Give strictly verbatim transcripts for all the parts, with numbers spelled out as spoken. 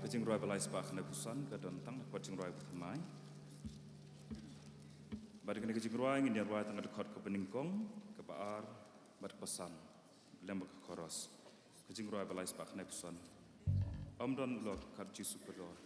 Ka jingrwai ba lai spah khyndai phew san ka don tang ka kot jingrwai ba thymmai. Bad kane ka jingrwai ngin ïa rwai tang ka dkhot kaba nyngkong, kaba ar bad kaba san, lem bad ka chorus. Ka jingrwai ba lai spah khyndai phew san. Ym don u lok kat Jisu ka dor.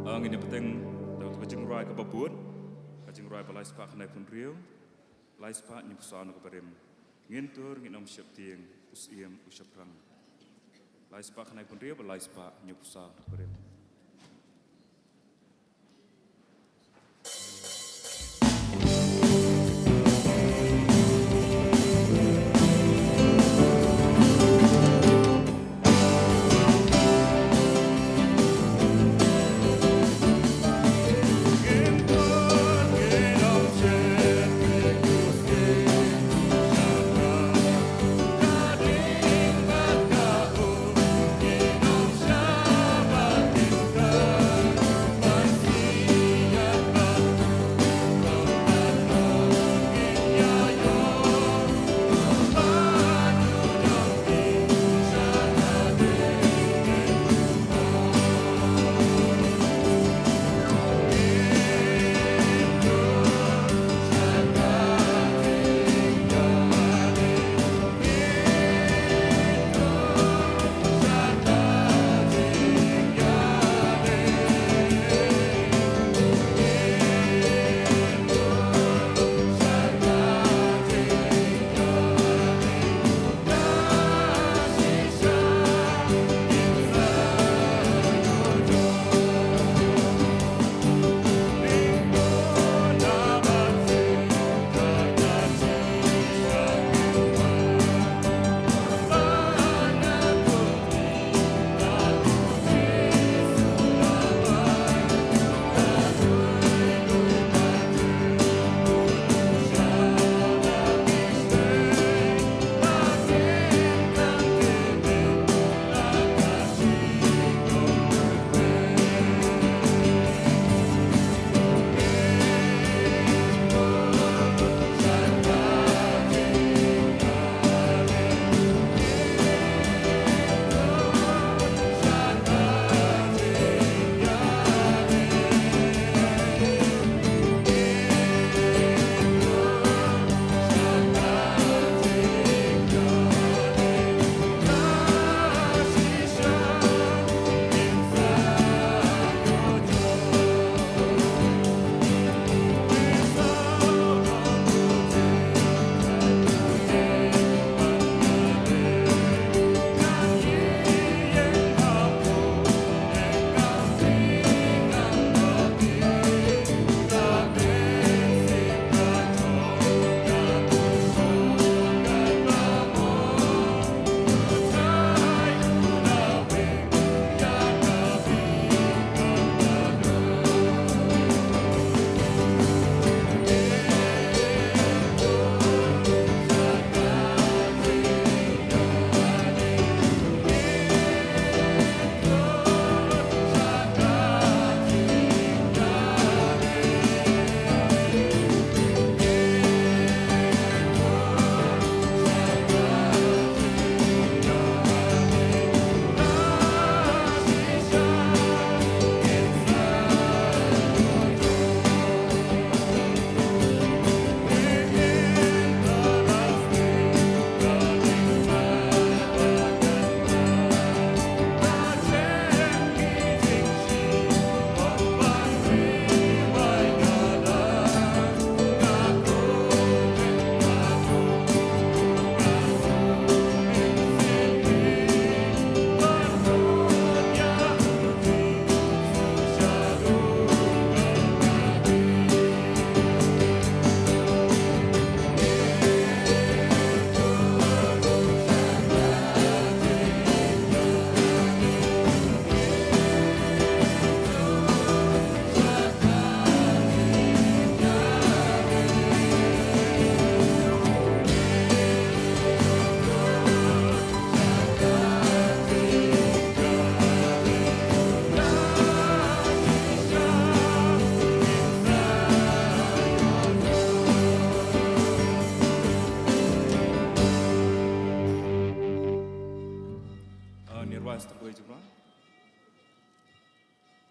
Ah, ngin ïa bteng da ka jingrwai kaba bud, ka jingrwai ba lai spah khyndai phew hynriew, lai spah hynñiew phew saw na ka barim. Ngin tur ngin ym sheptieng, u Syiem u shaphrang. Lai spah khyndai phew hynriew bad lai spah hynñiew phew saw na ka barim.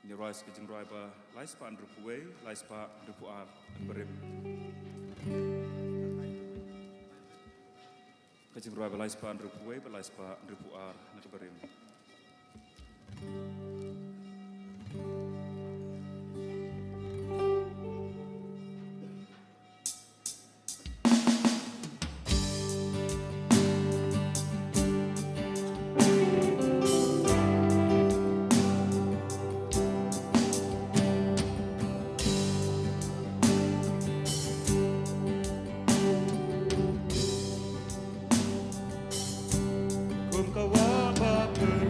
Ngi rwai sa ka jingrwai ba lai spah hynriewphew wei, lai spah hynriewphew ar na ka barim. Ka jingrwai ba lai spah hynriewphew wei, ba lai spah hynriewphew ar na ka barim. Kum ka wah ba pynlut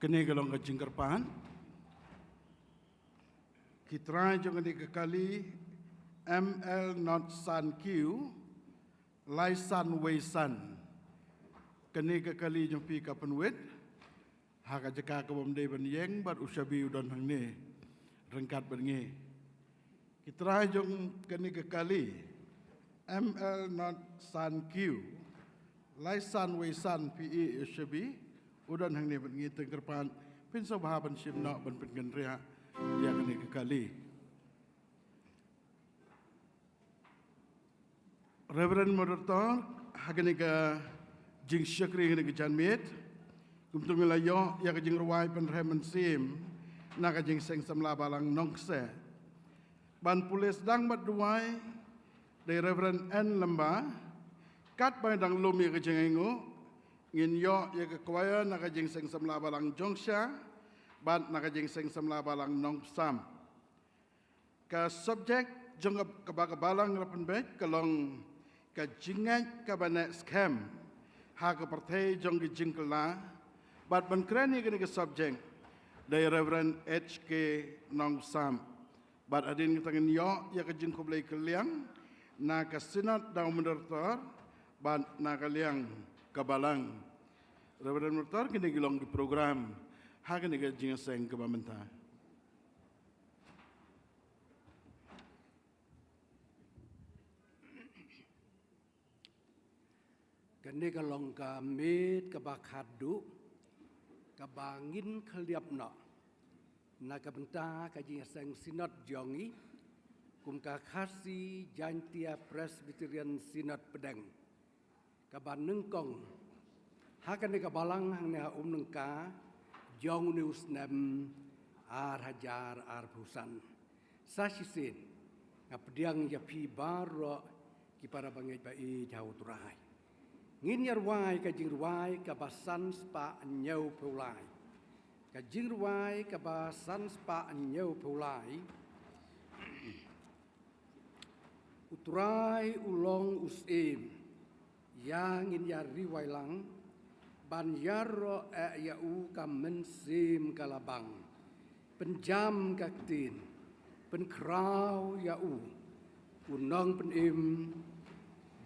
Kane ka long ka jingkyrpad. Ki trai jong kane ka kali M L not san Q, lai san wei san. Kane ka kali jong phi ka pynwit ha ka jaka ka bym dei ban ïeng bad u shabi u don hangne ryngkat bad ngi. Ki trai jong kane ka kali M L not san Q, lai san wei san, phi i u shabi u don hangne bad ngi. Te kyrpad phin sngewbha ban shim noh ban pynkynriah ïa kane ka kali. Reverend Moderator, ha kane ka jingshakri kane ka janmiet, kumta ngi la ïoh ïa ka jingrwai pynrhem mynsiem na ka Jingseng Samla Balang Nongkseh. Ban pule sdang bad duwai da i Reverend N Lamba, katba ngi dang lum ïa ka jingainguh, ngin ïoh ïa ka choir na ka Jingseng Samla Balang Jongsha bad na ka Jingseng Samla Balang Nongpsam. Ka subject jong ka, kaba ka balang la pynbeit ka long ka jingngeit kaba neh skhem ha ka pyrthei jong ka jingkylla, bad ban kren ïa kane ka subject da i Reverend H K Nongpsam. Bad hadien kata ngin ïoh ïa ka jingkhublei kylliang na ka Synod da u Moderator bad na ka liang ka balang. Reverend Moderator, kine ki long ki program ha kane ka jingïaseng kaba mynta. Kane ka long ka miet kaba khadduh kaba ngin khylliap noh na ka bynta ka jingïaseng Synod jong ngi kum ka Khasi Jaintia Presbyterian Synod Pdeng, kaba nyngkong ha kane ka balang hangne ha Umnengka jong une u snem ar hajar arphew san. Sa shisien nga pdiang ïa phi baroh ki para bangeit ba ïeit ha u Trai. Ngin ïa rwai ka jingrwai kaba san spah hynñiew phew lai. Ka jingrwai kaba san spah hynñiew phew lai. U Trai u long u syiem, ïa ngin ïa rwai lang, ban ïaroh eh ïa u ka mynsiem ka la bang. Pynjam ka ktien, pynkhraw ïa u, u nongpynim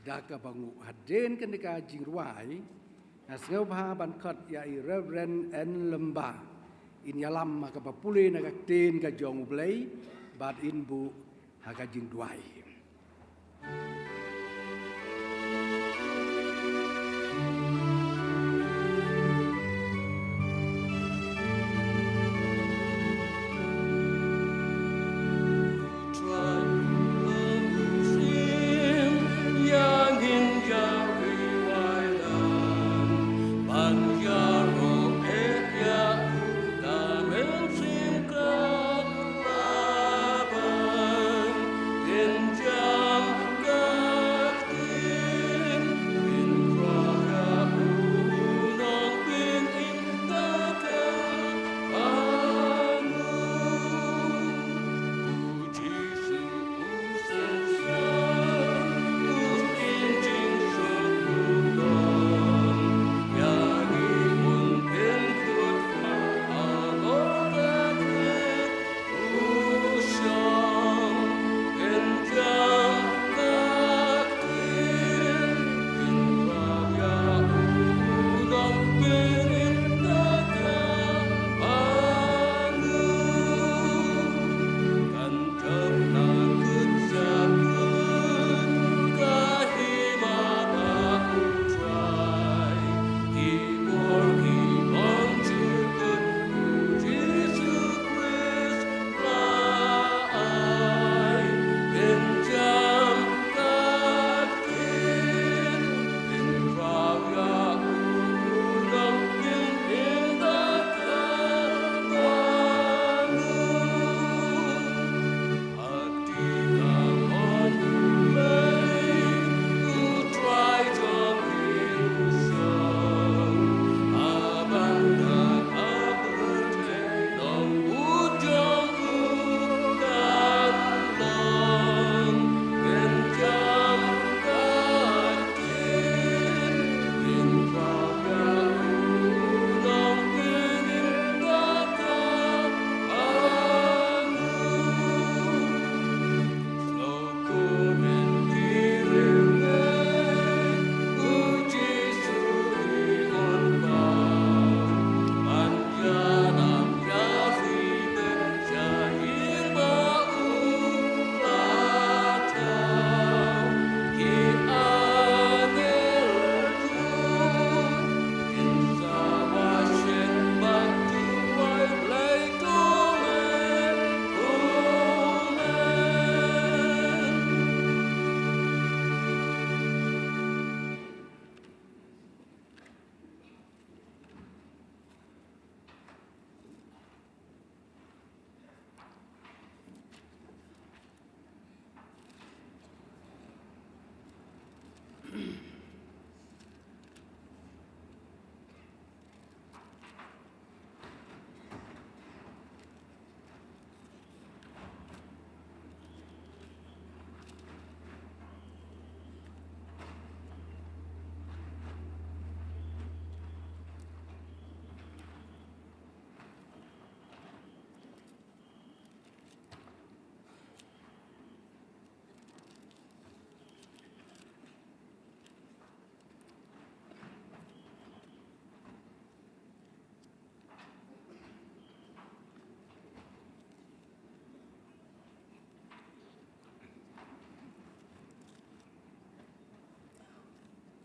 da kaba nguh. Hadien kane ka jingrwai, nga sngewbha ban khot ïa i Reverend N Lamba in ïalam ha kaba pule na ka ktien ka jong U Blei, bad in buh ha ka jingduwai.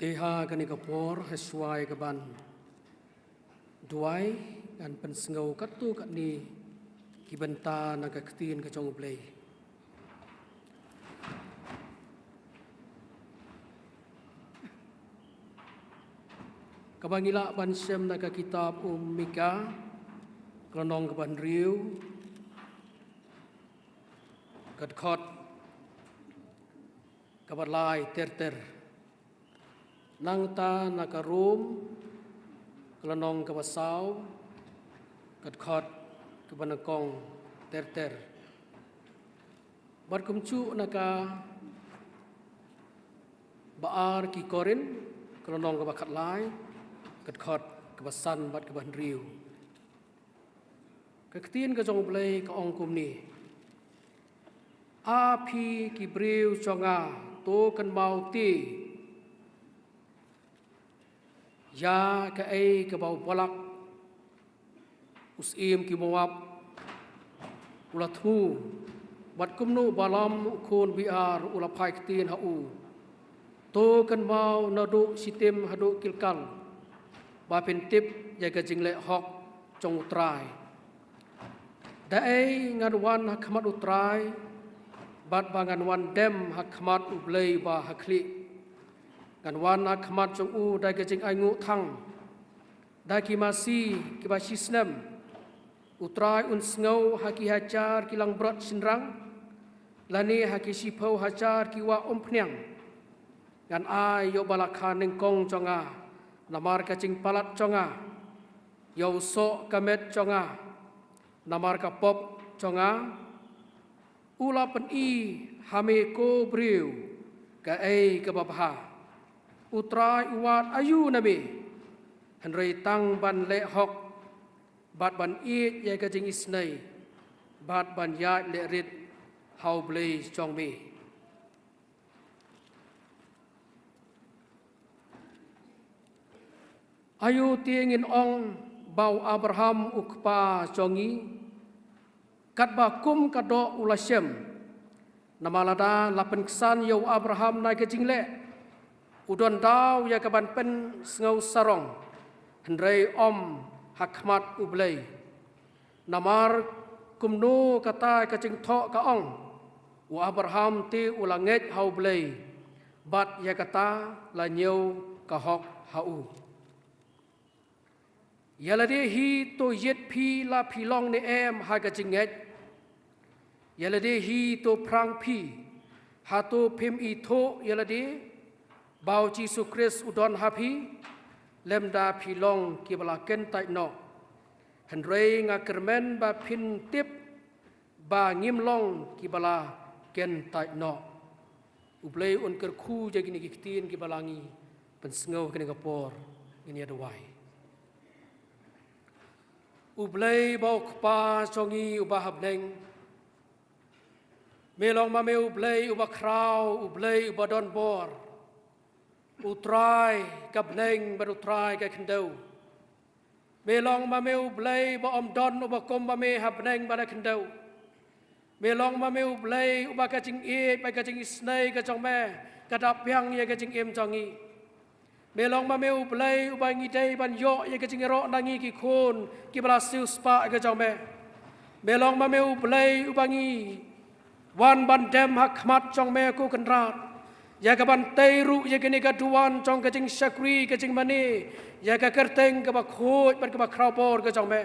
Te ha kane ka por, ha shuwa ïa kaban duwai, ngan pynsngew katto katne ki bynta na ka ktien ka jong U Blei. Kaba ngi lah ban shem na ka kitab u Mika, ka lynnong kaba hynriew, ka dkhot kaba lai ter ter. Nangta na ka Rom, ka lynnong kaba saw, ka dkhot kaba nyngkong ter ter. Bad kumjuh na kaba ar ki Korinth, ka lynnong kaba khatlai, ka dkhot kaba san bad kaba hynriew. Ka ktien ka jong U Blei ka ong kumne: A phi ki briew jong nga, to kynmaw te ïa kaei kaba u Balak, u syiem ki Moab, u la thmu, bad kumno u Balaam u khun Beor u la phai ktien ha u. To kynmaw naduh Shittim haduh Gilgal, ba phin tip ïa ka jingleh hok jong U Trai. Da ei ngan wan ha khmat U Trai, bad ba ngan wan dem ha khmat U Blei ba ha khlieh. Ngan wan ha khmat jong u da ka jingainguh thang, da ki masi kiba shisnem. U Trai un sngew ha ki hajar ki langbrot shynrang, lane ha ki shiphew hajar ki wah umphniang. Ngan ai ïa u ba la kha nyngkong jong nga namar ka jingpalat jong nga, ïa u soh ka met jong nga namar ka pop jong nga. U la pyni ha me ko briew kaei kaba bha. U Trai u wad aïu na me, hynrei tang ban leh hok, bad ban ïeit ïa ka jingisynei, bad ban ïaid leh rit ha U Blei jong me. Aïu te ngin ong ba u Abraham u kpa jong ngi, katba kum ka doh u la shem. Namar lada la pynksan ïa u Abraham na ka jingleh, u don daw ïa kaban pynsngew sarong, hynrei ym ha khmat U Blei. Namar kumno kata ka jingthoh ka ong, u Abraham te u la ngeit ha U Blei, bad ïa kata la ñiew ka hok ha u. Ïa lade hi to ïit phi la phi long ne em ha ka jingngeit. Ïa lade hi to phrang phi, hato phim ithuh ïa lade ba u Jisu Khrist u don ha phi? Lymda phi long kiba la kyntait noh. Hynrei nga kyrmen ba phin tip ba ngim long kiba la kyntait noh. U Blei un kyrkhu ïa kine ki ktien kiba la ngi pynsngew ha kane ka por, ngin ïa duwai. U Blei ba u Kpa jong ngi uba ha bneng, me long ma me U Blei uba khraw, U Blei uba don bor, U Trai ka bneng bad U Trai ka khyndew. Me long ma me U Blei ba ym don uba kum ma me ha bneng bad ha khyndew. Me long ma me U Blei uba ka jingïeit bad ka jingisynei ka jong me ka da pdiang ïa ka jingim jong ngi. Me long ma me U Blei uba ngi dei ban ïoh ïa ka jingïaroh na ngi ki khun kiba la siewspah ïa ka jong me. Me long ma me U Blei uba ngi wan ban dem ha khmat jong me ko Kynrad, ïa kaban tei ruh ïa kane ka duwan jong ka jingshakri ka jingmane ïa ka kyrteng kaba khuid bad kaba khraw bor ka jong me.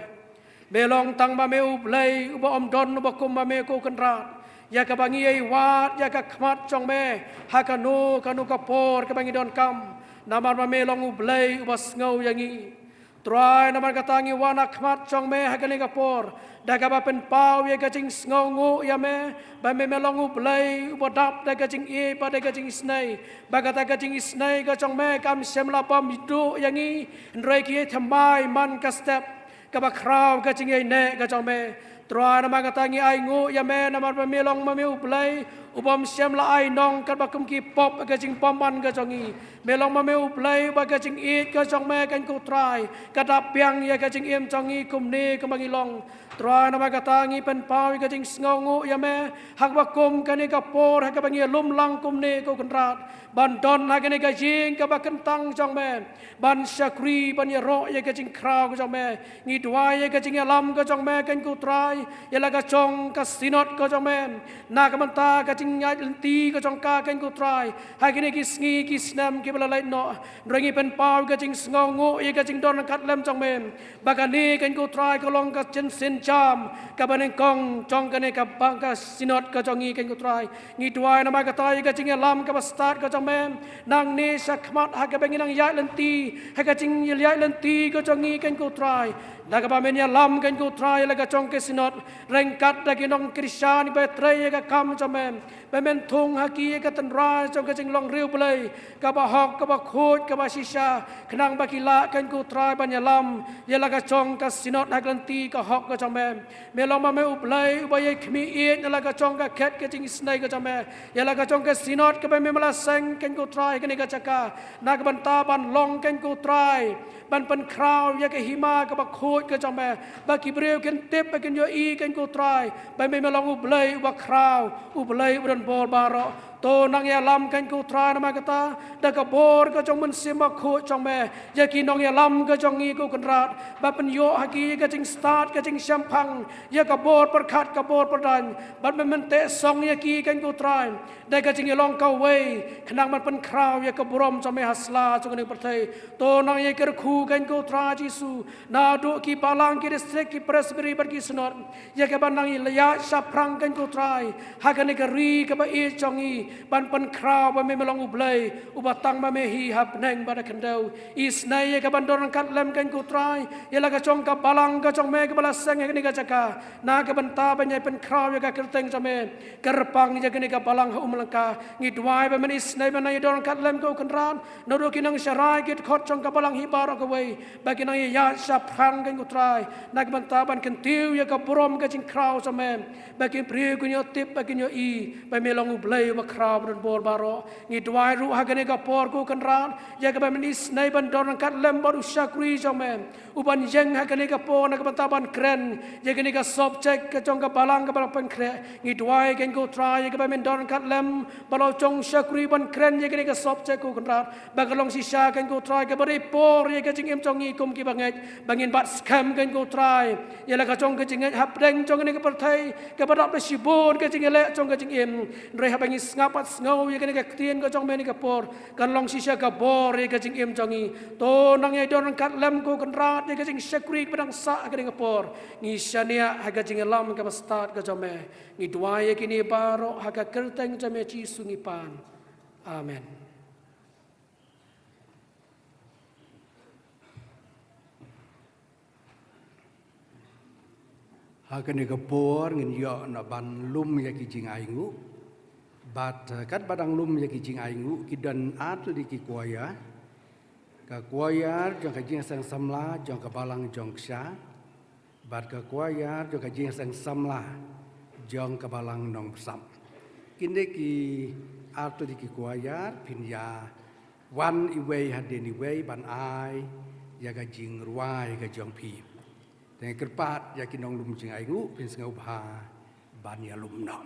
Me long tang ma me U Blei uba ym don uba kum ma me ko Kynrad, ïa kaba ngi ïai wad ïa ka khmat jong me ha kano kano ka por kaba ngi donkam. Namar ma me long U Blei uba sngew ïa ngi. Trai, namar kata ngi wan ha khmat jong me ha kane ka por da kaba pynpaw ïa ka jingsngewnguh ïa me ba me, me long U Blei uba dap da ka jingïeit bad da ka jingisynei, ba kata ka jingisynei ka jong me kam shym la bam duh ïa ngi, hynrei ki ïai thymmai man ka step kaba khraw ka jingïaineh ka jong me. Trai, namar kata ngi ainguh ïa me namar ba me long ma me U Blei ubym shym la ai nong katba kum ki pop ka jingbymman ka jong ngi. Me long ma me U Blei uba ka jingïeit ka jong me, ko Trai, ka da pdiang ïa ka jingim jong ngi kumne kumba ngi long. Trai, namar kata ngi pynpaw ïa ka jingsngewnguh ïa me ha kaba kum kane ka por ha kaba ngi ïalum lang kumne, ko Kynrad, ban don ha kane ka ïing kaba kyntang jong me, ban shakri, ban ïaroh ïa ka jingkhraw ka jong me. Ngi duwai ïa ka jingïalam ka jong me, ko Trai, ïa la ka jong ka Synod ka jong me, na ka bynta ka jingïaid lynti ka jong ka, ko Trai, ha kine ki sngi ki snem kiba la leit noh. Hynrei ngi pynpaw ka jingsngewnguh ïa ka jingdon ryngkat lem jong me, ba kane, ko Trai, ka long ka jingsynjam kaba nyngkong jong kane ka bang ka Synod ka jong ngi, ko Trai. Ngi duwai namar kata ïa ka jingïalam kaba stad ka jong me, nangne shakhmat ha kaba ngi nang ïaid lynti ha ka jingïaid lynti ka jong ngi, ko Trai, na kaba men ïalam, ko Trai, ïa la ka jong ka Synod ryngkat da ki nongkyrshan kiba trei ïa ka kam jong me. Ba men thung ha ki ïa ka tynrai jong ka jinglong riewblei kaba hok, kaba khuid, kaba shisha, khnang ba ki lah, ko Trai, ban ïalam ïa la ka jong ka Synod ha ka lynti ka hok ka jong me. Me long ma me U Blei uba ïai khmih ïeit na la ka jong ka khet ka jingisynei ka jong me, ïa la ka jong ka Synod kaba me la seng, ko Trai, ha kane ka jaka, na ka bynta ban long, ko Trai, ban pynkhraw ïa ka hima kaba khuid ka jong me, ba ki briew kin tip, ba kin ïohi, ko Trai, ba me, me long U Blei uba khraw, U Blei uba don bor baroh. To nang ïalam, ko Trai, namar kata, da ka bor ka jong u Mynsiem Bakhuid jong me, ïa ki nongïalam ka jong ngi, ko Kynrad, ba pynïoh ha ki ka jingstad, ka jingshemphang ïa ka bor pyrkhat, ka bor pyrdaiñ, bad ba men teh song ïa ki, ko Trai, da ka jingïalong kawei, khnang ban pynkhraw ïa ka burom jong me ha sla jong kane ka pyrthei. To nang ïakyrkhu, ko Trai Jisu, naduh ki balang, ki distrik, ki presbytery bad ki Synod, ïa kaba nang ïaid shaphrang, ko Trai, ha kane ka ri kaba ïeit jong ngi, ban pynkhraw ba me, me long U Blei uba tang ma me hi ha bneng bad ha khyndew. Isynei ïa kaban don ryngkat lem, ko Trai, ïa la ka jong ka balang ka jong me kaba la seng ha kane ka jaka, na ka bynta ban ïai pynkhraw ïa ka kyrteng jong me. Kyrpang ïa kane ka balang ha Umlang ka. Ngi duwai ba men isynei ban ïadon ryngkat lem, ko Kynrad, naduh ki nongsharai, ki dkhot jong ka balang hi baroh kawei, ba kin nang ïaid shaphrang, ko Trai, na ka bynta ban kyntiew ïa ka burom ka jingkhraw jong me, ba ki briew kin ïoh tip, ba kin ïohi ba me long U Blei uba khraw, uba don bor baroh. Ngi duwai ruh ha kane ka por, ko Kynrad, ïa kaba men isynei ban don ryngkat lem bad u shakri jong me, uban ïeng ha kane ka por na ka bynta ban kren ïa kane ka subject ka jong ka balang kaba la pynkhreh. Ngi duwai, ko Trai, ïa kaba men don ryngkat lem bad la u jong u shakri ban kren ïa kane ka subject, ko Kynrad, ba kan long shisha, ko Trai, kaba dei por ïa ka jingim jong ngi kum ki bangeit, ba ngin bat skhem, ko Trai, ïa la ka jong ka jingngeit hapdeng jong kane ka pyrthei kaba dap da shibun ka jingïaleh jong ka jingim. Hynrei haba ngi sngap bad sngew ïa kane ka ktien ka jong me ha kane ka por, kan long shisha ka bor ïa ka jingim jong ngi. To nang ïai don ryngkat lem, ko Kynrad, ïa ka jingshakri kaba dang sah ha kane ka por. Ngi shaniah ha ka jingïalam kaba stad ka jong me. Ngi duwai ïa kine baroh ha ka kyrteng jong me Jisu ngi pan. Amen. Ha kane ka por ngin ïoh na ban lum ïa ki jingainguh. Bad, eh, katba dang lum ïa ki jingainguh, ki don ar tylli ki choir. Ka choir jong ka Jingïaseng Samla jong ka Balang Jong Ksha, bad ka choir jong ka Jingïaseng Samla jong ka Balang Nongbsap. Kine ki ar tylli ki choir phin ïa wan iwei hadien iwei ban ai ïa ka jingrwai ka jong phi. Te nga kyrpad ïa ki nonglum jingainguh, phin sngewbha ban ïalum noh.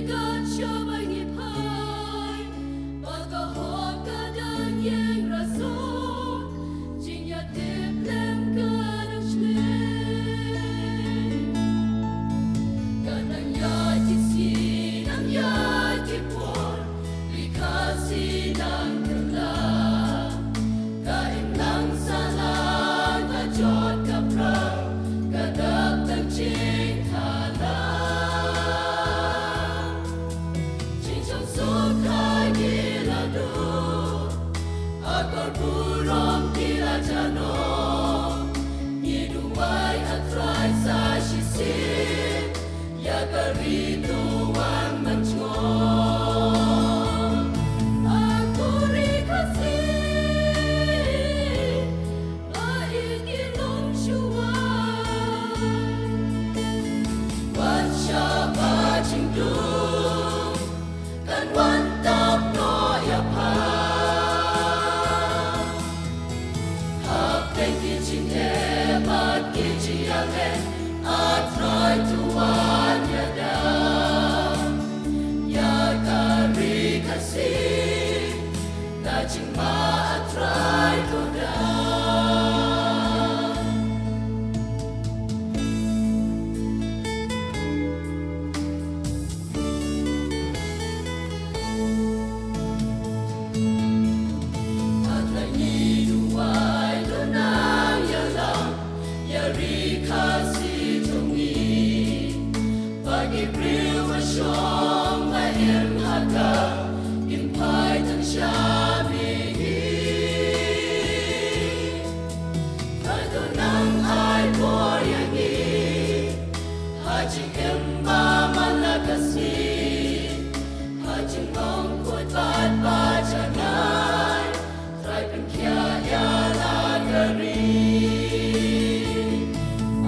Kan shah ba ngi phai, ba ka hok ka dang ïeng rasong, jingïatip lem ka dang shlei. Ka dang ïaid ki sngi, dang ïaid ki por, ri Khasi dang kylla. Ka imlang sahlang, ka jot ka prah, ka dap tang jingthala. Jingshong suk ha ngi la duh, akor burom ki la jah noh. Ngi duwai, A Trai, sa shisien ïa ka ri to wan mynjngoh. A ko ri Khasi, ba ïeit ki longshuwa, wat shah ba jingdum kan wan tap noh ïa pha. Hapdeng ki jingeh bad ki jingïaleh, A Trai to wan ïada ïa ka ri Khasi. Na jingma, A Trai, to da. A Trai, ngi duwai, to nang ïalam ïa ri Khasi jong ngi. Ba ki briew ba shong ba im ha ka kin phai tang sha mihngi. Ba to nang ai bor ïa ngi ha jingim ba man la ka sngi, ha jinglong khuid bad ba janai. Trai pynkhiah ïa la ka ri.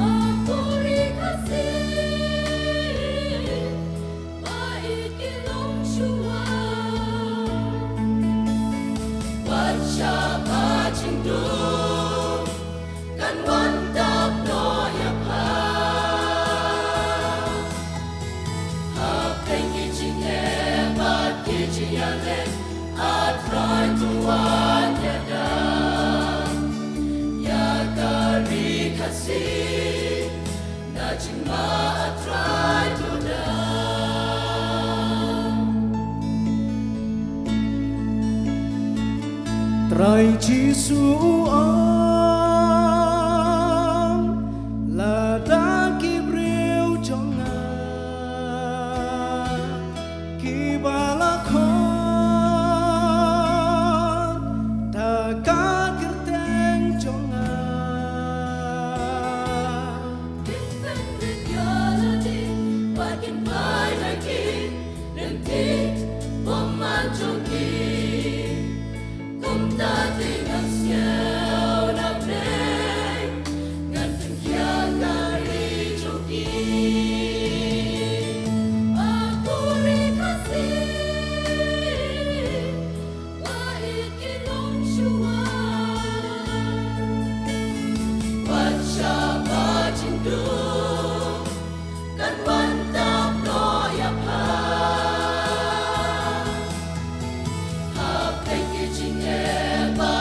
A ko ri Khasi, ba ïeit ki longshuwa, wat shah ba jingdum kan wan tap noh ïa pha. Hapdeng ki jingeh bad ki jingïaleh, A Trai to wan ïada ïa ka ri Khasi. Na jingma, A Trai, to da. Trai Jisu u ong, lada ki briew jong nga kiba la khot da ka kyrteng jong nga, kin pynrit ïa lade bad kin phai na ki lynti bymman jong ki. Kumta te ngan sngew na pdeng, ngan pynkhiah ka ri jong ki. A ko ri Khasi, ba ïeit ki longshuwa, wat shah ba jingdum kan wan tap noh ïa pha. Hapdeng ki jingeh ba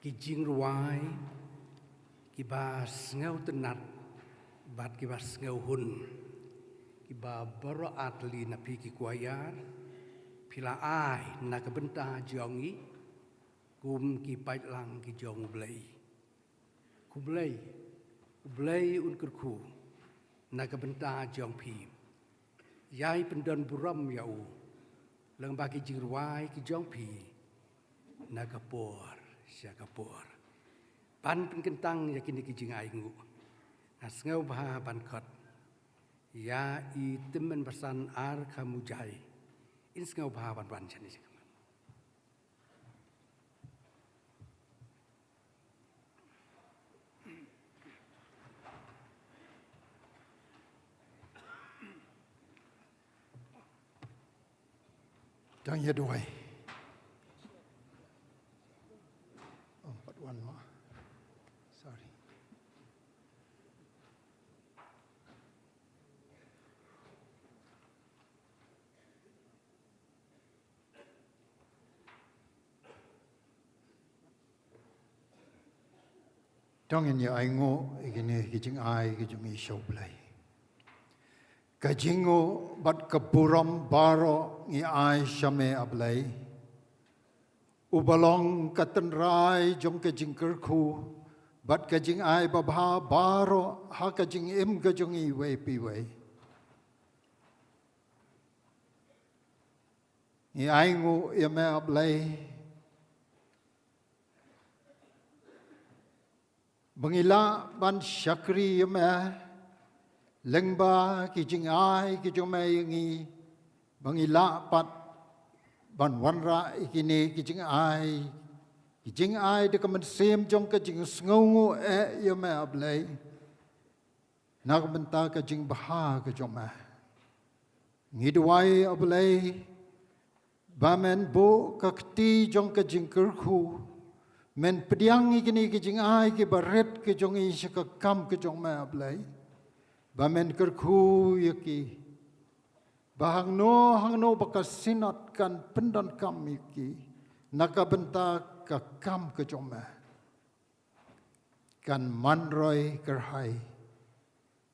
Ki jingrwai kiba sngewtynnat bad kiba sngewhun, kiba baroh artylli na phi ki kwayar, phi la ai na ka bynta jong ngi kum ki paidlang ki jong U Blei. Khublei, U Blei un kyrkhu na ka bynta jong phi. Ïai pyndon burom ïa u lyngba ki jingrwai ki jong phi na ka por sha ka por. Ban pynkyntang ïa kine ki jingainguh, nga sngewbha ban khot ïa i Tymmen Basan Ar Khamujai. In sngewbha ban wan shane sha khmat. Dang ïa duwai. Oh, but one more. Sorry. Tang in ïa ainguh ïa kine ki jingai ki jong i sha U Blei. Ka jingnguh bad ka burom baroh ngi ai sha me A Blei, uba long ka tynrai jong ka jingkyrkhu bad ka jingai babha baroh ha ka jingim ka jong i wei pa wei. Ngi ainguh ïa me A Blei ba ngi lah ban shakri ïa me lyngba ki jingai ki jong me ïa ngi, ba ngi lah pat ban wanrah ïa kine ki jingai, ki jingai da ka mynsiem jong ka jingsngewnguh eh ïa me A Blei. Na ka bynta ka jingbha ka jong me. Ngi duwai A Blei ba men buh ka kti jong ka jingkyrkhu, men pdiang ïa kine ki jingai kiba rit ki jong i sha ka kam ka jong me A Blei, ba men kyrkhu ïa ki ba hangno hangno ba ka Synod kan pyndonkam ïa ki na ka bynta ka kam ka jong me. Kan man roi kyrhai.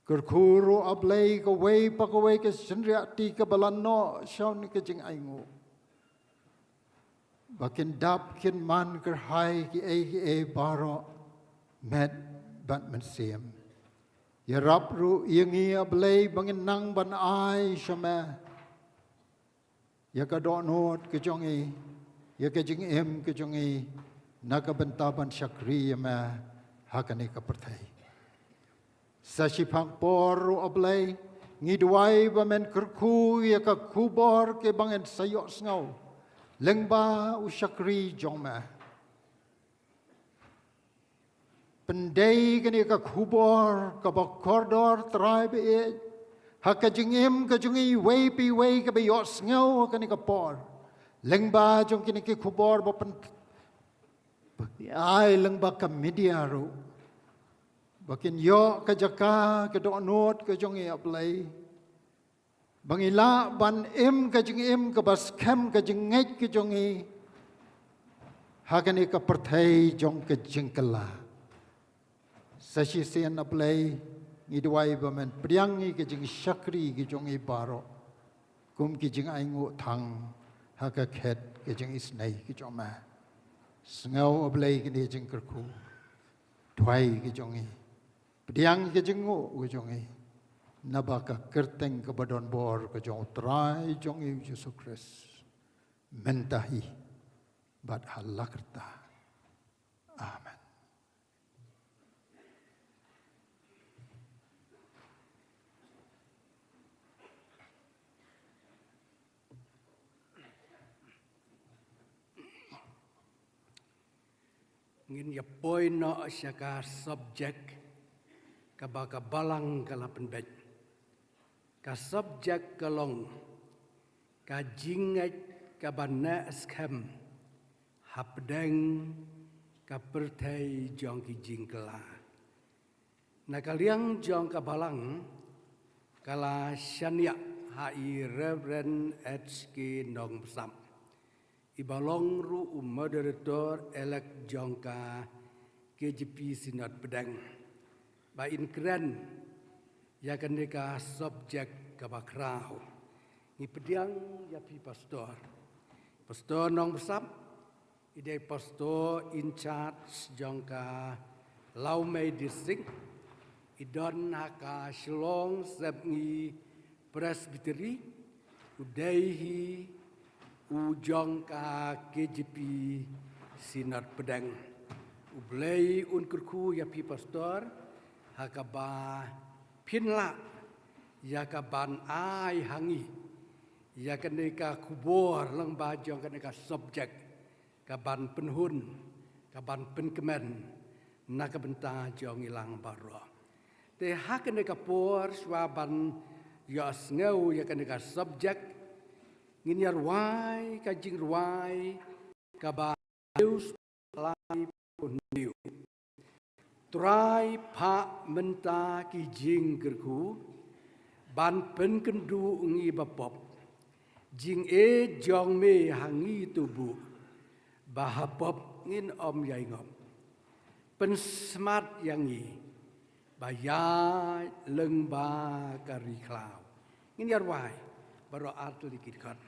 Kyrkhu ruh A Blei kawei pa kawei ka shynriahti kaba la noh sha une ka jingainguh, ba kin dap kin man kyrhai kiei kiei baroh met bad mynsiem. Ïarap ruh ïa ngi A Blei ba ngin nang ban ai sha me ïa ka dohnud ka jong i, ïa ka jingim ka jong i, na ka bynta ban shakri ïa me ha kane ka pyrthei. Sa shiphang por ruh A Blei, ngi duwai ba men kyrkhu ïa ka khubor kaba ngan sa ïohsngew lyngba u shakri jong me. Pyndei kane ka khubor kaba kordor Trai ba ïeit ha ka jingim ka jong i wei pa wei kaba ïohsngew ha kane ka por. Lyngba jong kine ki khubor ba pyn, ai lyngba ka media ruh, ba kin ïoh ka jaka ka dohnud ka jong i A Blei. Ba ngi lah ban im ka jingim kaba skhem ka jingngeit ka jong i ha kane ka pyrthei jong ka jingkylla. Sa shisien A Blei, ngi duwai ba men pdiang ïa ka jingshakri ka jong i baroh kum ki jingainguh thang ha ka khet ka jingisynei ka jong me. Sngew A Blei kane ka jingkyrkhu, duwai ka jong i. Pdiang ka jingnguh ka jong i, naba ka kyrteng kaba donbor ka jong u Trai jong i u Jisu Khrist, mynta hi bad ha la karta. Amen. Ngin ïa poi noh sha ka subject kaba ka balang ka la pynbeit. Ka subject ka long ka jingngeit kaba neh skhem hapdeng ka pyrthei jong ki jingkylla. Na ka liang jong ka balang ka la shaniah ha i Reverend H K Nongbsap. Iba long ruh u moderator elect jong ka K J P Synod Pdeng, ba in kren ïa kane ka subject kaba khraw. Ngi pdiang ïa phi pastor. Pastor Nongbsap, i dei pastor in charge jong ka Lawmei District, i don ha ka Shillong Sepngi Presbytery, u dei hi u jong ka K J P Synod Pdeng. U Blei un kyrkhu ïa phi pastor, ha kaba phin lah ïa ka ban ai ha ngi ïa kane ka khubor lyngba jong kane ka subject, ka ban pynhun, ka ban pynkmen na ka bynta jong ngi lang baroh. Te ha kane ka por shuwa ban ïohsngew ïa kane ka subject, ngin ïa rwai ka jingrwai kaba hynñiew spah laiphew hynñiew. Trai, phah mynta ki jingkyrkhu ban pynkynduh ngi bapop. Jingïeit jong me ha ngi tubuh, ba ha pop ngin ym ïai ngop. Pynsmat ïa ngi ba ïaid lyngba ka ri khlaw. Ngin ïa rwai baroh ar tylli ki dkhot.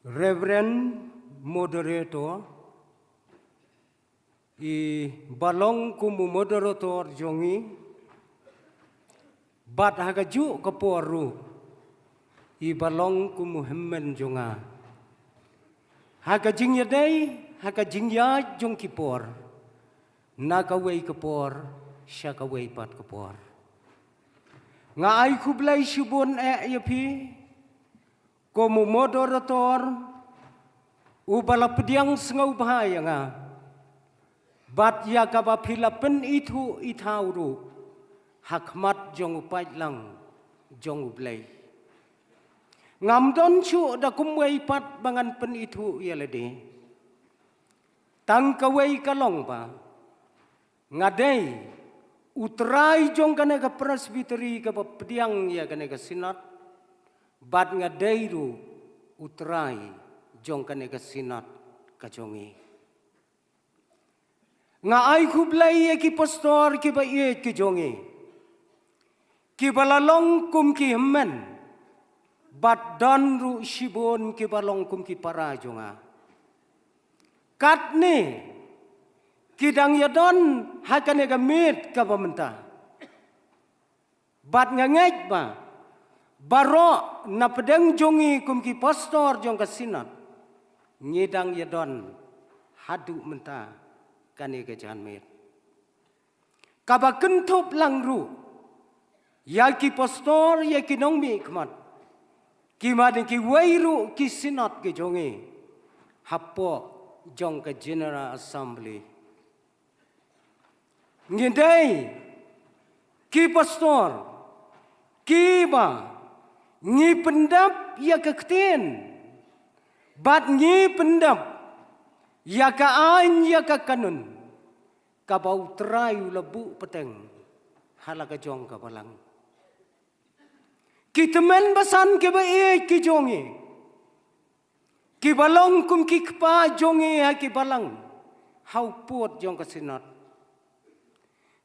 Reverend Moderator, i ba long kum u moderator jong ngi, bad ha kajuh ka por ruh i ba long kum u hynmen jong nga. Ha ka jingïadei, ha ka jingïaid jong ki por, na kawei ka por sha kawei pat ka por, nga ai khublei shibun eh ïa phi kum u moderator uba la pdiang sngewbha ïa nga, bad ïa kaba phi la pynithuh ithaw ruh ha khmat jong u paidlang jong U Blei. Ngam don shuh da kumwei pat ba ngan pynithuh ïa lade. Tang kawei ka long ba nga dei u trai jong kane ka Presbytery kaba pdiang ïa kane ka Synod, bad nga dei ruh u trai jong kane ka Synod ka jong ngi. Nga ai khublei ïa ki pastor kiba ïeit ki jong ngi, kiba la long kum ki hynmen, bad don ruh shibun kiba long kum ki para jong nga. Katne ki dang ïadon ha kane ka miet kaba mynta. Bad nga ngeit ba baroh na pdeng jong ngi kum ki pastor jong ka Synod, ngi dang ïadon haduh mynta kane ka janmiet. Kaba kynthup lang ruh ïa ki pastor, ïa ki nongmihkhmat, ki mane kiwei ruh ki Synod ki jong ngi hapoh jong ka General Assembly. Ngi dei ki pastor kiba ngi pyndap ïa ka ktien, bad ngi pyndap ïa ka aiñ, ïa ka kanun kaba U Trai u la buh pateng ha la ka jong ka balang. Ki tymmen basan kiba ïeit ki jong ngi, kiba long kum ki kpa jong ngi ha ki balang ha u pud jong ka Synod.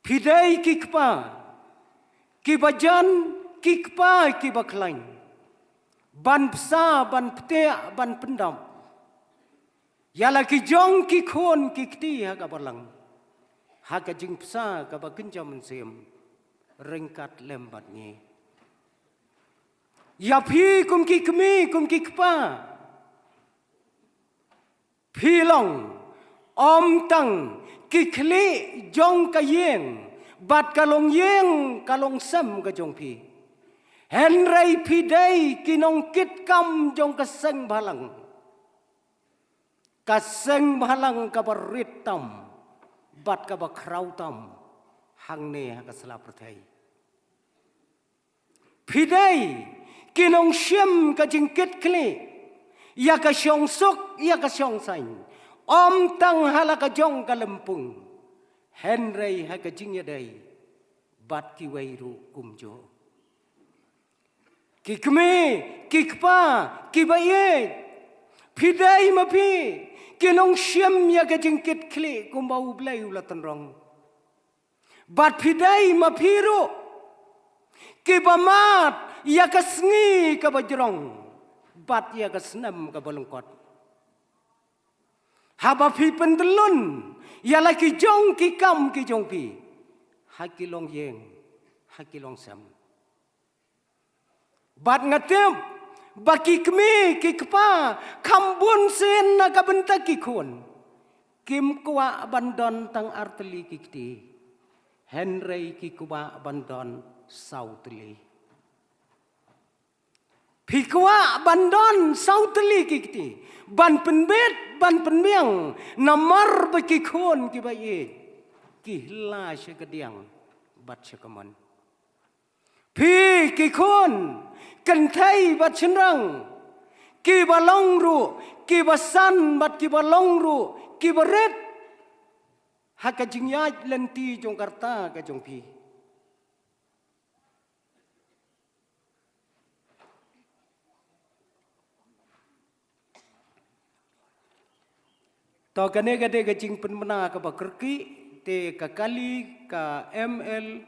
Phi dei ki kpa kiba jan, ki kpa kiba khlaiñ ban bsa, ban pteh, ban pyndap ïa la ki jong ki khun ki kti ha ka balang, ha ka jingbsa kaba kynja mynsiem ryngkat lem bad ngi. Ïa phi kum ki kmie, kum ki kpa, phi long ym tang ki khlieh jong ka ïing bad ka longïing ka longsem ka jong phi, hynrei phi dei ki nongkitkam jong ka seng balang. Ka seng balang kaba rit tam bad kaba khraw tam hangne ha ka sla pyrthei. Phi dei ki nongshim ka jingkitkhlieh ïa ka shongsuk, ïa ka shongsaiñ, ym tang ha la ka jong ka lympung, hynrei ha ka jingïadei bad kiwei ruh kumjuh. Ki kmie, ki kpa kiba ïeit, phi dei ma phi ki nongshim ïa ka jingkitkhlieh kumba U Blei u la tynrong. Bad phi dei ma phi ruh kiba mad ïa ka sngi kaba jrong bad ïa ka snem kaba lyngkot, haba phi pyntyllun ïa la ki jong ki kam ki jong phi ha ki longïing, ha ki longsem. Bad nga tip ba ki kmie ki kpa kham bun sien na ka bynta ki khun, kim kwah ban don tang ar tylli ki kti, hynrei ki kwah ban don saw tylli. Phi kwah ban don saw tylli ki kti ban pynbit, ban pynbiang, namar ba ki khun kiba ïeit ki la sha ka diang bad sha ka mon. Phi ki khun kynthei bad shynrang kiba long ruh kiba san bad kiba long ruh kiba rit ha ka jingïaid lynti jong ka rta ka jong phi. To kane ka dei ka jingpynbna kaba kyrkieh, te ka kali ka M L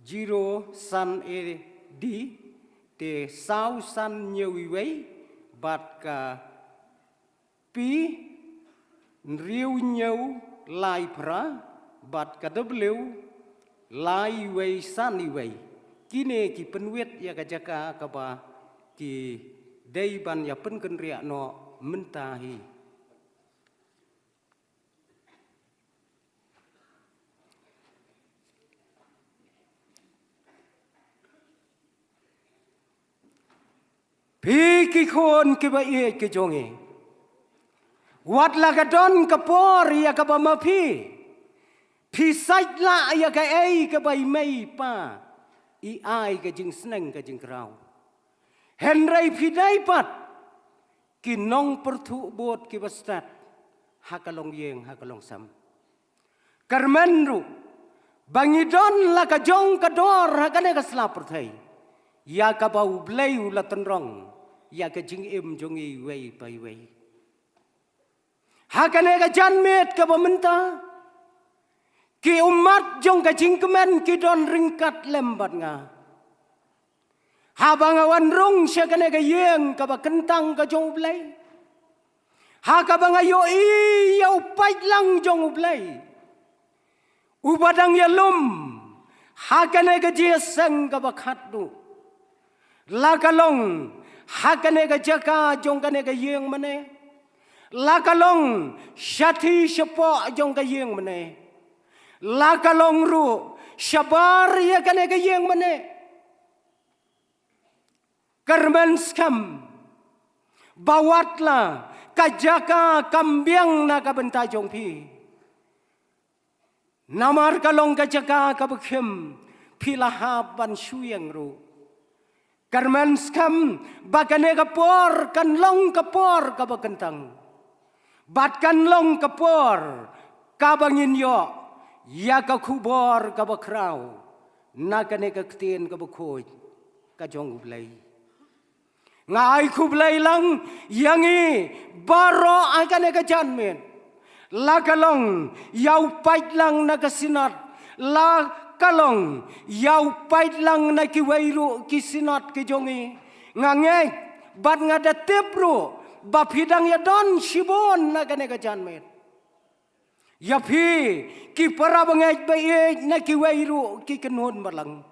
zero san A D, te saw san hynñiew wei, bad ka P hynriew hynñiew lai phra, bad ka W lai wei san wei. Kine ki pynwit ïa ka jaka kaba ki dei ban ïa pynkynriah noh mynta hi. Phi ki khun kiba ïeit ki jong ngi, wat la ka don ka por ïa kaba ma phi phi sait lah ïa kaei kaba i mei i pa i ai ka jingsneng ka jingkraw. Hynrei phi dei pat ki nongpyrthuh bud kiba stet ha ka longïing ha ka longsem. Kyrmen ruh ba ngi don la ka jong ka dor ha kane ka sla pyrthei ïa kaba U Blei u la tynrong ïa ka jingim jong ngi iwei pa iwei. Ha kane ka janmiet kaba mynta, ki ummat jong ka jingkmen ki don ryngkat lem bad nga. Haba nga wan rung sha kane ka ïing kaba kyntang ka jong U Blei, ha kaba nga ïohi ïa u paidlang jong U Blei uba dang ïalum ha kane ka jingïaseng kaba khatduh. La ka long ha kane ka jaka jong kane ka ïing mane, la ka long shathie shapoh jong ka ïing mane, la ka long ruh shabar ïa kane ka ïing mane. Kyrmen skhem ba wat la ka jaka kam biang na ka bynta jong phi. Namar ka long ka jaka kaba khim, phi la hap ban shu ïeng ruh. Kyrmen skhem ba kane ka por kan long ka por kaba kyntang, bad kan long ka por kaba ngin ïoh ïa ka khubor kaba khraw na kane ka ktien kaba khuid ka jong U Blei. Nga ai khublei lang ïa ngi baroh ha kane ka janmiet. La ka long ïa u paidlang na ka Synod, la ka long ïa u paidlang na kiwei ruh ki Synod ki jong ngi. Nga ngeit bad nga da tip ruh ba phi dang ïadon shibun na kane ka janmiet. Ïa phi ki para bangeit ba ïeit na kiwei ruh ki kynhun balang,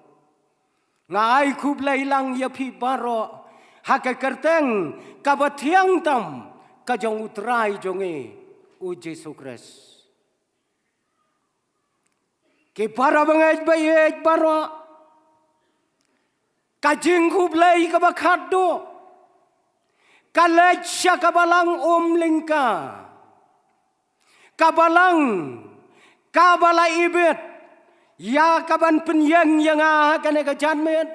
nga ai khublei lang ïa phi baroh ha ka kyrteng kaba thiang tam ka jong U Trai jong ngi U Jisu Khrist. Ki para bangeit ba ïeit baroh, ka jingkhublei kaba khatduh ka leit sha ka Balang Umlyngka. Ka Balang kaba la ibit ïa ka ban pynïeng ïa nga ha kane ka janmiet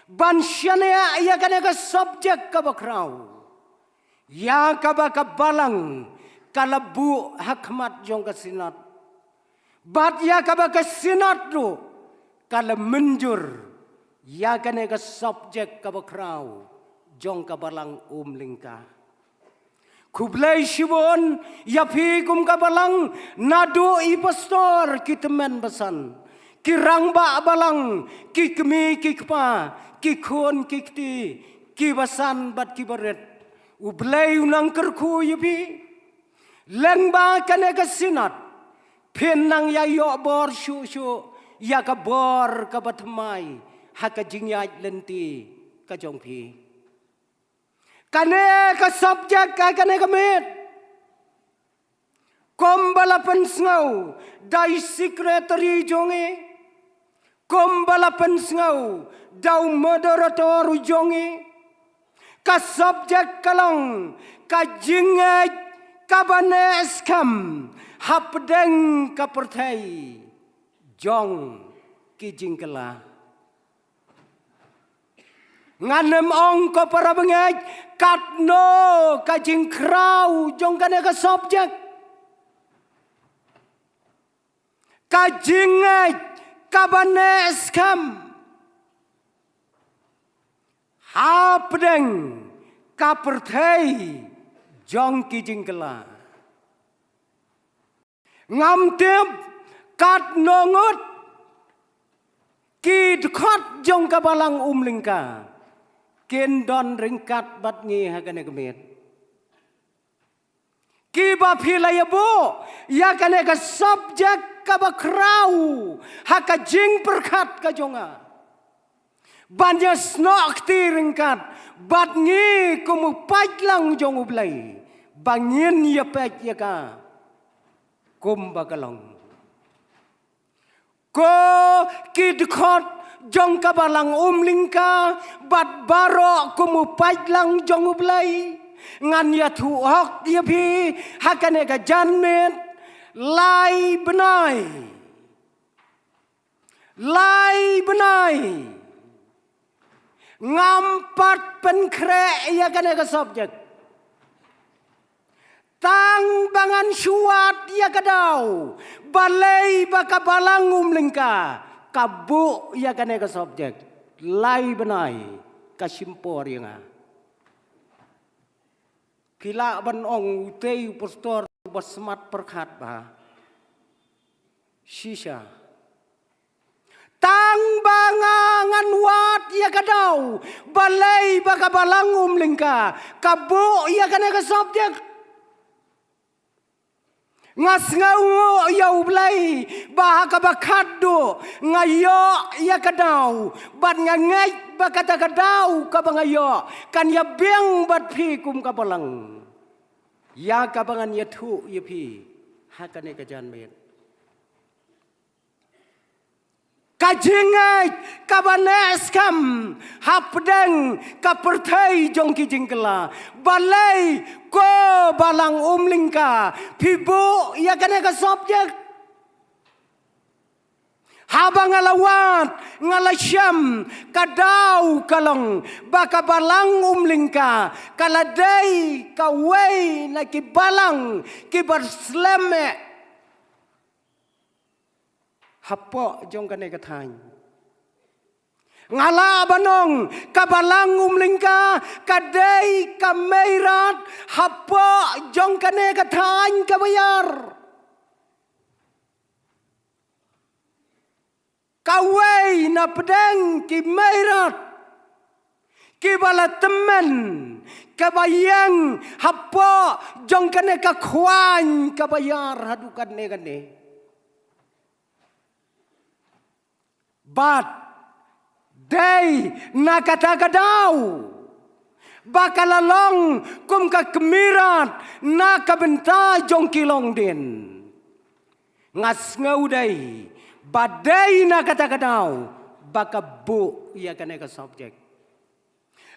ban shaniah ïa kane ka subject kaba khraw, ïa kaba ka Balang ka la buh ha khmat jong ka Synod, bad ïa kaba ka Synod ruh ka la mynjur ïa kane ka subject kaba khraw jong ka Balang Umlyngka. Khublei shibun ïa phi kum ka Balang, naduh i pastor, ki tymmen basan, ki rangbah balang, ki kmie ki kpa, ki khun ki kti, ki basan bad ki barit. U Blei u nang kyrkhu ïa phi. Lyngba kane ka Synod phin nang ïa ïoh bor shuh shuh ïa ka bor kaba thymmai ha ka jingïaid lynti ka jong phi. Kane ka subject ha kane ka miet, kumba la pynsngew da i secretary jong ngi, kumba la pynsngew da u moderator u jong ngi, ka subject ka long ka jingngeit kaba neh skhem hapdeng ka pyrthei jong ki jingkylla. Ngan ym ong ko para bangeit, katno ka jingkhraw jong kane ka subject. Ka jingngeit kaba neh skhem hapdeng ka pyrthei jong ki jingkylla. Ngam tip katno ngut ki dkhot jong ka Balang Umlyngka kin don ryngkat bad ngi ha kane ka miet, kiba phi la ïabuh ïa kane ka subject kaba khraw ha ka jingpyrkhat ka jong nga ban ïa snoh kti ryngkat bad ngi kum u paidlang jong U Blei ba ngin ïa peit ïa ka kumba ka long. Ko ki dkhot jong ka Balang Umlyngka bad baroh kum u paidlang jong U Blei, ngan ïathuh hok ïa phi ha kane ka janmiet, lai bnai, lai bnai ngam pat pynkhreh ïa kane ka subject. Tang ba ngan shu wad ïa ka daw balei ba ka Balang Umlyngka ka buh ïa kane ka subject, lai bnai ka shim por ïa nga. Phi lah ban ong utei u pastor ba smat pyrkhat ba shisha. Ta Tang ba nga ngan wad ïa ka daw, balei ba ka balang Umlyngka ka buh ïa kane ka subject. Nga sngewnguh ïa U Blei ba ha kaba khatduh nga ïoh ïa ka daw, bad nga ngeit ba kata ka daw kaba nga ïoh kan ïa biang bad phi kum ka balang, ïa kaba ngan ïathuh ïa phi ha kane ka janmiet. Ka jingngeit kaba neh skhem hapdeng ka pyrthei jong ki jingkylla. Balei ko balang Umlyngka phi buh ïa kane ka subject? Haba nga la wad, nga la shem, ka daw ka long ba ka balang Umlyngka ka la dei kawei na ki balang kiba slem eh hapoh jong kane ka thaiñ. Nga lah ban ong ka balang Umlyngka ka dei ka meirat hapoh jong kane ka thaiñ kaba ïar. Kawei na pdeng ki meirat kiba la tymmen, kaba ïeng hapoh jong kane ka khwaiñ kaba ïar haduh katne katne. Bad dei na kata ka daw ba ka la long kum ka kmie rat na ka bynta jong ki longdien. Nga sngew dei ba dei na kata ka daw ba ka buh ïa kane ka subject.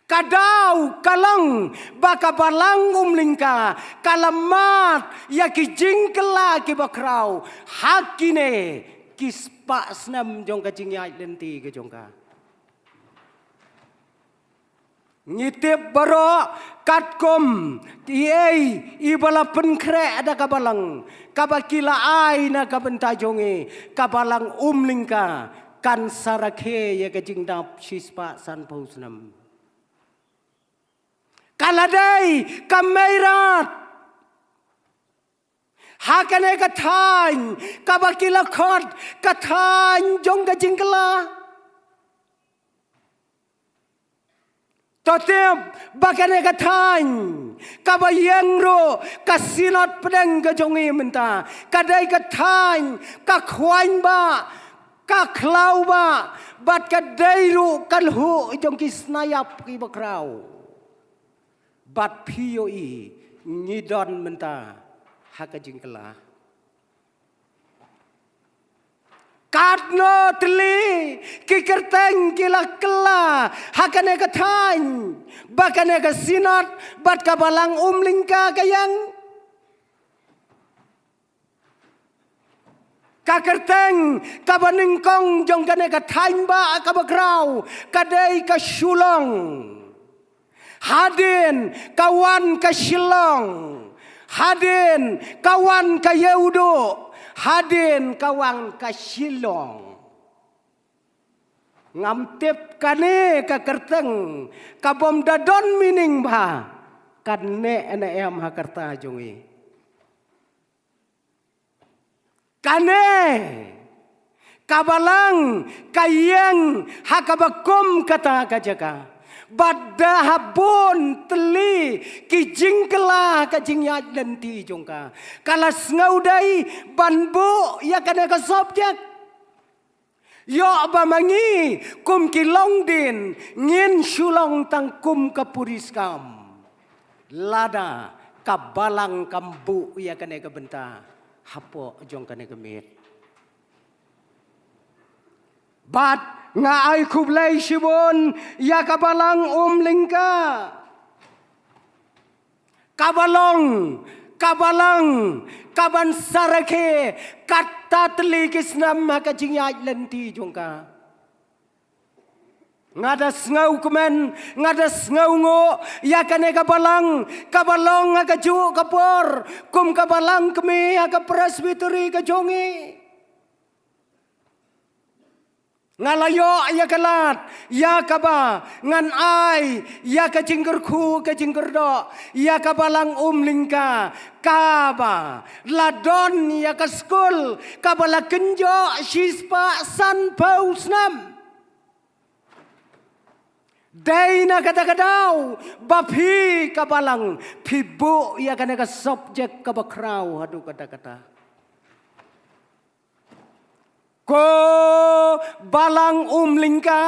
Ka daw ka long ba ka balang Umlyngka ka la mad ïa ki jingkylla kiba khraw ha kine ki spah snem jong ka jingïaid lynti ka jong ka. Ngi tip baroh katkum kiei kiba la pynkhreh da ka balang kaba ki la ai na ka bynta jong ngi, ka balang Umlyngka kan sa rakhe ïa ka jingdap shispah sanphew snem. Ka la dei ka meirat ha kane ka thaiñ kaba ki la khot ka thaiñ jong ka jingkylla. To tip ba kane ka thaiñ kaba ïeng ruh ka synod pdeng ka jong ngi mynta ka dei ka thaiñ ka khwaiñ ba ka khlaw ba bad ka dei ruh ka lhuh jong ki snaiap kiba khraw. Bad phi ïohi ngi don mynta ha ka jingkylla. Katno tylli ki kyrteng ki la kylla ha kane ka thaiñ ba kane ka synod bad ka balang Umlyngka ka ïeng. Ka kyrteng kaba nyngkong jong kane ka thaiñ ba kaba khraw ka dei ka Shulong. Hadien ka wan ka Shillong. Hadien ka wan ka Ïewduh. Hadien ka wan ka Shillong. Ngam tip kane ka kyrteng ka bym da don meaning ba kan neh ne em ha ka rta jong ngi. Kane ka balang ka ïeng ha kaba kum kata ka jaka. Bad da ha bun tylli ki jingkylla ka jingïaid lynti jong ka, ka la sngew dei ban buh ïa kane ka subject. Ïoh ba ma ngi kum ki longdien ngin shu long tang kum ka puriskam. Lada ka balang kam buh ïa kane ka bynta hapoh jong kane ka miet. Bad nga ai khublei shibun ïa ka balang Umlyngka. Ka ba long ka balang ka ban sa rakhe katta tylli ki snem ha ka jingïaid lynti jong ka. Nga da sngewkmen, nga da sngewnguh ïa kane ka balang ka ba long ha kajuh ka por kum ka balang kmie ha ka Presbytery ka jong ngi. Nga la ïoh ïa ka lad, ïa kaba ngan ai ïa ka jingkyrkhu ka jingkyrdoh ïa ka Balang Umlyngka, kaba la don ïa ka skul kaba la kynjoh shispah sanphew snem. Dei na kata ka daw ba phi ka Balang phi buh ïa kane ka subject kaba khraw haduh katta katta. Ko Balang Umlyngka,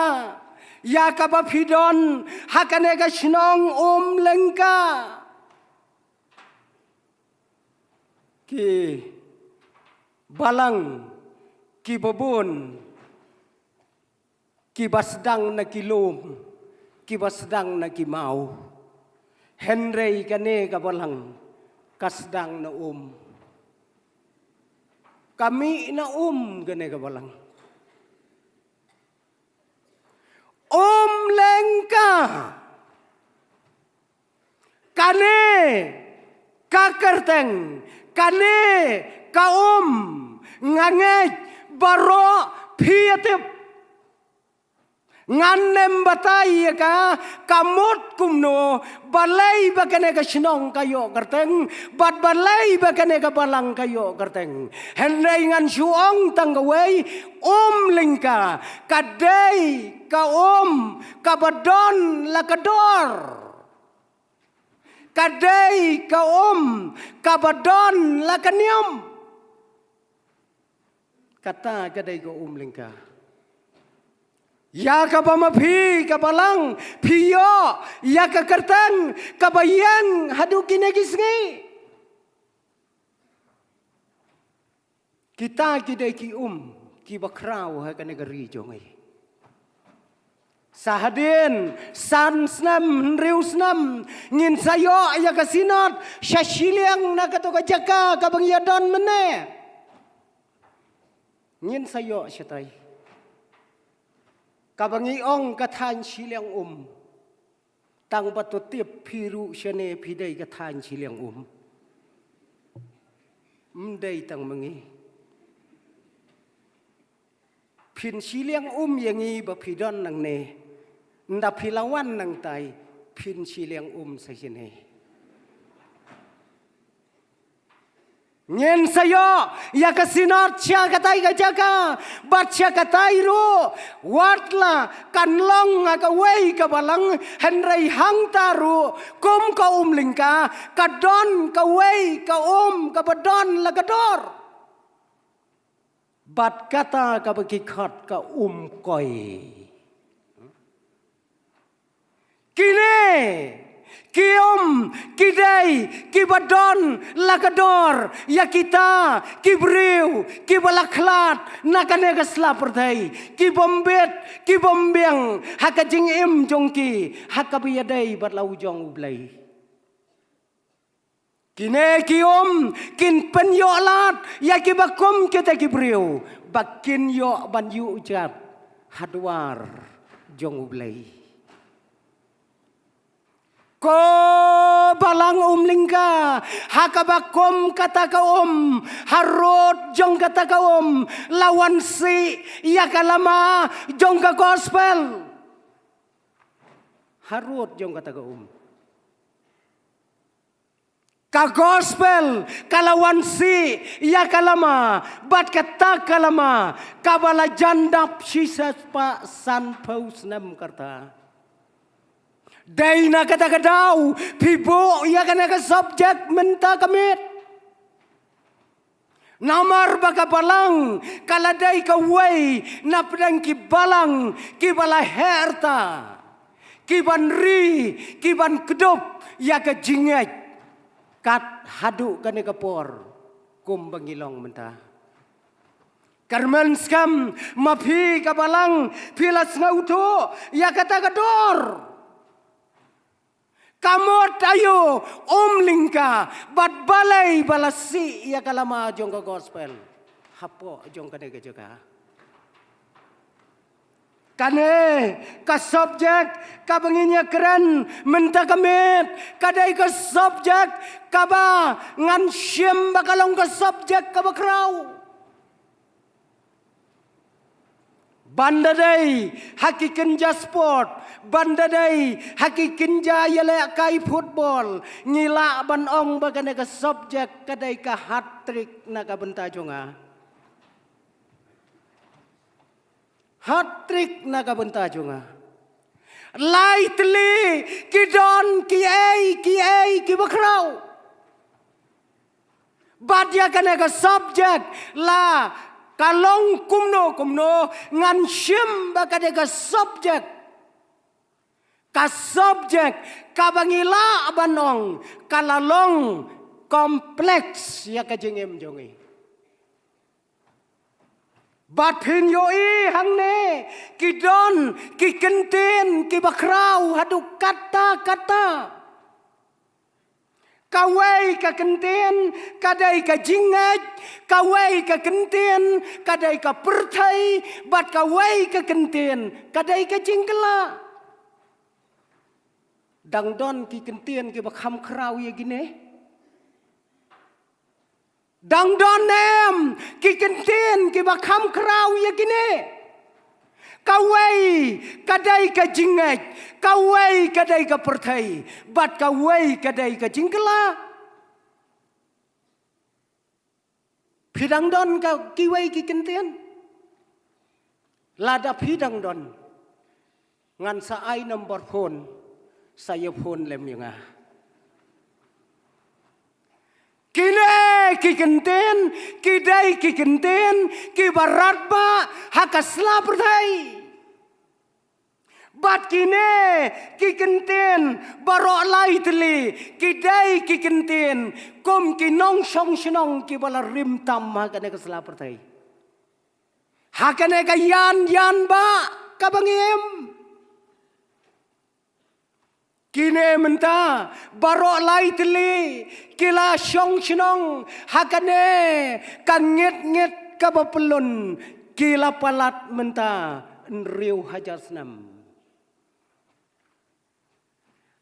ïa kaba phi don ha kane ka shnong Umlyngka, ki Balang kiba bun, kiba sdang na ki lum, kiba sdang na ki maw. Hynrei kane ka Balang ka sdang na um. Ka mih na um kane ka Balang. Umlyngka. Kane ka kyrteng, kane ka um, nga ngeit baroh phi ïa tip. Ngan ym batai ïa ka, ka mut kumno, balei ba kane ka shnong ka ïoh kyrteng, bad balei ba kane ka Balang ka ïoh kyrteng. Hynrei ngan shu ong tang kawei, Umlyngka, ka dei ka um kaba don la ka dor. Ka dei ka um kaba don la ka niam. Kata ka dei ka Umlyngka. Ïa kaba ma phi ka Balang phi ïoh ïa ka kyrteng kaba ïeng haduh kine ki sngi. Kita ki dei ki um kiba khraw ha kane ka ri jong ngi. Sa hadien san snem hynriew snem ngin sa ïoh ïa ka Synod sha shiliang na kato ka jaka kaba ngi ïa don mynne. Ngin sa ïoh shatai kaba ngi ong ka thaiñ shiliang um. Tang ba to tip phi ruh shane phi dei ka thaiñ shiliang um. Ym dei tang ma ngi. Phin shiliang um ïa ngi ba phi don nangne. Nda phi la wan nangtai phin shiliang um sa shane. Ngin sa ïoh ïa ka Synod sha katai ka jaka bad sha katai ruh, wat la kan long ha kawei ka Balang, hynrei hangta ruh kum ka Umlyngka ka don kawei ka um kaba don la ka dor. Bad kata kaba ki khot ka um koi. Kine ki um ki dei kiba don la ka dor ïa kita ki briew kiba la khlad na kane ka sla pyrthei, ki bym bit ki bym biang ha ka jingim jong ki ha kaba ïadei bad la u jong U Blei. Kine ki um kin pynïoh lad ïa kiba kum kita ki briew ba kin ïoh ban ïuh jat ha dwar jong U Blei. Ko Balang Umlyngka, ha kaba kum kata ka um, harud jong kata ka um la wan sih ïa ka lama jong ka gospel. Harud jong kata ka um. Ka gospel ka la wan sih ïa ka lama bad kata ka lama kaba la jan dap shispah sanphew snem ka rta. Dei na kata ka daw phi buh ïa kane ka subject mynta ka miet. Namar ba ka Balang ka la dei kawei na pdeng ki Balang kiba la heh rta, kiban ri, kiban kdup ïa ka jingngeit kat haduh kane ka por kumba ngi long mynta. Kyrmen skhem ma phi ka Balang phi la sngewthuh ïa kata ka dor. Ka mut aïu Umlyngka bad balei ba la sih ïa ka lama jong ka gospel hapoh jong kane ka jaka. Kane ka subject kaba ngin ïa kren mynta ka miet ka dei ka subject kaba ngan shim ba ka long ka subject kaba khraw. Ban da dei ha ki kynja sport, ban da dei ha ki kynja ïalehkai football, ngi lah ban ong ba kane ka subject ka dei ka hat-trick na ka bynta jong nga. Hat-trick na ka bynta jong nga. Lai tylli ki don kiei kiei kiba khraw. Bad ïa kane ka subject la ka long kumno kumno, ngan shim ba kane ka subject, ka subject kaba ngi lah ban ong ka la long complex ïa ka jingim jong ngi. Bad phin ïohi hangne ki don ki kyntien kiba khraw haduh katta katta. Kawei ka kyntien ka dei ka jingngeit, kawei ka kyntien ka dei ka pyrthei, bad kawei ka kyntien ka dei ka jingkylla. Dang don ki kyntien kiba kham khraw ïa kine? Dang don em ki kyntien kiba kham khraw ïa kine? Kawei ka dei ka jingngeit, kawei ka dei ka pyrthei, bad kawei ka dei ka jingkylla. Phi dang don ka kiwei ki kyntien? Lada phi dang don, ngan sa ai number phone, sa ïa phone lem ïa nga. Kine ki kyntien ki dei ki kyntien kiba radbah ha ka sla pyrthei. Bad kine ki kyntien baroh lai tylli ki dei ki kyntien kum ki nongshong shnong kiba la rim tam ha kane ka sla pyrthei. Ha kane ka ïan ïan bah kaba ngi im. Kine mynta baroh lai tylli ki la shong shnong ha kane ka ngit ngit kaba pyllun, ki la palat mynta hynriew hajar snem.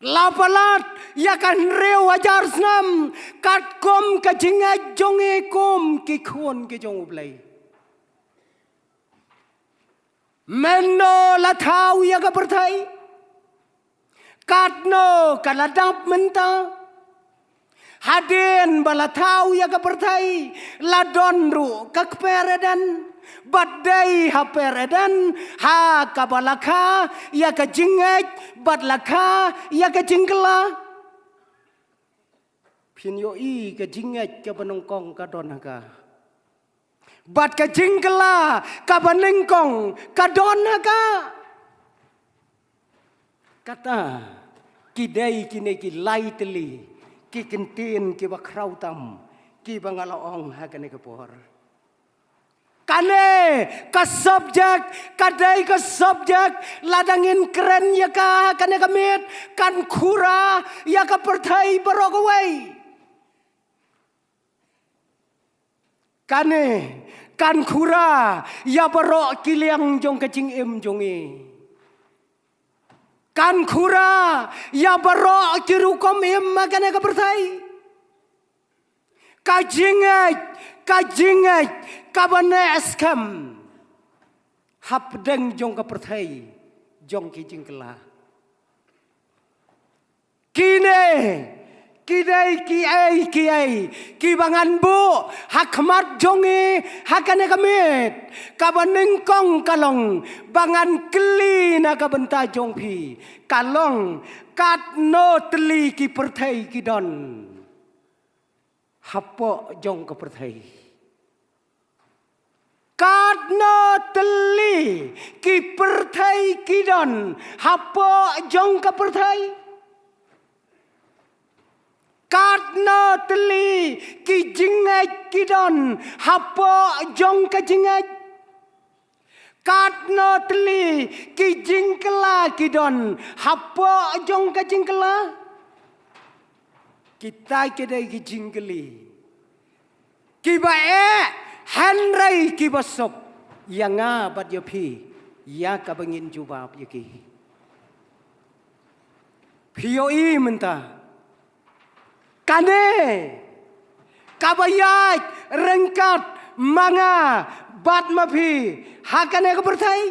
La palat ïa ka hynriew hajar snem katkum ka jingngeit jong ngi kum ki khun ki jong U Blei. Mynno la thaw ïa ka pyrthei? Katno ka la dap mynta? Hadien ba la thaw ïa ka pyrthei la don ruh ka kper Eden. Bad dei ha kper Eden ha kaba la kha ïa ka jingngeit bad la kha ïa ka jingkylla. Phin ïohi ka jingngeit kaba nyngkong ka don ha ka. Bad ka jingkylla kaba nyngkong ka don ha ka. Kata ki dei kine ki lai tylli ki kyntien kiba khraw tam kiba nga la ong ha kane ka por. Kane ka subject ka dei ka subject lada ngin kren ïa ka ha kane ka miet kan khura ïa ka pyrthei baroh kawei. Kane kan khura ïa baroh ki liang jong ka jingim jong ngi. Kan khura ïa baroh ki rukom im ha kane ka pyrthei. Ka jingngeit, ka jingngeit kaba neh skhem hapdeng jong ka pyrthei jong ki jingkylla. Kine ki dei kiei kiei kiba ngan buh ha khmat jong ngi ha kane ka miet. Kaba nyngkong ka long ba ngan kylli na ka bynta jong phi, ka long katno tylli ki pyrthei ki don hapoh jong ka pyrthei? Katno tylli ki pyrthei ki don hapoh jong ka pyrthei? Katno tylli ki jingngeit ki don hapoh jong ka jingngeit? Katno tylli ki jingkylla ki don hapoh jong ka jingkylla? Kita ki dei ki jingkylli kiba eh hynrei kiba suk ïa nga bad ïa phi ïa kaba ngin jubab ïa ki. Phi ïohi mynta kane kaba ïaid ryngkat ma nga bad ma phi ha kane ka pyrthei?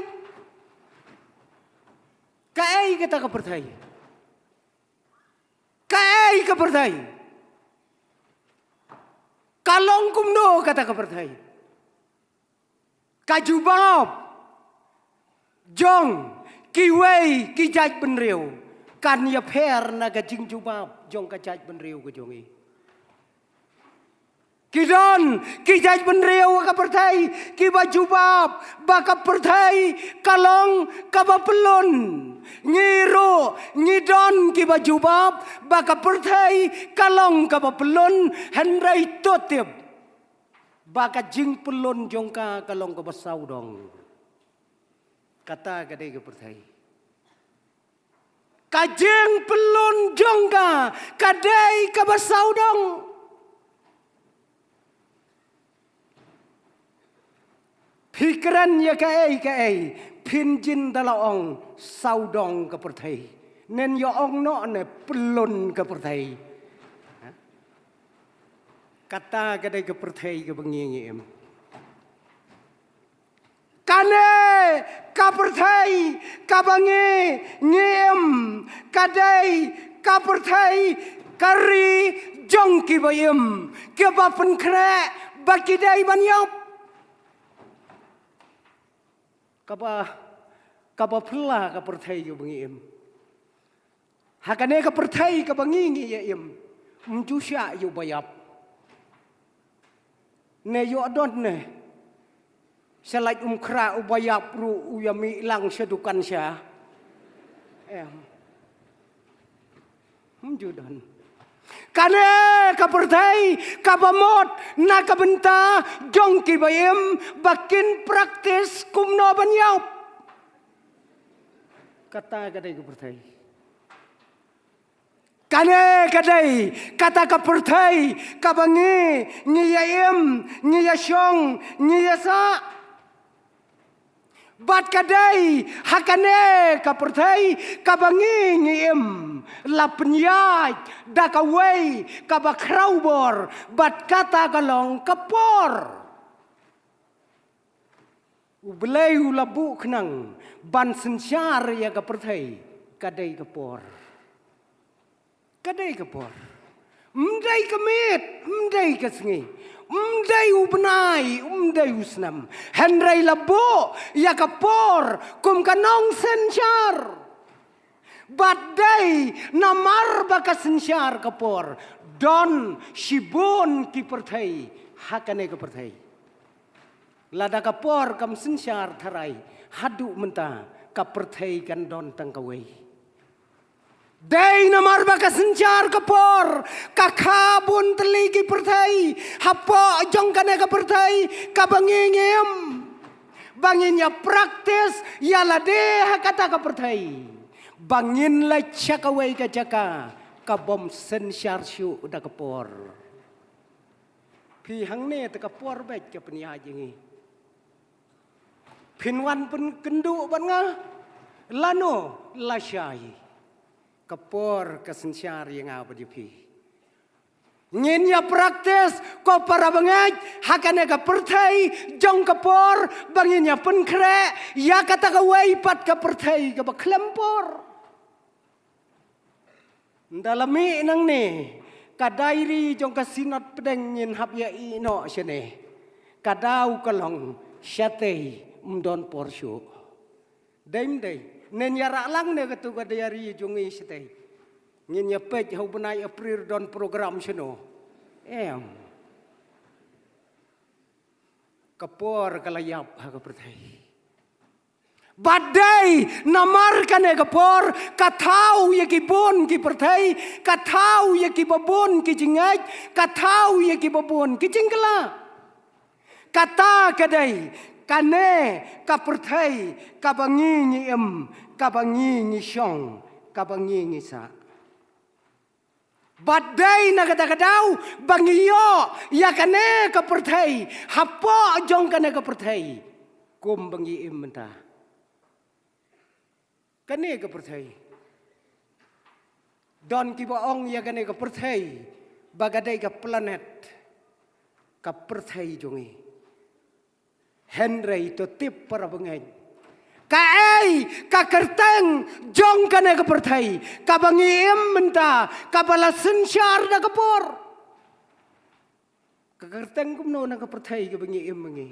Kaei kata ka pyrthei? Kaei ka pyrthei? Ka long kumno kata ka pyrthei? Ka jubab jong kiwei ki jaitbynriew kan ïapher na ka jingjubab jong ka jaitbynriew ka jong ngi. Ki don ki jaitbynriew ha ka pyrthei kiba jubab ba ka pyrthei ka long kaba pyllun. Ngi ruh ngi don kiba jubab ba ka pyrthei ka long kaba pyllun, hynrei to tip ba ka jingpyllun jong ka ka long kaba sawdong. Kata ka dei ka pyrthei. Ka jingpyllun jong ka ka dei kaba sawdong. Phi kren ïa kaei kaei, phin jin da la ong sawdong ka pyrthei. Nen ïa ong noh ne pyllun ka pyrthei. Kata ka dei ka pyrthei kaba ngi ngi im. Kane ka pyrthei kaba ngi ngi im ka dei ka pyrthei ka ri jong kiba im, kiba pynkhreh ba ki dei ban ïap. Kaba, kaba phylla ka pyrthei kaba ngi im. Ha kane ka pyrthei kaba ngi ngi ïa im, ym ju shah ïa uba ïap. Ne ïoh don ne sha lait um khrah uba ïap ruh u ïa mih lang sha dukan sha. Em. Ym ju don. Kane ka pyrthei kaba mut na ka bynta jong kiba im ba kin praktis kumno ban ïap. Kata ka dei ka pyrthei. Kane ka dei kata ka pyrthei kaba ngi ngi ïa im, ngi ïa shong, ngi ïa sah. Bad ka dei ha kane ka pyrthei kaba ngi ngi im, la pynïaid da kawei kaba khraw bor, bad kata ka long ka por. U Blei u la buh khnang ban synshar ïa ka pyrthei, ka dei ka por. Ka dei ka por. Ym dei ka miet, ym dei ka sngi, ym dei u bnai, ym dei u snem. Hynrei la buh ïa ka por kum ka nongsynshar. Bad dei namar ba ka synshar ka por, don shibun ki pyrthei ha kane ka pyrthei. Lada ka por kam synshar tharai, haduh mynta ka pyrthei kan don tang kawei. Dei namar ba ka synshar ka por, ka kha bun tylli ki pyrthei hapoh jong kane ka pyrthei kaba ngi ngi im. Ba ngin ïa praktis ïa lade ha kata ka pyrthei, ba ngin leit sha kawei ka jaka ka bym synshar shuh da ka por. Phi, hangne te ka por beit ka pynïaid ïa ngi. Phin wan pynkynduh bad nga lano lashai. Ka por ka synshar ïa nga bad ïa phi. Ngin ïa praktis ko para bangeit ha kane ka pyrthei jong ka por ba ngin ïa pynkhreh ïa kata kawei pat ka pyrthei kaba khlem por. Nda la mih nangne ka diary jong ka Synod Pdeng, ngin hap ïa ïeh noh shane. Ka daw ka long shatei, ym don por shuh. Dei ym dei? Nen ïa rah lang ne katu ka diary jong ngi shatei. Ngin ïa peit ha u bnai April don program shano. Em. Ka por ka la ïap ha ka pyrthei. Bad dei namar kane ka por ka thaw ïa ki bun ki pyrthei, ka thaw ïa kiba bun ki jingngeit, ka thaw ïa kiba bun ki jingkylla. Kata ka dei kane ka pyrthei kaba ngi ngi im, kaba ngi ngi shong, kaba ngi ngi sah. Bad dei na kata ka daw ba ngi ïoh ïa kane ka pyrthei, hapoh jong kane ka pyrthei kum ba ngi im mynta. Kane ka pyrthei, don kiba ong ïa kane ka pyrthei ba ka dei ka planet, ka pyrthei jong ngi. Hynrei to tip para bangeit, Kaei ka kyrteng jong kane ka pyrthei kaba ngi im mynta, kaba la synshar da ka por? Ka kyrteng kumno na ka pyrthei kaba ngi im ma ngi?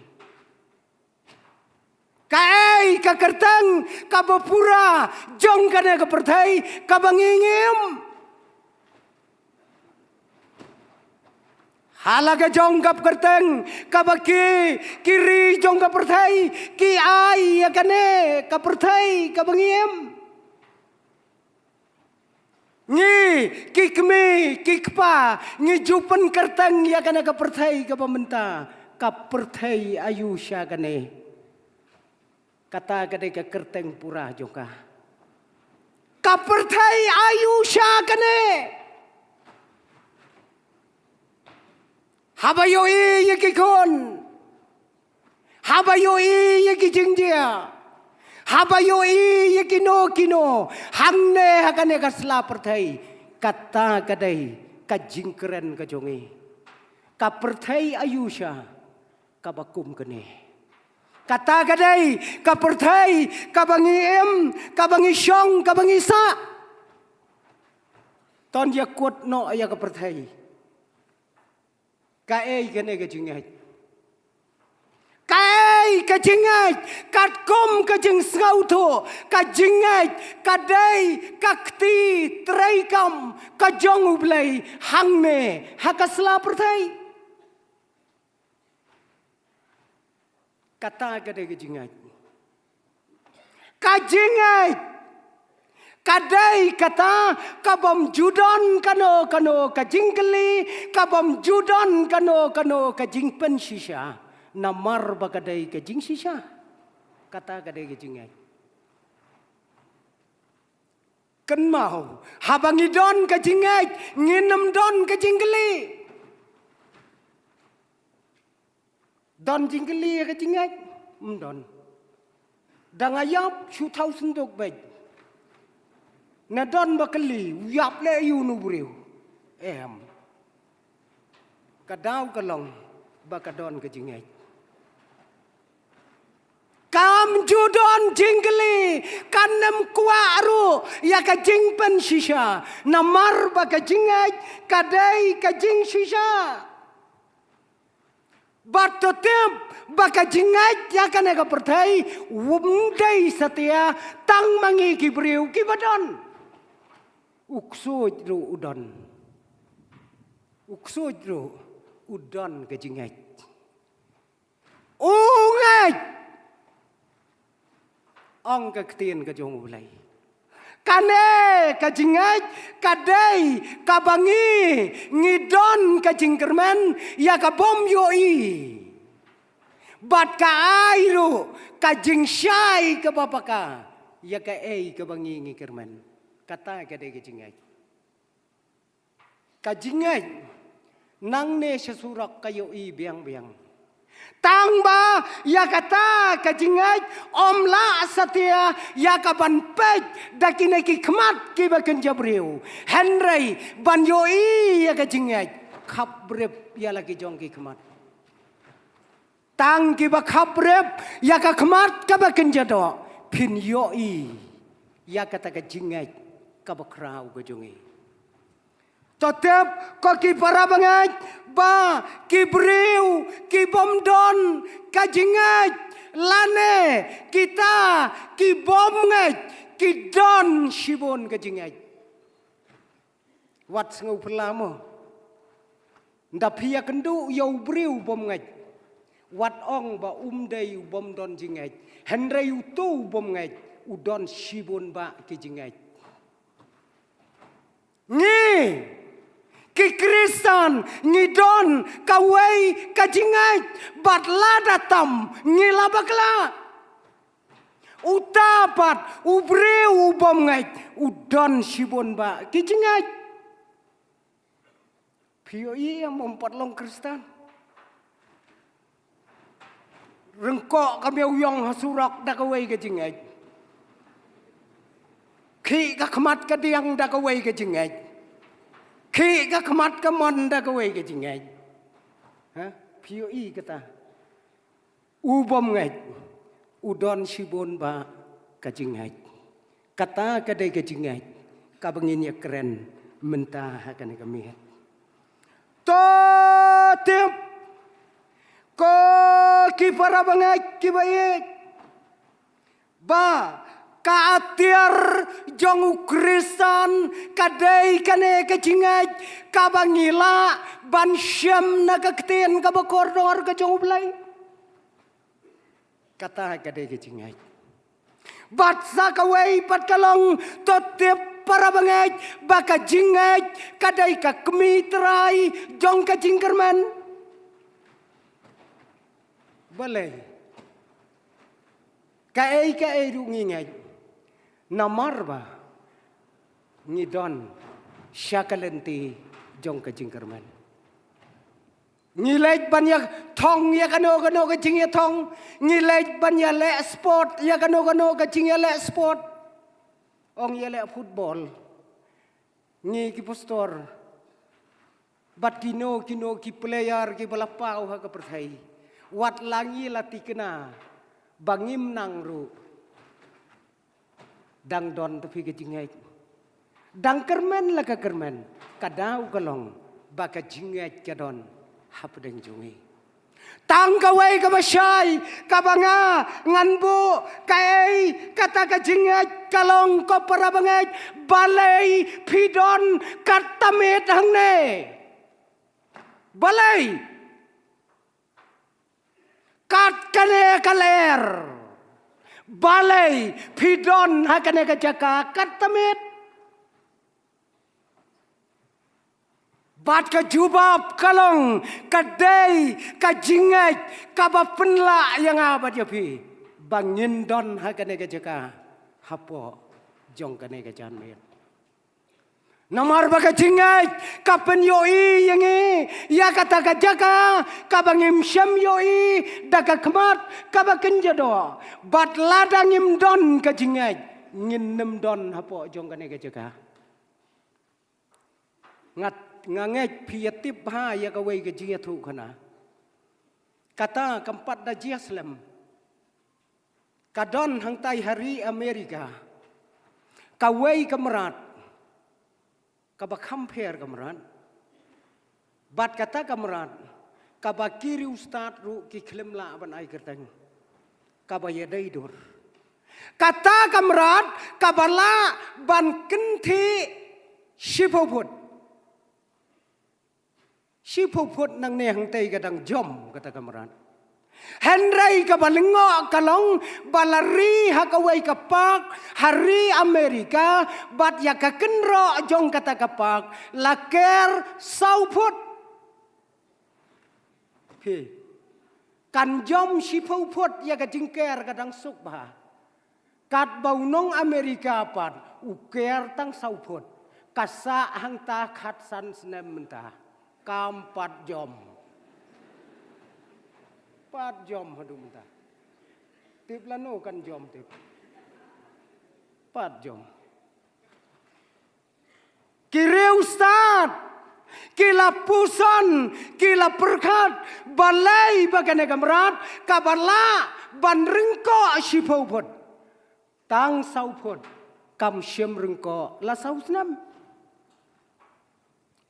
Kaei ka kyrteng kaba pura jong kane ka pyrthei kaba ngi im? Ha la ka jong ka kyrteng kaba ki, ki ri jong ka pyrthei ki ai ïa kane ka pyrthei kaba ngi im. Ngi, ki kmie, ki kpa, ngi ju pynkyrteng ïa kane ka pyrthei kaba mynta, ka pyrthei aïu sha kane. Kata ka dei ka kyrteng pura jong ka. Ka pyrthei aïu sha kane. Haba ïohi ïa ki khun, haba ïohi ïa ki jingjia, haba ïohi ïa kino kino hangne ha kane ka sla pyrthei, kata ka dei ka jingkren ka jong ngi. Ka pyrthei aïu sha kaba kum kane. Kata ka dei ka pyrthei kaba ngi im, kaba ngi shong, kaba ngi sah. Ton ïa kut noh ïa ka pyrthei. Kaei kane ka jingngeit? Kaei ka jingngeit? Katkum ka jingsngewthuh, ka jingngeit ka dei ka kti treikam ka jong U Blei hangne ha ka sla pyrthei. Kata ka dei ka jingngeit. Ka jingngeit ka dei kata kabym ju don kano kano ka jingkylli, kabym ju don kano kano ka jingpynshisha, namar ba ka dei ka jingshisha. Kata ka dei ka jingngeit. Kynmaw, haba ngi don ka jingngeit, ngin ym don ka jingkylli. Don jingkylli ïa ka jingngeit? Ym don. Da nga ïap shu thaw synduk beit. Na don ba kylli, u ïap leh ïa uno u briew? Em. Ka daw ka long ba ka don ka jingngeit. Kam ju don jingkylli, kan ym kwah ruh ïa ka jingpynshisha, namar ba ka jingngeit ka dei ka jingshisha. Bad to tip ba ka jingngeit ïa kane ka pyrthei um dei satia tang ma ngi ki briew kiba don. U ksuid ruh u don. U ksuid ruh u don ka jingngeit. U ngeit. Ong ka ktien ka jong U Blei. Kane ka jingngeit ka dei kaba ngi, ngi don ka jingkyrmen ïa ka bym ïohi. Bad ka ai ruh ka jingshai kaba paka ïa kaei kaba ngi, ngi kyrmen. Kata ka dei ka jingngeit. Ka jingngeit nangne sha surok ka ïohi biang biang. Tang ba ïa kata ka jingngeit ym lah satia ïa ka ban peit da kine ki khmat kiba kynja briew. Hynrei ban ïohi ïa ka jingngeit, khapbrip ïa la ki jong ki khmat. Tang kiba khapbrip ïa ka khmat kaba kynja doh phin ïohi ïa kata ka jingngeit kaba khraw ka jong ngi. To tip ko ki para bangeit ba ki briew kibym don ka jingngeit lane kita kibym ngeit ki don shibun ka jingngeit. Wat sngewphylla mo. Nda phi ïakynduh ïa u briew bym ngeit, wat ong ba um dei u bym don jingngeit. Hynrei uto u bym ngeit u don shibun bah ki jingngeit. Ngi ki Khristan ngi don kawei ka jingngeit bad lada tam ngi la bakla. Uta pat u briew u bym ngeit u don shibun bah ki jingngeit. Phi ïohi em, ym pat long Khristan. Ryngkoh ka miaw ïong ha surok da kawei ka jingngeit. Khih ka khmat ka diang da kawei ka jingngeit. Khih ka khmat ka mon da kawei ka jingngeit. Ha? Phi ïohi kata. U bym ngeit u don shibun bah Ka jingngeit. Kata ka dei ka jingngeit kaba ngin ïa kren mynta ha kane ka miet. To tip, ko ki para bangeit kiba ïeit, ba ka atiar jong u Khristan ka dei kane ka jingngeit kaba ngi lah ban shem na ka ktien kaba kordor ka jong U Blei. Kata ka dei ka jingngeit. Bad sa kawei pat ka long, to tip para bangeit, ba ka jingngeit ka dei ka kmie trai jong ka jingkyrmen. Balei? Kaei kaei ruh ngi ngeit, namar ba ngi don sha ka lynti jong ka jingkyrmen. Ngi leit ban ïa thong ïa kano kano ka jingïathong. Ngi leit ban ïa leh sport ïa kano kano ka jingïaleh sport. Ong ïa leh football. Ngi ki pastor bad kino kino ki player kiba la paw ha ka pyrthei, wat la ngi la thikna ba ngim nang ruh, dang don te phi ka jingngeit. Dang kyrmen la ka kyrmen, ka daw ka long ba ka jingngeit ka don hapdeng jong ngi. Tang kawei kaba shai kaba nga ngan buh kaei, kata ka jingngeit ka long, ko para bangeit, balei phi don katta miet hangne? Balei? Kat kane ka lyer, balei phi don ha kane ka jaka katta miet? Bad ka jubab ka long, ka dei ka jingngeit kaba pynlah ïa nga bad ïa phi ba ngin don ha kane ka jaka hapoh jong kane ka janmiet. Namar ba ka jingngeit ka pynïohi ïa ngi ïa kata ka jaka kaba ngim shym ïohi da ka khmat kaba kynja doh. Bad lada ngim don ka jingngeit, ngin nym don hapoh jong kane ka jaka. Nga, nga ngeit phi ïa tip bha ïa kawei ka jingïathuhkhana. Kata kam pat da jia slem. Ka don hangtai ha ri Amerika kawei ka mrad kaba kham pher ka mrad. Bad kata ka mrad kaba ki riewstad ruh ki khlem lah ban ai kyrteng, kaba ïadei dur. Kata ka mrad kaba lah ban kynthih shiphew phut. Shiphew phut nangne hangtei ka dang jom kata ka mrad. Hynrei kaba lyngngoh ka long ba la ri ha kawei ka park ha ri Amerika, bad ïa ka kynroh jong kata ka park la ker saw phut. Phi, kan jom shiphew phut ïa ka jingker ka dang suk bha. Katba u nong Amerika pat u ker tang saw phut. Ka sah hangta khatsan snem mynta. Kam pat jom. Pat jom haduh mynta. Tip lano kan jom tip. Pat jom. Ki riewstad ki la puson, ki la pyrkhat, balei ba kane ka mrad kaba lah ban ryngkoh shiphew phut, tang saw phut kam shym ryngkoh la saw snem.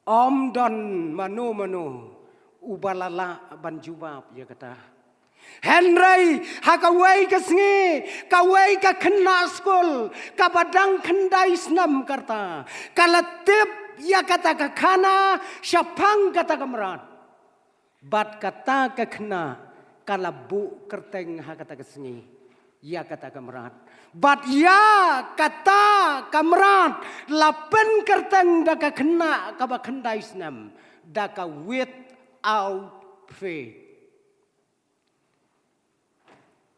Ym don mano mano uba la lah ban jubab ïa kata. Hynrei ha kawei ka sngi, kawei ka khynnah skul kaba dang khyndai snem ka rta, ka la tip ïa kata ka khana shaphang kata ka mrad. Bad kata ka khynnah ka la buh kyrteng ha kata ka sngi ïa kata ka mrad. Bad ïa kata ka mrad la pynkyrteng da ka khynnah kaba khyndai snem da ka Without Faith.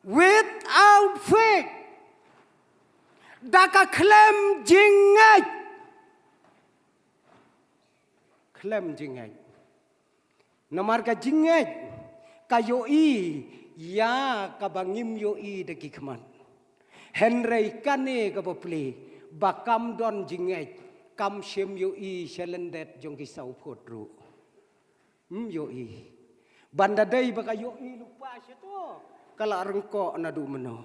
Without Faith. Da ka khlem jingngeit. Khlem jingngeit. Namar ka jingngeit ka ïohi ïa kaba ngim ïohi da ki khmat. Hynrei kane kaba plie, ba kam don jingngeit kam shym ïohi sha lyndet jong ki saw phut ruh. Ym ïohi. Ban da dei ba ka ïohi lypa shato, ka la ryngkoh naduh mynno.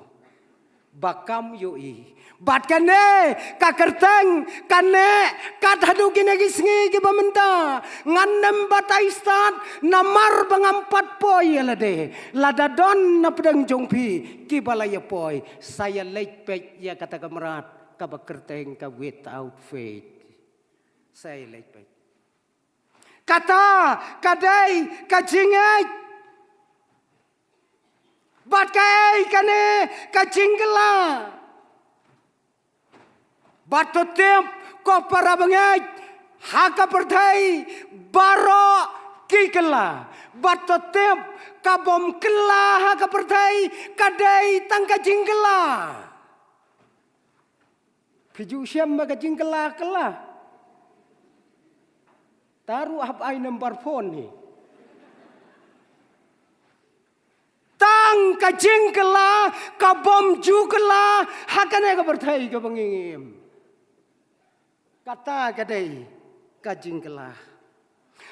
Ba kam ïohi. Bad kane ka kyrteng, kane, kat haduh kine ki sngi kiba mynta, ngan nym batai stad, namar ba ngam pat poi ïa lade. Lada don na pdeng jong phi kiba la ïa poi, sa ïa leit peit ïa kata ka mrad kaba kyrteng ka Without Faith. Sa ïa leit peit. Kata ka dei ka jingngeit. Bad kaei kane ka jingkylla? Bad to tip, ko para bangeit, ha ka pyrthei baroh ki kylla. Bad to tip, ka bym kylla ha ka pyrthei ka dei tang ka jingkylla. Phi ju shem ba ka jingkylla kylla? Te ruh hap ai number phone hi. Tang ka jingkylla ka bym ju kylla ha kane ka pyrthei kaba ngi im. Kata ka dei ka jingkylla.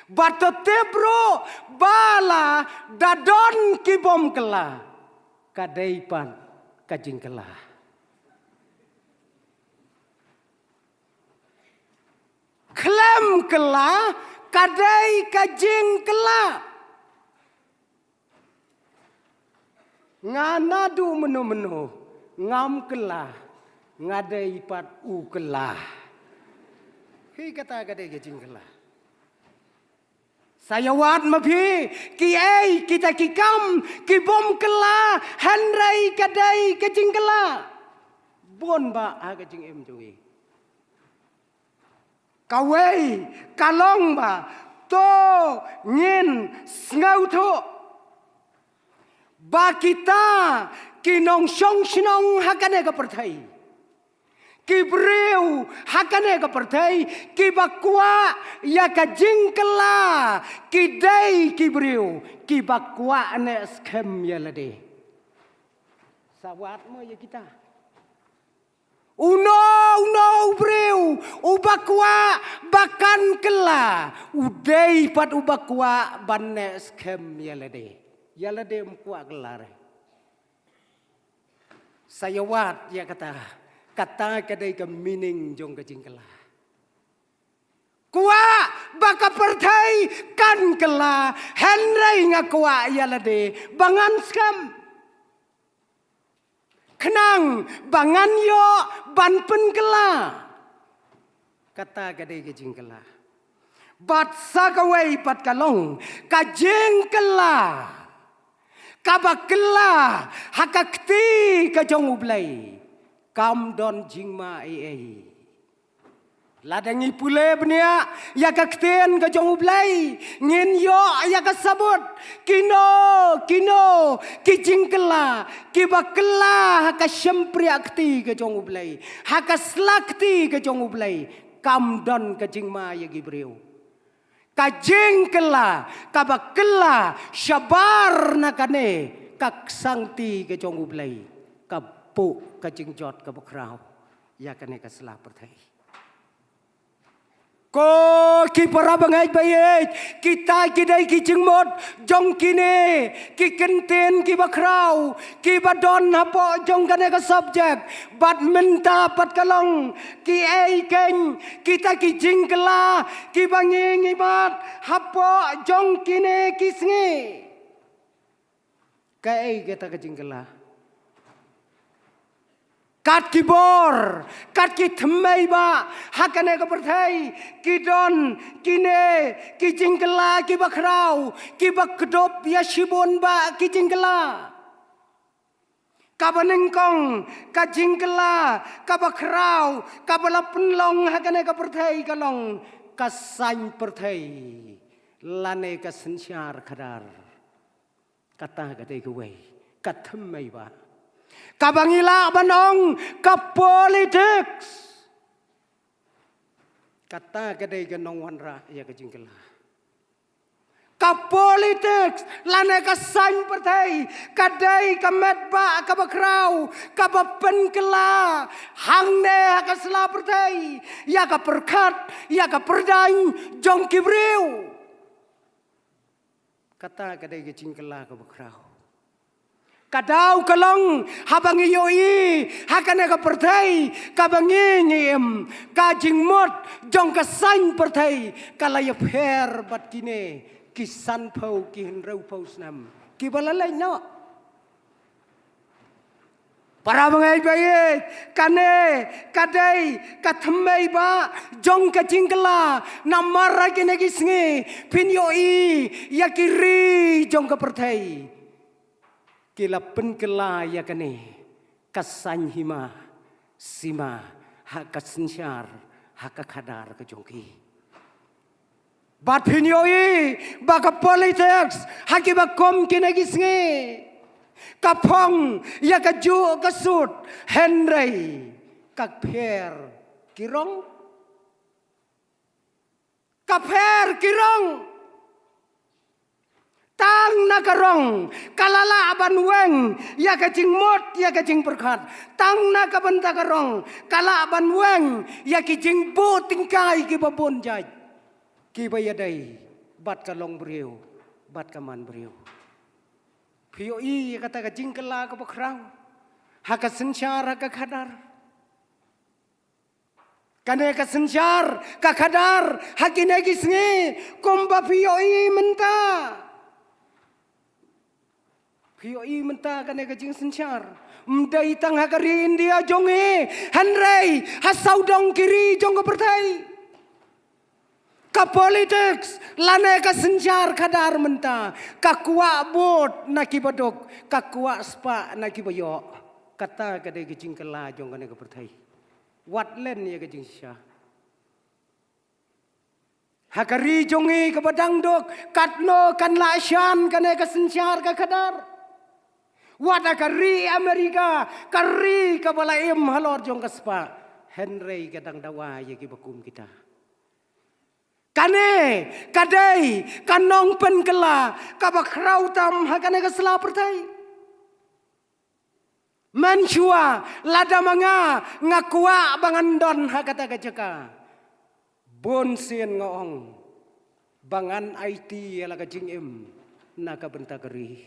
Bad to tip ruh ba lada don ki bym kylla, ka dei pat ka jingkylla. Khlem kylla ka dei ka jingkylla. Nga naduh mynno mynno ngam kylla, nga dei pat u kylla. Hi kata ka dei ka jingkylla. Sa ïa wad ma phi, kiei kita ki kam ki bym kylla, hynrei ka dei ka jingkylla. Bun ba ha ka jingim jong ngi. Kawei ka long ba to ngin sngewthuh ba kita ki nongshong shnong ha kane ka pyrthei, ki briew ha kane ka pyrthei kiba kwah ïa ka jingkylla, ki dei ki briew kiba kwah ne skhem ïa lade. Sa wad mo ïa kita. Uno uno u briew uba kwah ba kan kylla, u dei pat uba kwah ban neh skhem ïa lade. Ïa lade um kwah kylla re. Sa ïa wad ïa kata, kata ka dei ka meaning jong ka jingkylla. Kwah ba ka pyrthei kan kylla, hynrei nga kwah ïa lade ba ngan skhem. Khnang ba ngan ïoh ban pynkylla. Kata ka dei ka jingkylla. Bad sa kawei pat ka long ka jingkylla kaba kylla ha ka kti ka jong U Blei. Kam don jingma ei ei. Lada ngi pule bniah ïa ka ktien ka jong U Blei, ngin ïoh ïa ka sabut. Kino kino ki jingkylla kiba kylla ha ka shympriah kti ka jong U Blei, ha ka sla kti ka jong U Blei, kam don ka jingma ïa ki briew. Ka jingkylla kaba kylla shabar na kane ka ksangti ka jong U Blei, ka buh ka jingjot kaba khraw ïa kane ka sla pyrthei. Ko ki para bangeit ba ïeit, kita ki dei ki jingmut jong kine ki kyntien kiba khraw kiba don hapoh jong kane ka subject. Bad mynta pat ka long kiei kein kita ki jingkylla kiba ngi ngi mad hapoh jong kine ki sngi. Kaei kata ka jingkylla? Kat ki bor, kat ki thymmei ba ha kane ka pyrthei ki don kine ki jingkylla kiba khraw, kiba kdup ïa shibun ba ki jingkylla. Kaba nyngkong ka jingkylla kaba khraw kaba la pynlong ha kane ka pyrthei ka long ka saiñ pyrthei lane ka synshar khadar. Kata ka dei kawei ka thymmei ba kaba ngi lah ban ong ka politics. Kata ka dei ka nongwanrah ïa ka jingkylla. Ka politics lane ka saiñ pyrthei ka dei ka met ba kaba khraw kaba pynkylla hangne ha ka sla pyrthei ïa ka pyrkhat, ïa ka pyrdaiñ jong ki briew. Kata ka dei ka jingkylla kaba khraw. Ka daw ka long haba ngi ïohi ha kane ka pyrthei kaba ngi ngi im, ka jingmut jong ka saiñ pyrthei ka la ïapher bad kine ki sanphew ki hynriewphew snem kiba la leit noh. Para bangeit ba ïeit, kane ka dei ka thymmei ba jong ka jingkylla. Namar ha kine ki sngi phin ïohi ïa ki ri jong ka pyrthei ki la pynkylla ïa kane ka saiñ hima sima ha ka synshar, ha ka khadar ka jong ki. Bad phin ïohi ba ka politics ha kiba kum kine ki sngi ka phong ïa ka juh ka sut, hynrei ka pher ki rong. Ka pher ki rong. Tang na ka rong ka la lah ban weng ïa ka jingmut ïa ka jingpyrkhat. Tang na ka bynta ka rong ka lah ban weng ïa ki jingbuh tyngkai kiba bun jait kiba ïadei bad ka long briew bad ka man briew. Phi ïohi ïa kata ka jingkylla kaba khraw ha ka synshar, ha ka khadar. Kane ka synshar ka khadar ha kine ki sngi kumba phi ïohi mynta. Phi ïohi mynta kane ka jingsynshar ym dei tang ha ka ri India jong ngi, hynrei ha sawdong ki ri jong ka pyrthei. Ka politics lane ka synshar khadar mynta ka kwah bud na kiba duk, ka kwah spah na kiba ïoh. Kata ka dei ka jingkylla jong kane ka pyrthei. Wat len ïa ka jingshisha. Ha ka ri jong ngi kaba dang duk, katno kan lah shan kane ka synshar ka khadar? Wat ha ka ri Amerika, ka ri kaba la im halor jong ka spah, hynrei ka dang dawa ïa kiba kum kita. Kane ka dei ka nongpynkylla kaba khraw tam ha kane ka sla pyrthei. Mynshuwa lada ma nga nga kwah ba ngan don ha kata ka jaka, bun sien nga ong ba ngan aiti ïa la ka jingim na ka bynta ka ri.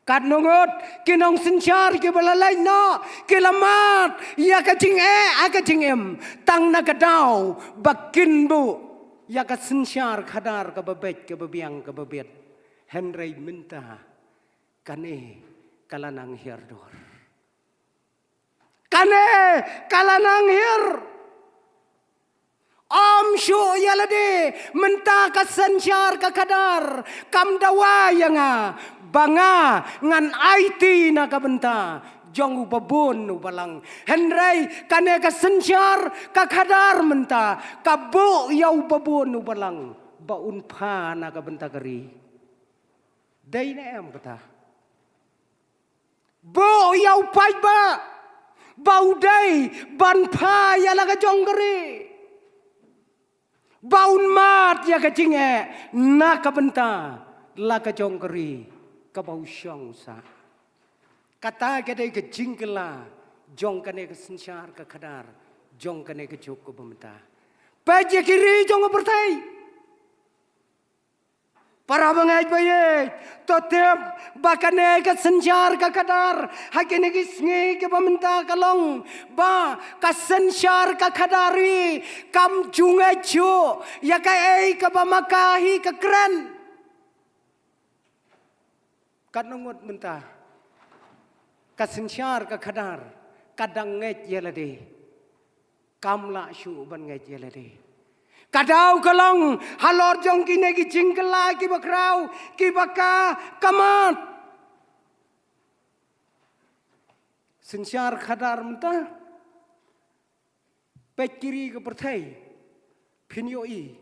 Katno ngut ki nongsynshar kiba la leit noh ki la mad ïa ka jingeh ha ka jingim tang na ka daw ba kin buh ïa ka synshar khadar kaba beit, kaba biang, kaba biet. Hynrei mynta kane ka la nang hiar dor. Kane ka la nang hiar. Ym shuh ïa lade, mynta ka synshar ka khadar kam dawa ïa nga ba nga ngan aiti na ka bynta jong u babun u balang. Hynrei kane ka synshar ka khadar mynta ka buh ïa u babun u balang ba un pha na ka bynta ka ri. Dei ne em kata? Buh ïa u paidbah ba u dei ban pha ïa la ka jong ka ri, ba un mad ïa ka jingeh na ka bynta la ka jong ka ri kaba u shong u sah. Kata ka dei ka jingkylla jong kane ka synshar ka khadar jong kane ka juk kaba mynta. Peit ïa ki ri jong ka pyrthei. Para bangeit ba ïeit, to tip ba kane ka synshar ka khadar ha kine ki sngi kiba mynta ka long ba ka synshar ka khadar hi kam ju ngeit shuh ïa kaei kaba ma ka hi ka kren. Katno ngut mynta ka synshar ka khadar ka dang ngeit ïa lade? Kam lah shuh ban ngeit ïa lade. Ka daw ka long halor jong kine ki jingkylla kiba khraw kiba ka ka mad. Synshar khadar mynta. Peit ki ri ka pyrthei, phin ïohi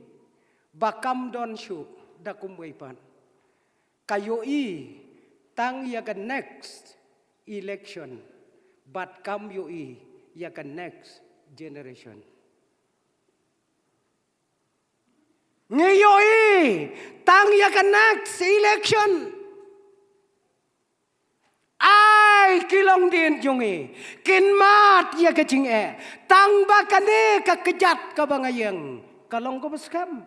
ba kam don shuh da kumwei pat. Ka ïohi tang ïa ka next election bad kam ïohi ïa ka next generation. Ngi ïohi tang ïa ka next election. Ai ki longdien jong ngi kin mad ïa ka jingeh tang ba kane ka kjat kaba nga ïeng ka long kaba skhem.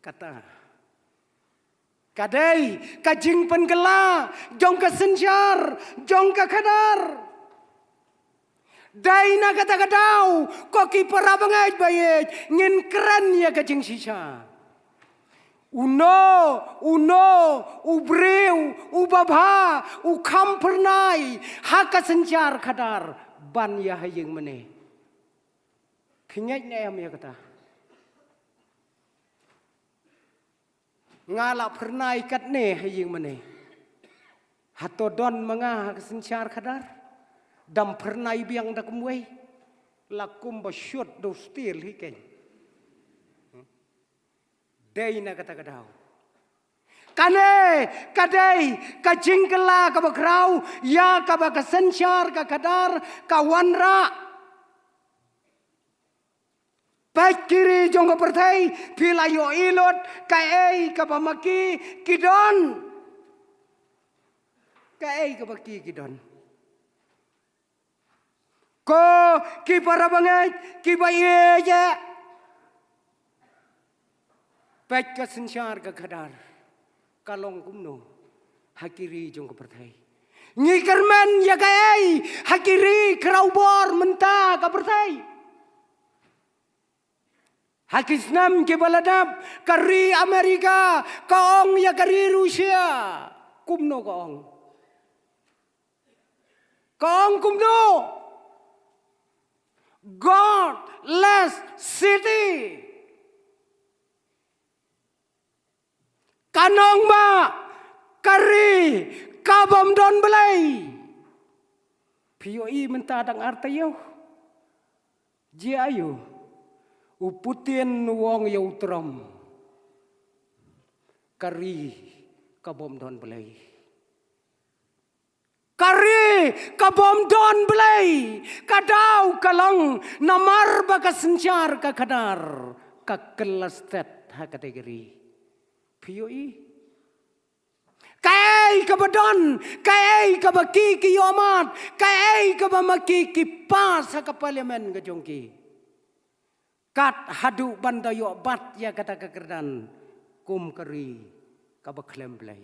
Kata Ka dei ka jingpynkylla jong ka synshar jong ka khadar. Dei na kata ka daw, ko ki para bangeit ba ïeit, ngin kren ïa ka jingshisha. Uno uno u briew uba bha u kham phyrnai ha ka synshar khadar ban ïa ha ïing mane. Phi ngeit ne em ïa kata? Nga la phyrnai katne ha ïing mane. Hato don ma nga ha ka synshar khadar? Dam phyrnai biang da kumwei. La kum ba shut do stil hi keng. Dei na kata ka daw. Kane ka dei ka jingkylla kaba khraw ïa kaba ka synshar ka khadar ka wanrah. Peit ki ri jong ka pyrthei, phi la ïohi lut kaei kaba ma ki ki don. Kaei kaba ki ki don. Ko ki para bangeit kiba ïeit. Peit ka synshar ka khadar ka long kumno ha ki ri jong ka pyrthei. Ngi kyrmen ïa kaei ha ki ri khraw bor mynta ka pyrthei? Ha ki snem kiba la dep ka ri Amerika ka ong ïa ka ri Rusia. Kumno ka ong? Ka ong kumno? Godless city. Kan ong ba ka ri ka bym don Blei. Phi ïohi mynta dang ar taïew. Jia aïu? U Putin u ong ïa u Trump. Ka ri ka bym don Blei. Ka ri ka bym don Blei. Ka daw ka long namar ba ka synshar ka khadar ka kylla stet ha kata ka ri. Phi ïohi? Kaei kaba don, kaei kaba ki ki ïoh mad, kaei kaba ma ki ki pass ha ka parliament ka jong ki. Kat haduh ban da ïoh bat ïa kata ka kyrdan kum ka ri kaba khlem Blei.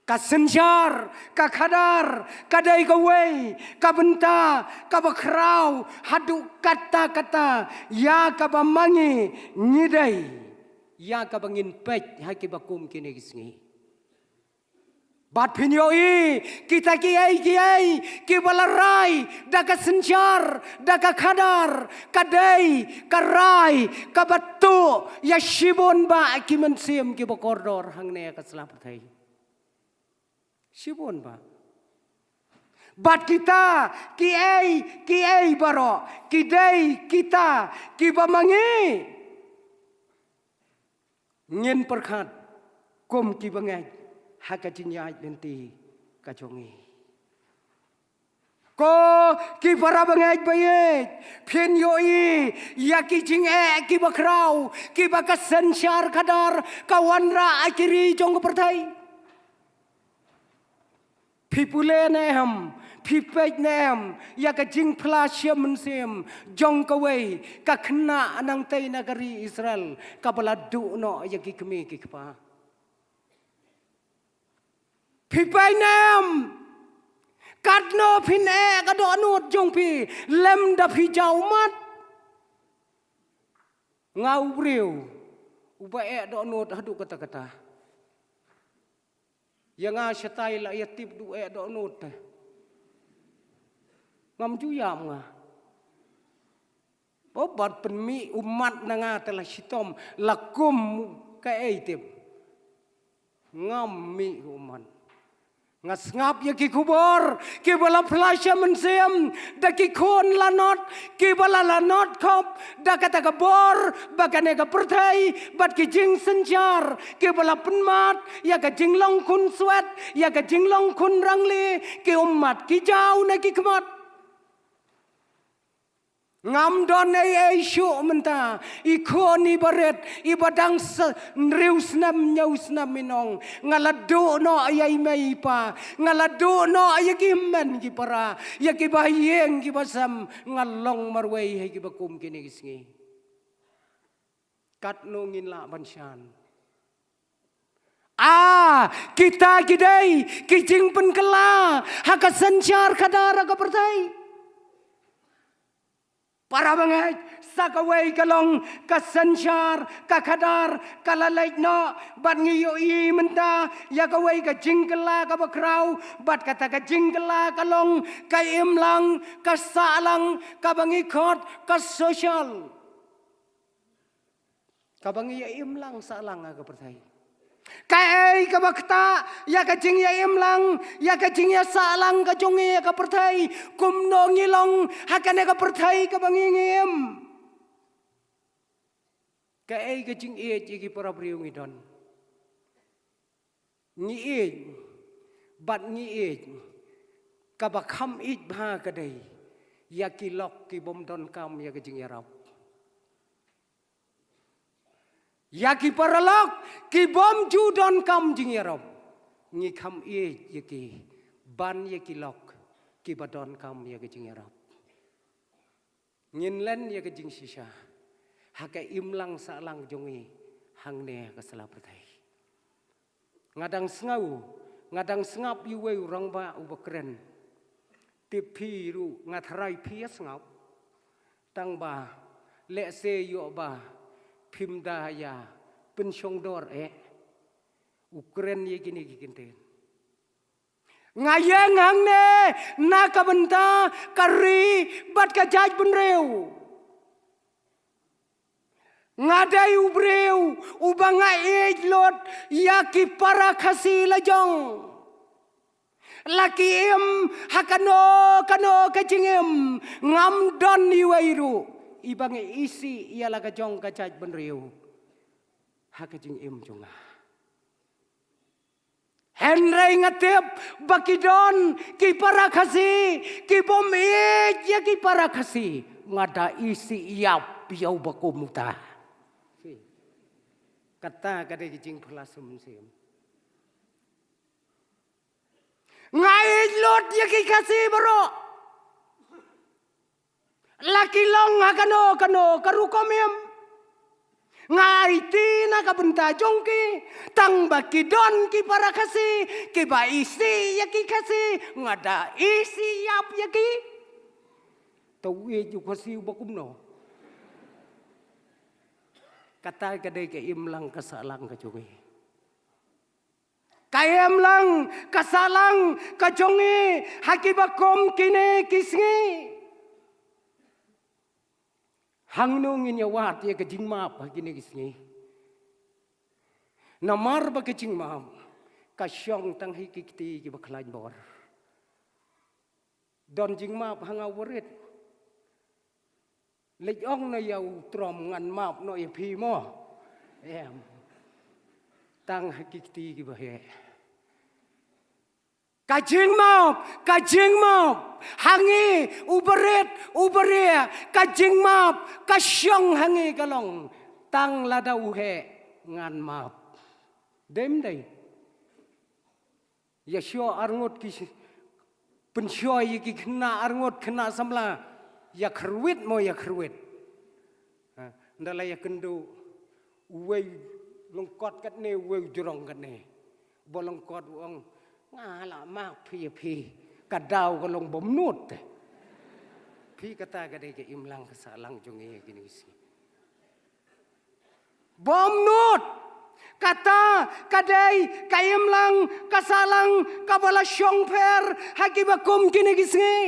Ka synshar ka khadar ka dei kawei ka bynta kaba khraw haduh katta katta ïa kaba ma ngi ngi dei ïa kaba ngin peit ha kiba kum kine ki sngi. Bad phin ïohi kita kiei kiei kiba la rai da ka synshar da ka khadar ka dei ka rai kaba tuh ïa shibun bah ki mynsiem kiba kordor hangne ha ka sla pyrthei. Shibun bah. Bad kita kiei kiei baroh ki dei kita kiba ma ngi ngin pyrkhat kum kiba ngeit ha ka jingïaid lynti ka jong ngi. Ko ki para bangeit ba ïeit, phin ïohi ïa ki jingeh kiba khraw kiba ka synshar khadar ka wanrah ha ki ri jong ka pyrthei. Phi pule ne em, phi peit ne em ïa ka jingphla shim mynsiem jong kawei ka khynnah nangtei na ka ri Israel kaba la duh noh ïa ki kmie ki kpa? Phi peit ne em katno phin eh ka dohnud jong phi lymda phi jaw ummat? Nga u briew uba eh dohnud haduh katta katta. Ïa nga shatai la ïa tip duh eh dohnud te. Ngam ju ïam nga. Ba bad pynmih ummat na nga te la shitom la kum kaei tip. Ngam mih ummat. Nga sngap ïa ki khubor kiba la phla sha mynsiem da ki khun lanot kiba la lanot khop da kata ka bor ba kane ka pyrthei bad ki jingsynshar kiba la pynmat ïa ka jinglong khun swet ïa ka jinglong khun rangli ki ummat ki jaw na ki khmat. Ngam don ei ei shuh mynta i khun i barit i ba dang sa hynriew snem hynñiew snem i nong nga la duh noh ïa i mei i pa nga la duh noh ïa ki hynmen ki para ïa ki ba ïeng ki ba sem nga long marwei ha ki ba kum kine ki sngi. Katno ngin lah ban shan? Ah, kita ki dei ki jingpynkylla ha ka synshar khadar ha ka pyrthei. Para bangeit, sa kawei ka long ka synshar, ka khadar, ka la leit noh, bad ngi ïohi mynta ïa kawei ka jingkylla kaba khraw, bad kata ka jingkylla ka long ka imlang, ka sahlang, kaba ngi khot ka social. Kaba ngi ïa imlang sahlang ha ka pyrthei. Kaei kaba ktah ïa ka jingïa imlang, ïa ka jingïa sahlang ka jong ngi ha ka pyrthei? Kumno ngi long ha kane ka pyrthei kaba ngi ngi im? Kaei ka jingïeit ïa ki para briew ngi don? Ngi ïeit, bad ngi ïeit, kaba kham ïeit bha ka dei ïa ki lok ki bym donkam ïa ka jingïarap. Ïa ki paralok ki bym ju donkam jingïarap, ngi kham ïeit ïa ki ban ïa ki lok kiba donkam ïa ka jingïarap. Ngin len ïa ka jingshisha ha ka imlang sahlang jong ngi hangne ha ka sla pyrthei. Nga dang sngew, nga dang sngap ïa uwei u rangbah uba kren. Tip phi ruh nga tharai phi ïa sngap. Tang ba lehse ïoh ba phim da ïa pynshongdor eh, u kren ïa kine ki kyntien. Nga ïeng hangne na ka bynta ka ri bad ka jaitbynriew. Nga dei u briew uba nga ïeit lut ïa ki para Khasi la jong. La ki im ha kano kano ka jingim, ngam don iwei ruh iba nga isih ïa la ka jong ka jaitbynriew ha ka jingim jong nga. Hynrei nga tip ba ki don ki para Khasi ki bym ïeit ïa ki para Khasi. Nga da isih ïap ïa uba kum uta. Kata ka dei ka jingphylla sum mynsiem. Nga ïeit lut ïa ki Khasi baroh. La ki long ha kano kano ka rukom im, nga aiti na ka bynta jong ki. Tang ba ki don ki para Khasi kiba isih ïa ki Khasi, nga da isih ïap ïa ki. To ïeit u Khasi uba kumno? Kata ka dei ka imlang ka sahlang ka jong ngi. Ka imlang ka sahlang ka jong ngi ha kiba kum kine ki sngi. Hangno ngin ïa wad ïa ka jingmap ha kine ki sngi? Namar ba ka jingmap ka shong tang ha ki kti kiba khlaiñ bor. Don jingmap ha nga u barit. Leit ong noh ïa u Trump ngan map noh ïa phi mo. Em. Tang ha ki kti kiba heh. Ka jingmap, ka jingmap ha ngi u barit u baria, ka jingmap ka shong ha ngi ka long tang lada u heh ngan map. Dei ym dei? Ïa shuwa arngut ki sh-, pynshoi ïa ki khynnah arngut khynnah samla. Ïa kyrwit mo ïa kyrwit. Ha, nda la ïa kynduh uwei lyngkot katne uwei jrong katne. Ba lyngkot u ong nga la map phi ïa phi. Ka daw ka long bym nud. Phi kata ka dei ka imlang ka sahlang jong ngi kine ki sngi. Bym nud. Kata ka dei ka imlang ka sahlang kaba la shongpher ha kiba kum kine ki sngi.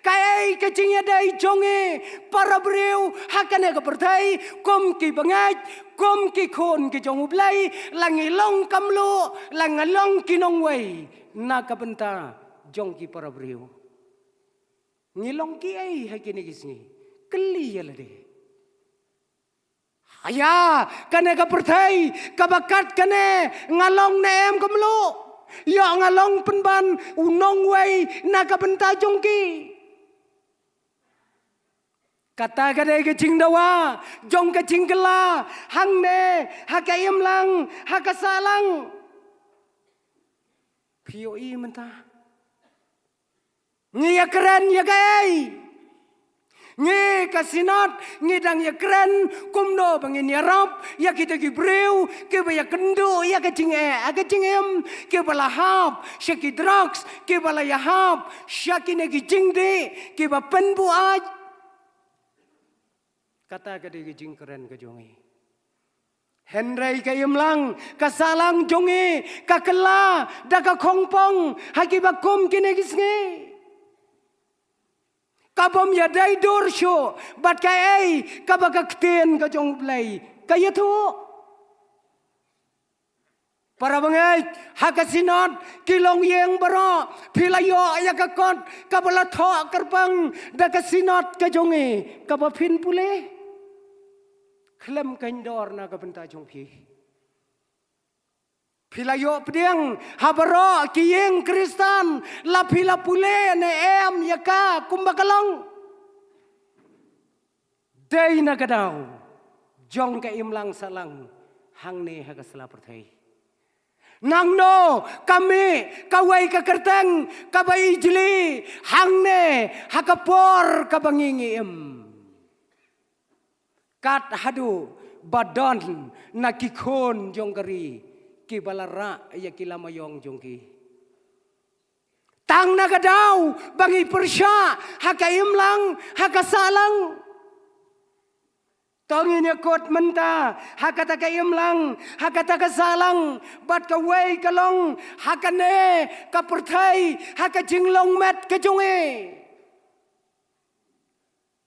Kaei ka jingïadei jong ngi para briew ha kane ka pyrthei kum ki bangeit, kum ki khun ki jong U Blei, la ngi long ka mluh, la ngi long ki nongwei na ka bynta jong ki para briew. Ngi long kiei ha kine ki sngi? Kylli ïa lade. Ïa kane ka pyrthei kaba kat kane nga long ne em ka mluh? Ïoh nga long pynban u nongwei na ka bynta jong ki. Kata ka dei ka jingdawa jong ka jingkylla hangne ha ka imlang ha ka sahlang. Phi ïohi mynta? Ngi ïa kren ïa kaei? Ngi ka Synod ngi dang ïakren kumno ba ngin ïarap ïa kita ki briew kiba ïakynduh ïa ka jingeh ha ka jingim, kiba la hap sha ki drugs, kiba la ïahap sha kine ki jingdih, kiba pynbuaid. Kata ka dei ka jingkren ka jong ngi. Hynrei ka imlang ka sahlang jong ngi ka kylla da ka khongpong ha kiba kum kine ki sngi. Ka bym ïadei dur shuh bad kaei kaba ka ktien ka jong U Blei ka ïathuh. Para bangeit, ha ka Synod ki longïing baroh, phi la ïoh ïa ka kot kaba la thoh kyrpang da ka Synod ka jong ngi, kaba phin pule. Khlem kyndoh na ka bynta jong phi. Phi la ïoh pdiang ha baroh ki ïing Khristan, la phi la pule ne em ïa ka kumba ka long. Dei na ka daw jong ka imlang sahlang hangne ha ka sla pyrthei. Nangno ka mih kawei ka kyrteng kaba ijli hangne ha ka por kaba ngi ngi im. Kat haduh ba don na ki khun jong ka ri kiba la rah ïa ki lama ïong jong ki. Tang na ka daw ba ngi pyrshah ha ka imlang, ha ka sahlang. To ngin ïakut mynta ha kata ka imlang, ha kata ka sahlang, bad kawei ka long ha kane ka pyrthei, ha ka jinglong met ka jong ngi.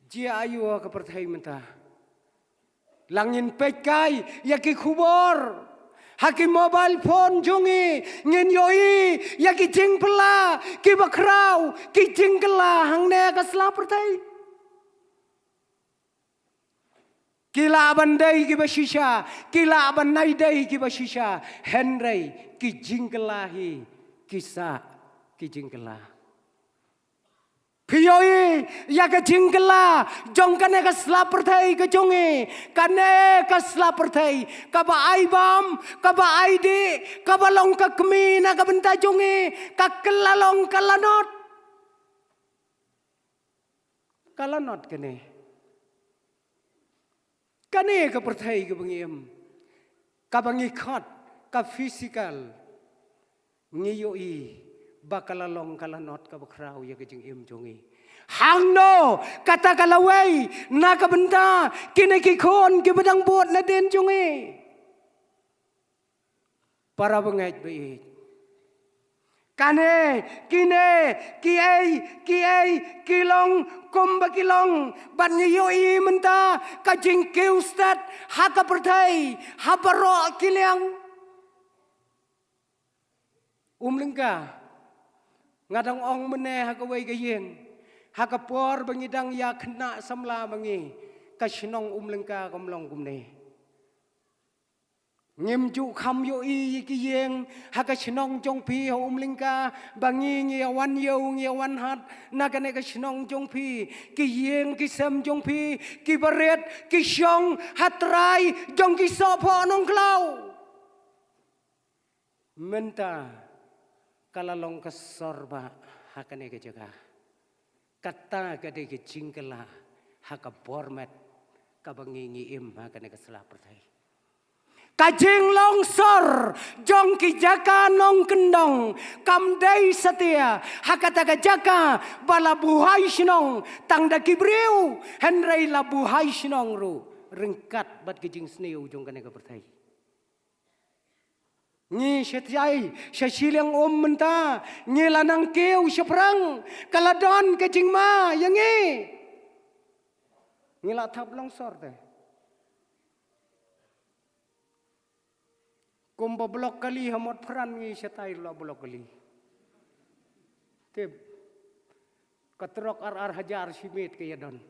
Jia aïu ka pyrthei mynta? La ngin peit kai ïa ki khubor ha ki mobile phone jong ngi, ngin ïohi ïa ki jingphylla kiba khraw, ki jingkylla hangne ka sla pyrthei. Ki lah ban dei kiba shisha, ki lah ban nai dei kiba shisha, hynrei ki jingkylla hi ki sah ki jingkylla. Phi ïohi ïa ka jingkylla jong kane ka sla pyrthei ka jong ngi, kane ka sla pyrthei kaba ai bam, kaba ai dih, kaba long ka kmie na ka bynta jong ngi, ka kylla long ka lanot. Ka lanot kane. Kane ka pyrthei kaba ngi im, kaba ngi khot ka physical, ngi ïohi ba ka la long ka lanot kaba khraw ïa ka jingim jong ngi. Hangno kata ka lawei na ka bynta kine ki khun kiba dang bud nadien jong ngi. Para bangeit ba ïeit, kane, kine, kiei kiei ki long kumba ki long, bad ngi ïohi mynta ka jingkiew stet ha ka pyrthei ha baroh ki liang. Um lyngka, nga dang ong mynne ha kawei ka ïing, ha ka por ba ngi dang ïa khynnah samla ma ngi, ka shnong Um Lyngka kam long kumne. Ngim ju kham ïohi ïa ki ïing ha ka shnong jong phi ha Um Lyngka, ba ngi ngi ïa wan ïew ngi ïa wan hat na kane ka shnong jong phi. Ki ïing ki sem jong phi kiba rit ki shong ha trai jong ki sohphoh nongkhlaw. Mynta ka la long ka sor ba ha kane ka jaka. Kata ka dei ka jingkylla ha ka bor met kaba ngi ngi im ha kane ka sla pyrthei. Ka jinglong sor jong ki jaka nongkyndong kam dei satia ha kata ka jaka ba la buhai shnong tang da ki briew, hynrei la buhai shnong ruh ryngkat bad ki jingsniew jong kane ka pyrthei. Ngi shatai sha shiliang um mynta, ngi la nang kiew shaphrang, ka la don ka jingma ïa ngi. Ngi la thap long sor te. Kumba block kali ha Motphran ngi shatai la block kali. Tip. Ka trok ar ar hajar shi miet ka ïa don.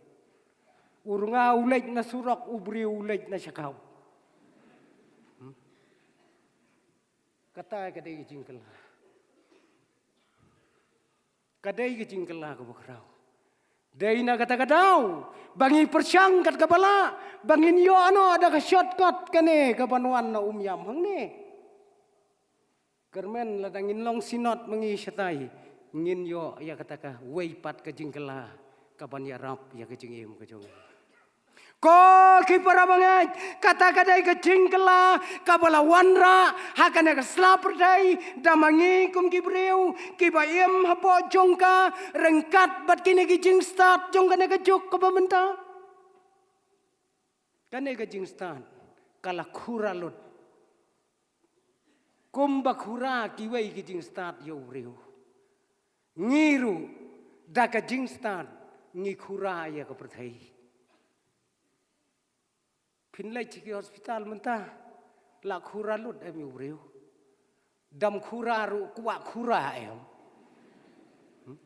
U rnga u leit na surok, u briew u leit na shakau. Hmm? Kata ka dei ka jingkylla. Ka dei ka jingkylla kaba khraw. Dei na kata ka daw ba ngi pyrshang kat kaba lah ba ngin ïoh noh da ka shortcut kane kaban wan na Umïam hangne. Kyrmen lada ngin long Synod ma ngi shatai, ngin ïoh ïa kata kawei pat ka jingkylla kaban ïarap ïa ka jingim ka jong ngi. Ko ki para bangeit, kata ka dei ka jingkylla kaba la wanrah ha kane ka sla pyrthei, da ma ngi kum ki briew kiba im hapoh jong ka, ryngkat bad kine ki jingstad jong kane ka juk kaba mynta. Kane ka jingstad ka la khura lut kumba khura kiwei ki jingstad ïa u briew. Ngi ruh da ka jingstad ngi khura ïa ka pyrthei. Phin leit sha ki hospital mynta, la khura lut em ïa u briew? Dam khura ruh kwah khura em? Hmm?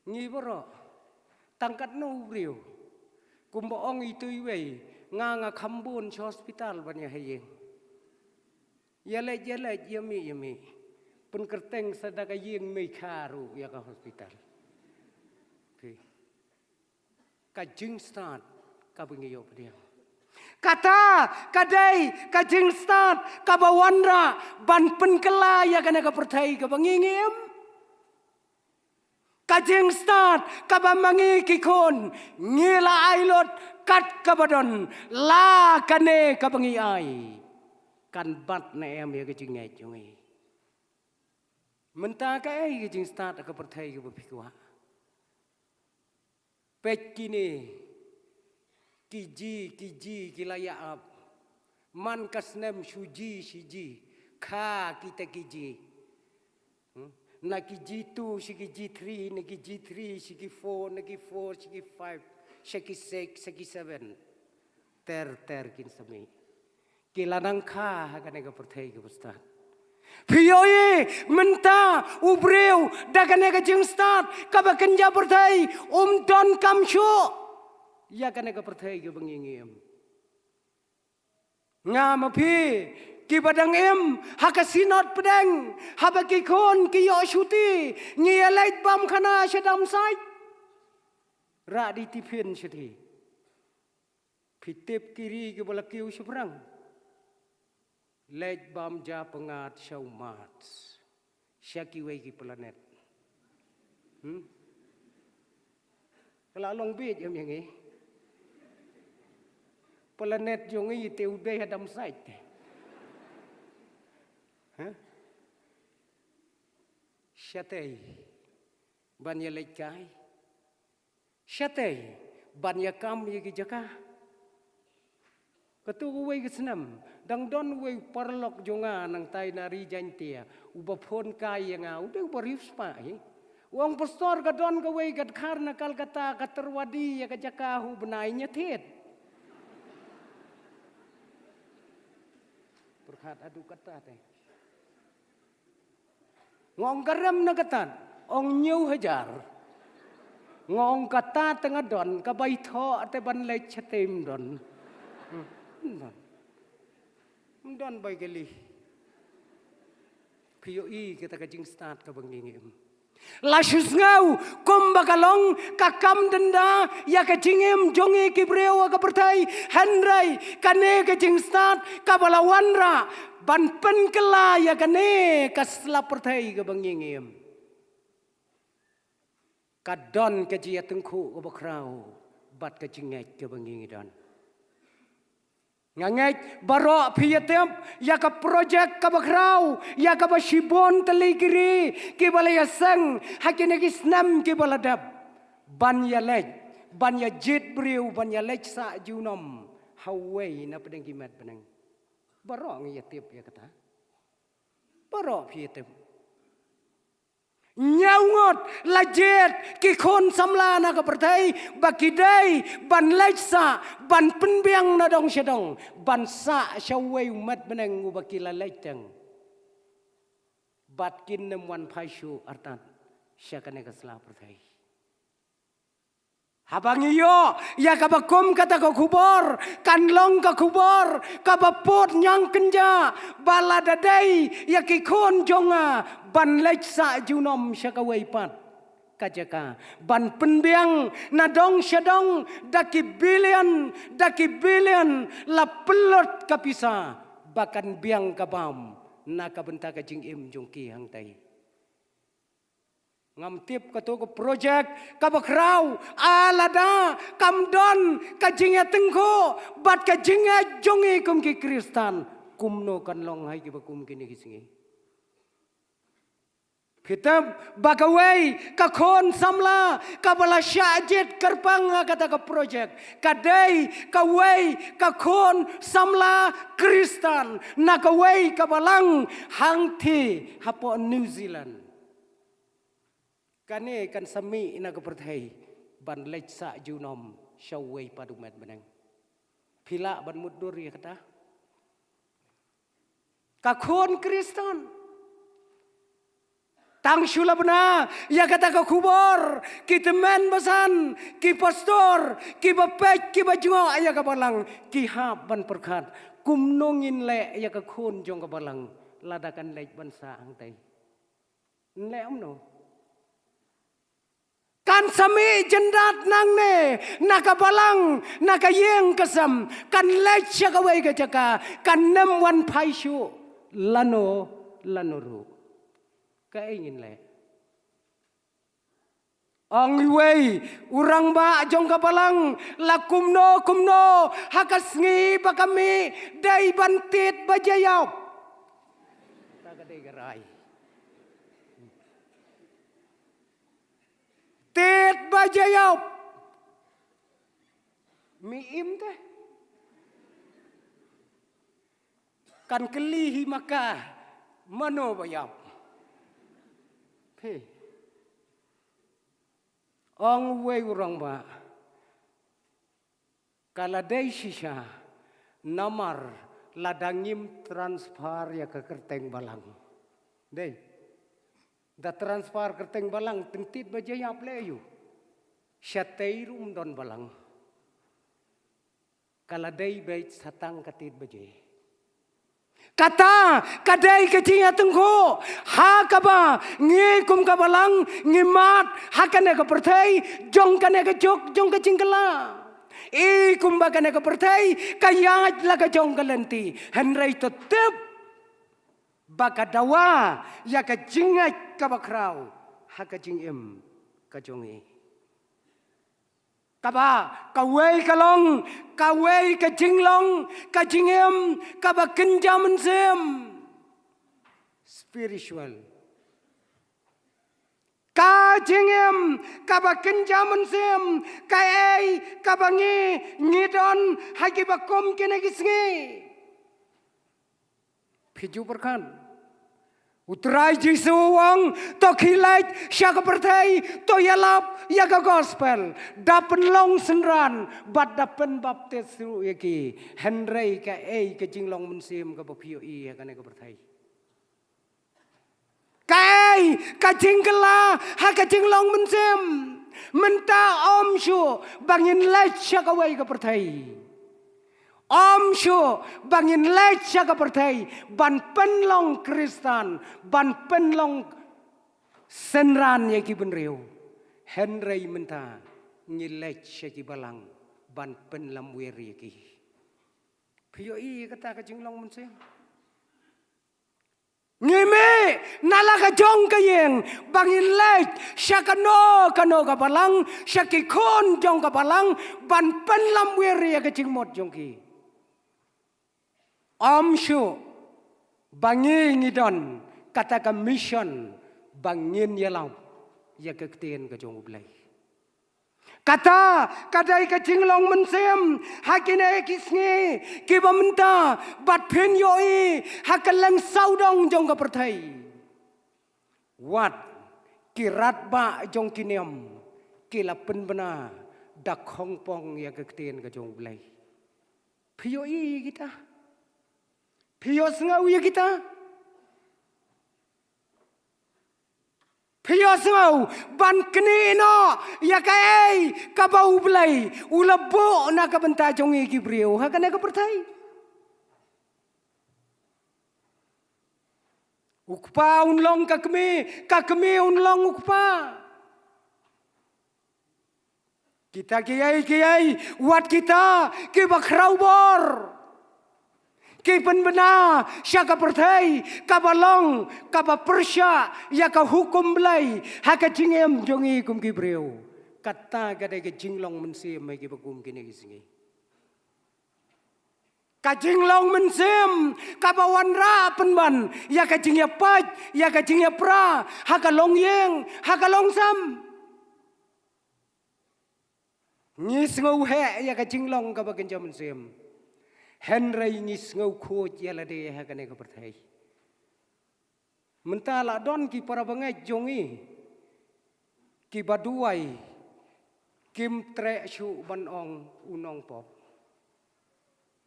Ngi baroh, tang katno u briew? Kumba ong itu iwei, nga nga kham bun sha hospital ban ïa ha ïing. Ïa leit, ïa leit, ïa mih, ïa mih. Pynkyrteng sa da ka ïing mei kha ruh ïa ka hospital. Phi. Ka jingstad kaba ngi ïoh pdiang. Kata ka dei ka jingstad kaba wanrah ban pynkylla ïa kane ka pyrthei kaba ngi ngi im. Ka jingstad kaba ma ngi ki khun ngi la ai lut kat kaba don, la kane kaba ngi ai kan bat ne em ïa ka jingngeit jong ngi. Mynta kaei ka jingstad ha ka pyrthei kaba phi kwah? Peit kine, ki ji, ki ji, ki la ïa ap. Man ka snem shu ji, shi ji. Kha kita ki ji. Hmm? Na ki ji two, sha ki ji three, na ki ji three, sha ki four, na ki four, sha ki five, sha ki six, sha ki seven. Ter ter kin sa mih. Ki la nang kha ha kane ka pyrthei kaba stad. Phi ïohi mynta u briew da kane ka jingstad kaba kynja pyrthei, um don kam shuh ïa kane ka pyrthei kaba ngi ngi im. Nga ma phi kiba dang im ha ka synod pdeng, haba ki khun ki ïoh shuti, ngi ïa leit bam khana sha Damsait? Rah di tiphin shatei. Phi tip ki ri kiba la kiew shaphrang? Leit bam ja pyngngad sha u Mars, sha kiwei ki planet. Hmm? Ka la long bieit em ïa ngi? Planet jong ngi te u dei ha Damsait te. Ha? Shatei ban ïa leit kai? Shatei ban ïa kam ïa ki jaka? Katto kawei ka snem, dang don uwei u paralok jong nga nangtai na ri Jaintia, uba phone kai ïa nga, u dei uba riewspah hi. U ong, "Pastor, ka don kawei ka dkhar na Calcutta, ka tyrwa die ïa ka jaka ha u bnai, ngi thied." Pyrkhat haduh katta te. Nga ong, "Ka rem na kata?" Ong, "Hynñiew hajar." Nga ong, "Kata te nga don, ka bai thoh te ban leit shatei ym don." Hmm, ym don. Ym don bai kali. Phi ïohi kata ka jingstad kaba ngi ngi im. La shu sngew kumba ka long ka kam dynda ïa ka jingim jong ngi ki briew ha ka pyrthei, hynrei kane ka jingstad kaba la wanrah ban pynkylla ïa kane ka sla pyrthei kaba ngi ngi im, ka don ka jingïatyngkhuh kaba khraw bad ka jingngeit kaba ngi ngi don. Nga ngeit baroh phi ïatip ïa ka projek kaba khraw, ïa kaba shibun tylli ki ri kiba la ïaseng ha kine ki snem kiba la dep, ban ïaleit, ban ïajied briew, ban ïaleit sah junom ha uwei na pdeng ki met bneng. Baroh ngi ïatip ïa kata. Baroh phi ïatip. Hynñiew ngut la jied ki khun samla na ka pyrthei ba ki dei ban leit sah, ban pynbiang na dong sha dong, ban sah sha uwei u met bneng uba ki la leit teng. Bad kin ym wan phai shuh artat sha kane ka sla pyrthei. Haba ngi ïoh ïa kaba kum kata ka khubor, kan long ka khubor kaba pud ñiangkynja, ba lada dei ïa ki khun jong nga ban leit sah junom sha kawei pat ka jaka, ban pynbiang na dong sha dong da ki billion, da ki billion, la pynlut ka pisa ba kan biang ka bam na ka bynta ka jingim jong ki hangtai. Ngam tip kato ka project kaba khraw, a lada kam don ka jingïatyngkhuh bad ka jingngeit jong ngi kum ki Khristan, kumno kan long ha kiba kum kine ki sngi? Phi tip ba kawei ka khun samla kaba la shah jied kyrpang ha kata ka project ka dei kawei ka khun samla Khristan na kawei ka balang hangthie hapoh New Zealand. Kane kan sa mih na ka pyrthei ban leit sah junom sha uwei pat u met bneng. Phi lah ban mutdur ïa kata? Ka khun Khristan. Tang shu la bna ïa kata ka khubor, ki tymmen basan, ki pastor, ki bapeit, ki bajngoh ïa ka balang, ki hap ban pyrkhat, kumno ngin leh ïa ka khun jong ka balang lada kan leit ban sah hangtai? Nleh kumno? Kan sa mih jyndat nangne na ka balang, na ka ïing ka sem, kan leit sha kawei ka jaka, kan nym wan phai shuh lano lano ruh. Kaei ngin leh? Ong iwei u rangbah jong ka balang, la kumno kumno ha ka sngi ba ka mih, dei ban tied ba jaïap. Ta ka dei ka rai. Tied ba jaïap. Mi im te. Kan kylli hi ma ka, mano ba ïap? Phi. Ong uwei u rangbah. Ka la dei shisha, namar lada ngim transfer ïa ka kyrteng balang. Dei. Da transfer kyrteng balang, tang tied ba jaïap leh aïu? Shatei ruh ym don balang. Ka la dei beit sa tang ka tied ba jaïap. Kata ka dei ka jingïatyngkhuh ha kaba ngi kum ka balang ngi mad ha kane ka pyrthei jong kane ka juk jong ka jingkylla. I kumba kane ka pyrthei ka ïaid la ka jong ka lynti, hynrei to tip ba ka dawa ïa ka jingngeit kaba khraw ha ka jingim ka jong ngi. Kaba kawei ka long, kawei ka jinglong, ka jingim kaba kynja mynsiem. Spiritual. Ka jingim kaba kynja mynsiem, kaei kaba ngi ngi don ha kiba kum kine ki sngi. Phi ju pyrkhat. U Trai Jisu u ong, to khie leit sha ka pyrthei, to ïalap ïa ka gospel, da pynlong synran bad da pynbaptis ruh ïa ki. Hynrei kaei ka jinglong mynsiem kaba phi ïohi ha kane ka pyrthei? Kaei ka jingkylla ha ka jinglong mynsiem? Mynta ym shuh ba ngin leit sha kawei ka pyrthei. Ym shuh ba ngin leit sha ka pyrthei ban pynlong Khristan, ban pynlong synran ïa ki bynriew. Hynrei mynta ngi leit sha ki balang ban pynlamwir ïa ki. Phi ïohi kata ka jinglong mynsiem? Ngi mih na la ka jong ka ïing ba ngin leit sha kano kano ka balang, sha ki khun jong ka balang, ban pynlamwir ïa ka jingmut jong ki. Ym shuh ba ngi ngi don kata ka mission ba ngin ïalap ïa ka ktien ka jong U Blei. Kata ka dei ka jinglong mynsiem ha kine ki sngi kiba mynta, bad phin ïohi ha kylleng sawdong jong ka pyrthei. Wat ki radbah jong ki niam ki la pynbna da khongpong ïa ka ktien ka jong U Blei. Phi ïohi ïa kita? Phi ïohsngew ïa kita? Phi ïohsngew ban knieh noh ïa kaei kaba U Blei u la buh na ka bynta jong ngi ki briew ha kane ka pyrthei? U kpa un long ka kmie, ka kmie un long u kpa. Kita kiei kiei, wat kita kiba khraw bor, Ki pynbna sha ka pyrthei kaba long kaba pyrshah ïa ka hukum Blei ha ka jingim jong ngi kum ki briew. Kata ka dei ka jinglong mynsiem ha kiba kum kine ki sngi. Ka jinglong mynsiem kaba wanrah pynban ïa ka jingïapait, ïa ka jingïapra ha ka longïing, ha ka longsem. Ngi sngew heh ïa ka jinglong kaba kynja mynsiem, hynrei ngi sngew khuid ïa lade ha kane ka pyrthei. Mynta la don ki para bangeit jong ngi kiba duwai, kim treh shuh ban ong u nongpop.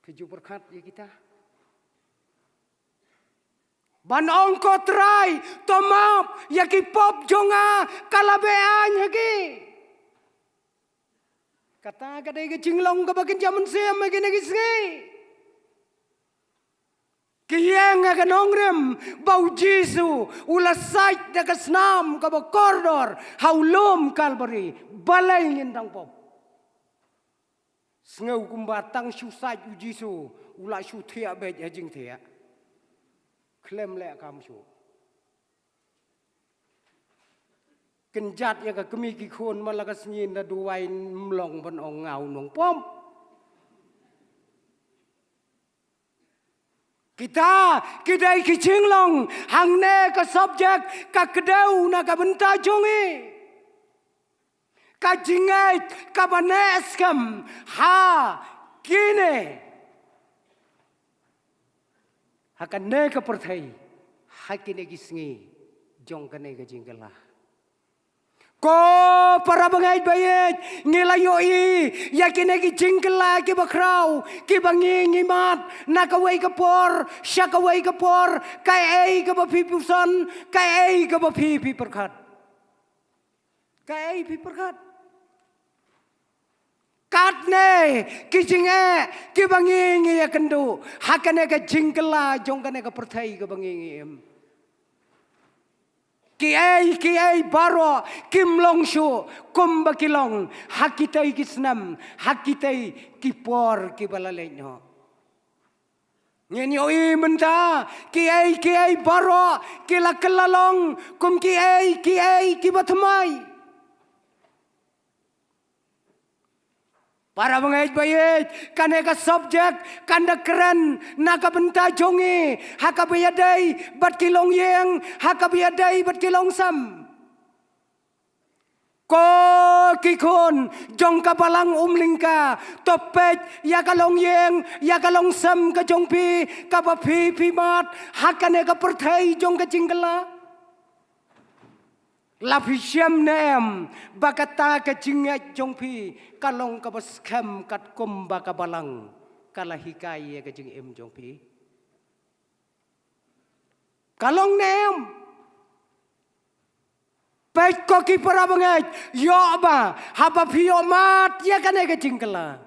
Phi ju pyrkhat ïa kita? Ban ong, ko Trai, to map ïa ki pop jong nga, ka la beh aiñ ha ki. Kata ka dei ka jinglong kaba kynja mynsiem ha kine ki sngi. Ki ïeng ha ka nongrim ba u Jisu u la sait da ka snam kaba kordor ha u lum Kalbari. Balei ngin dang pop? Sngew kumba tang shu sait u Jisu u la shu thiah beit ha jingthiah. Khlem leh kam shuh. Kynjat ïa ka kmie ki khun man la ka sngi, na duwai, ym long ban ong nga u nongpop. Kita ki dei ki jinglong hangne ka subject ka kdew na ka bynta jong ngi. Ka jingngeit kaba neh skhem ha kine, ha kane ka pyrthei, ha kine ki sngi jong kane ka jingkylla. Ko para bangeit ba ïeit, ngi la ïohi ïa kine ki jingkylla kiba khraw kiba ngi ngi mad na kawei ka por sha kawei ka por. Kaei kaba phi pyrshang, kaei kaba phi phi pyrkhat? Kaei phi pyrkhat? Katne ki jingeh kiba ngi ngi ïakynduh ha kane ka jingkylla jong kane ka pyrthei kaba ngi ngi im. Kiei kiei baroh kim long shuh kumba ki long ha kitei ki snem, ha kitei ki por kiba la leit noh. Ngin ïohi mynta kiei kiei baroh ki la kylla long kum kiei kiei kiba thymmai. Para bangeit ba ïeit, kane ka subject kan da kren na ka bynta jong ngi ha kaba ïadei bad ki longïing, ha kaba ïadei bad ki longsem. Ko ki khun jong ka balang Umlyngka, to peit ïa ka longïing, ïa ka longsem ka jong phi kaba phi phi mad ha kane ka pyrthei jong ka jingkylla. La phi shem ne em ba kata ka jingngeit jong phi ka long kaba skhem katkum ba ka balang ka la hikai ïa ka jingim jong phi? Ka long ne em? Peit ko ki para bangeit, ïoh ba haba phi ïoh mad ïa kane ka jingkylla,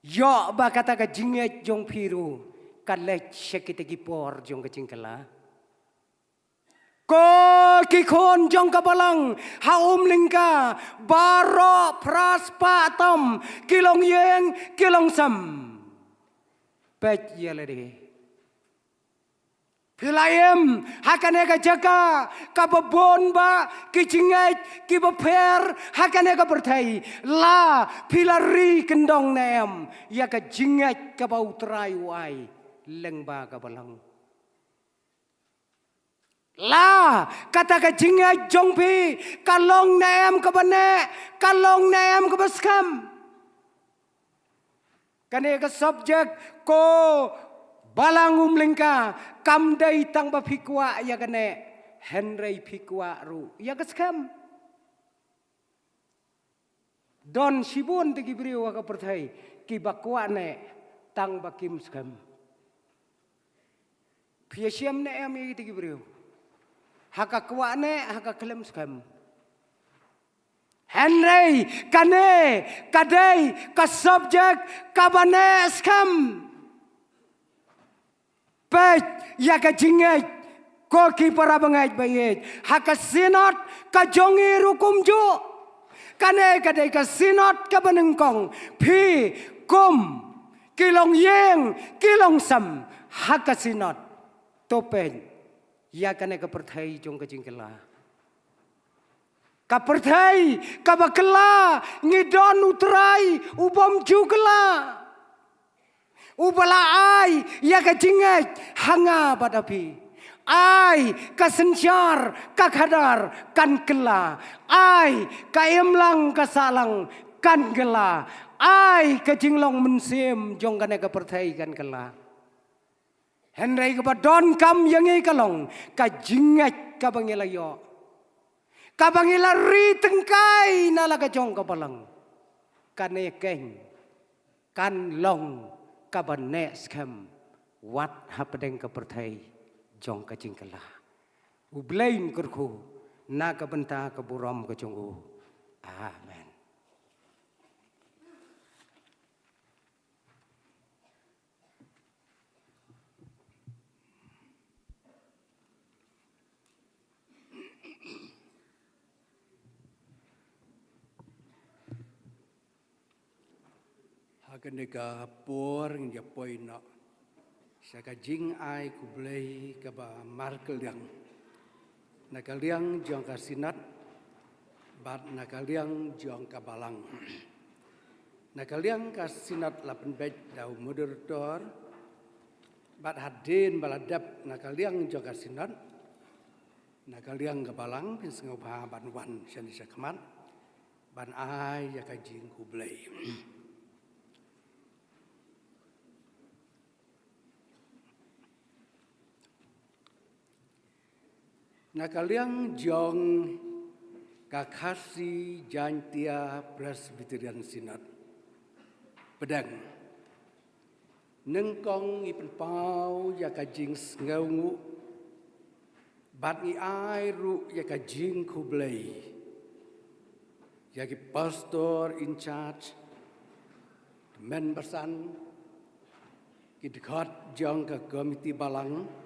ïoh ba kata ka jingngeit jong phi ruh ka leit sha kita ki por jong ka jingkylla. Ko ki khun jong ka balang ha Umlyngka, baroh phra spah tam ki longïing ki longsem. Peit ïa lade. Phi la im ha kane ka jaka kaba bun bah ki jingngeit kiba pher ha kane ka pyrthei. La phi la ri kyndong ne em ïa ka jingngeit kaba U Trai u ai lyngba ka balang? La kata ka jingngeit jong phi ka long ne em kaba neh, ka long ne em kaba skhem? Kane ka subject ko balang Umlyngka, kam dei tang ba phi kwah ïa ka neh, hynrei phi kwah ruh ïa ka skhem. Don shibun te ki briew ha ka pyrthei kiba kwah neh tang ba kim skhem. Phi ïashem ne em ïa kite ki briew ha ka kwah neh, ha ka khlem skhem? Hynrei kane ka dei ka subject kaba neh skhem. Peit ïa ka jingngeit ko ki para bangeit ba ïeit ha ka synod ka jong ngi ruh kumjuh. Kane ka dei ka synod kaba nyngkong. Phi kum Ki long ïing, ki long sem ha ka Synod. To peit ïa kane ka pyrthei jong ka jingkylla. Ka pyrthei kaba kylla, ngi don U Trai u bym ju kylla, uba la ai ïa ka jingngeit ha nga bad ha phi. Ai ka synshar ka khadar kan kylla. Ai ka imlang ka sahlang kan kylla. Ai ka jinglong mynsiem jong kane ka pyrthei kan kylla. Hynrei kaba donkam ïa ngi ka long ka jingngeit kaba ngi la ïoh, kaba ngi la ri tyngkai na la ka jong ka Balang. Kane keiñ kan long kaba neh skhem wat hapdeng ka pyrthei jong ka jingkylla. U Blei un kyrkhu na ka bynta ka burom ka jong u. Amen. Ha kane ka por ngin ïa poi noh sha ka jingai khublei kaba markylliang na ka liang jong ka Synod bad na ka liang jong ka Balang. Na ka liang ka Synod la pynbeit da u moderator, bad hadien ba la dep na ka liang jong ka Synod, na ka liang ka Balang phin sngewbha ban wan shane shakhmat ban ai ïa ka jingkhublei. Na ka liang jong ka Khasi Jaintia Presbyterian Synod, pdeng nyngkong ngi pynpaw ïa ka jingsngewnguh bad ngi ai ruh ïa ka jingkhublei ïa ki pastor in charge, ki member san, ki dkhot jong ka komiti Balang,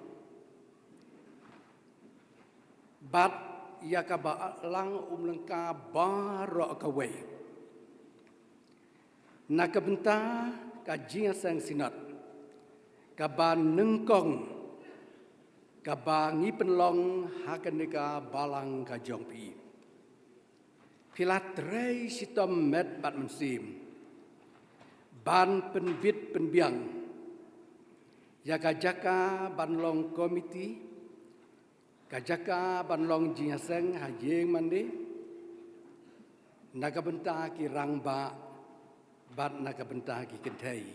bad ïa ka Balang Umlyngka baroh kawei, na ka bynta ka jingïaseng Synod kaba nyngkong kaba ngi pynlong ha kane ka Balang ka jong phi. Phi la trei shitom met bad mynsiem ban pynbit pynbiang ïa ka jaka ban long komiti, ka jaka ban long jingïaseng ha ïing mane, na ka bynta ki rangbah bad na ka bynta ki kynthei.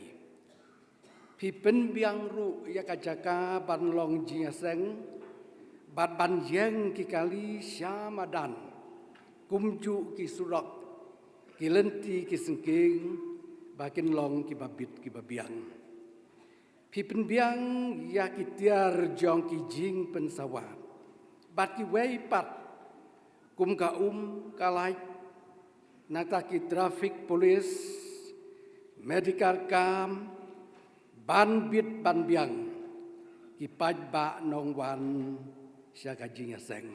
Phi pynbiang ruh ïa ka jaka ban long jingïaseng bad ban ïeng ki kali sha madan, kumjuh ki surok, ki lynti ki syngkien, ba kin long kiba bit kiba biang. Phi pynbiang ïa ki tiar jong ki jingpynsawa bad kiwei pat, kum ka um ka lait, nangta ki traffic police, medical camp, ban bit ban biang ki paidbah nongwan sha ka jingïaseng.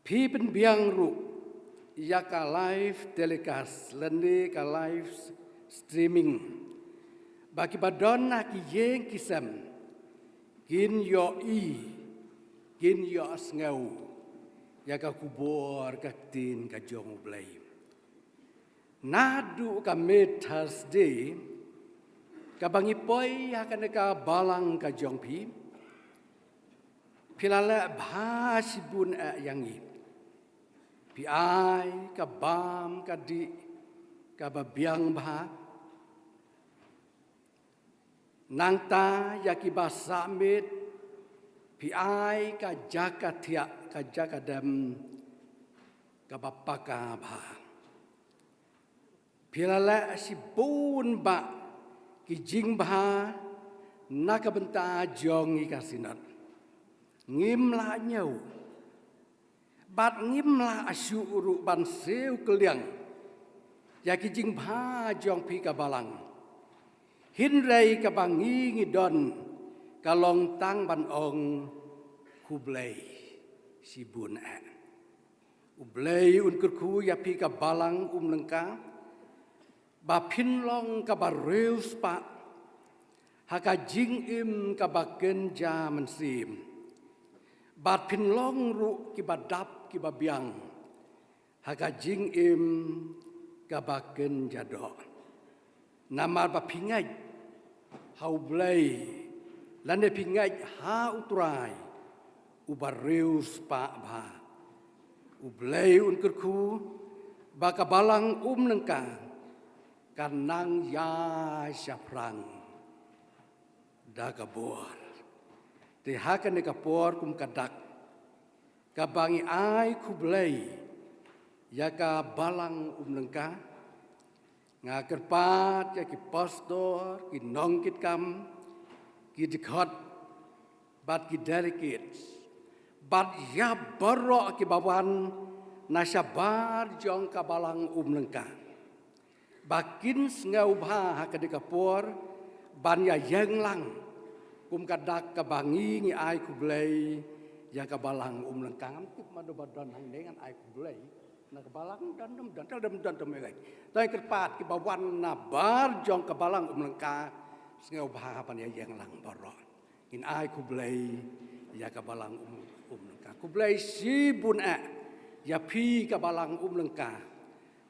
Phi pynbiang ruh ïa ka live telecast lane ka live streaming, ba kiba don ha ki ïing ki sem kin ïohi, kin ïohsngew ïa ka khubor ka ktien ka jong U Blei. Naduh ka Mid Thursday kaba ngi poi ha kane ka Balang ka jong phi, phi la leh bha shibun eh ïa ngi. Phi ai ka bam ka dih kaba biang bha. Nangta ïa kiba sah miet, phi ai ka jaka thiah, ka jaka dem kaba paka bha. Phi la leh shibun bah ki jingbha na ka bynta jong ngi ka Synod. Ngim lah ñiew bad ngim lah shuh ruh ban siew kylliang ïa ki jingbha jong phi ka Balang. Hynrei kaba ngi ngi don ka long tang ban ong khublei shibun eh. U Blei un kyrkhu ïa phi ka Balang Umlyngka, Ba phin long kaba riewspah ha ka jingim kaba kynja mynsiem, bad phin long ruh kiba dap kiba biang ha ka jingim kaba kynja doh. Namar ba phi ngeit ha U Blei, lane phi ngeit ha U Trai uba riewspah bha. U Blei un kyrkhu ba ka Balang Umlyngka kan nang ïa shaphrang da ka bor. Te ha kane ka por kum ka dak, kaba ngi ai khublei ïa ka Balang Umlyngka, nga kyrpad ïa ki pastor, ki nongkitkam, ki dkhot, bad ki delegates, bad ïa baroh kiba wan na shabar jong ka Balang Umlyngka, ba kin sngewbha ha kane ka por ban ïa ïeng lang kum ka dak kaba ngi ngi ai khublei ïa ka Balang Umlyngka. Ngam tip mano ba don hangne ngan ai khublei na ka Balang, don, don, don, don, don, don, don, don. Te kyrpad kiba wan na bar jong ka Balang Umlyngka, sngewbha ban ïa ïeng lang baroh. Ngin ai khublei ïa ka Balang Um, Umlyngka. Khublei shibun eh ïa phi ka Balang Umlyngka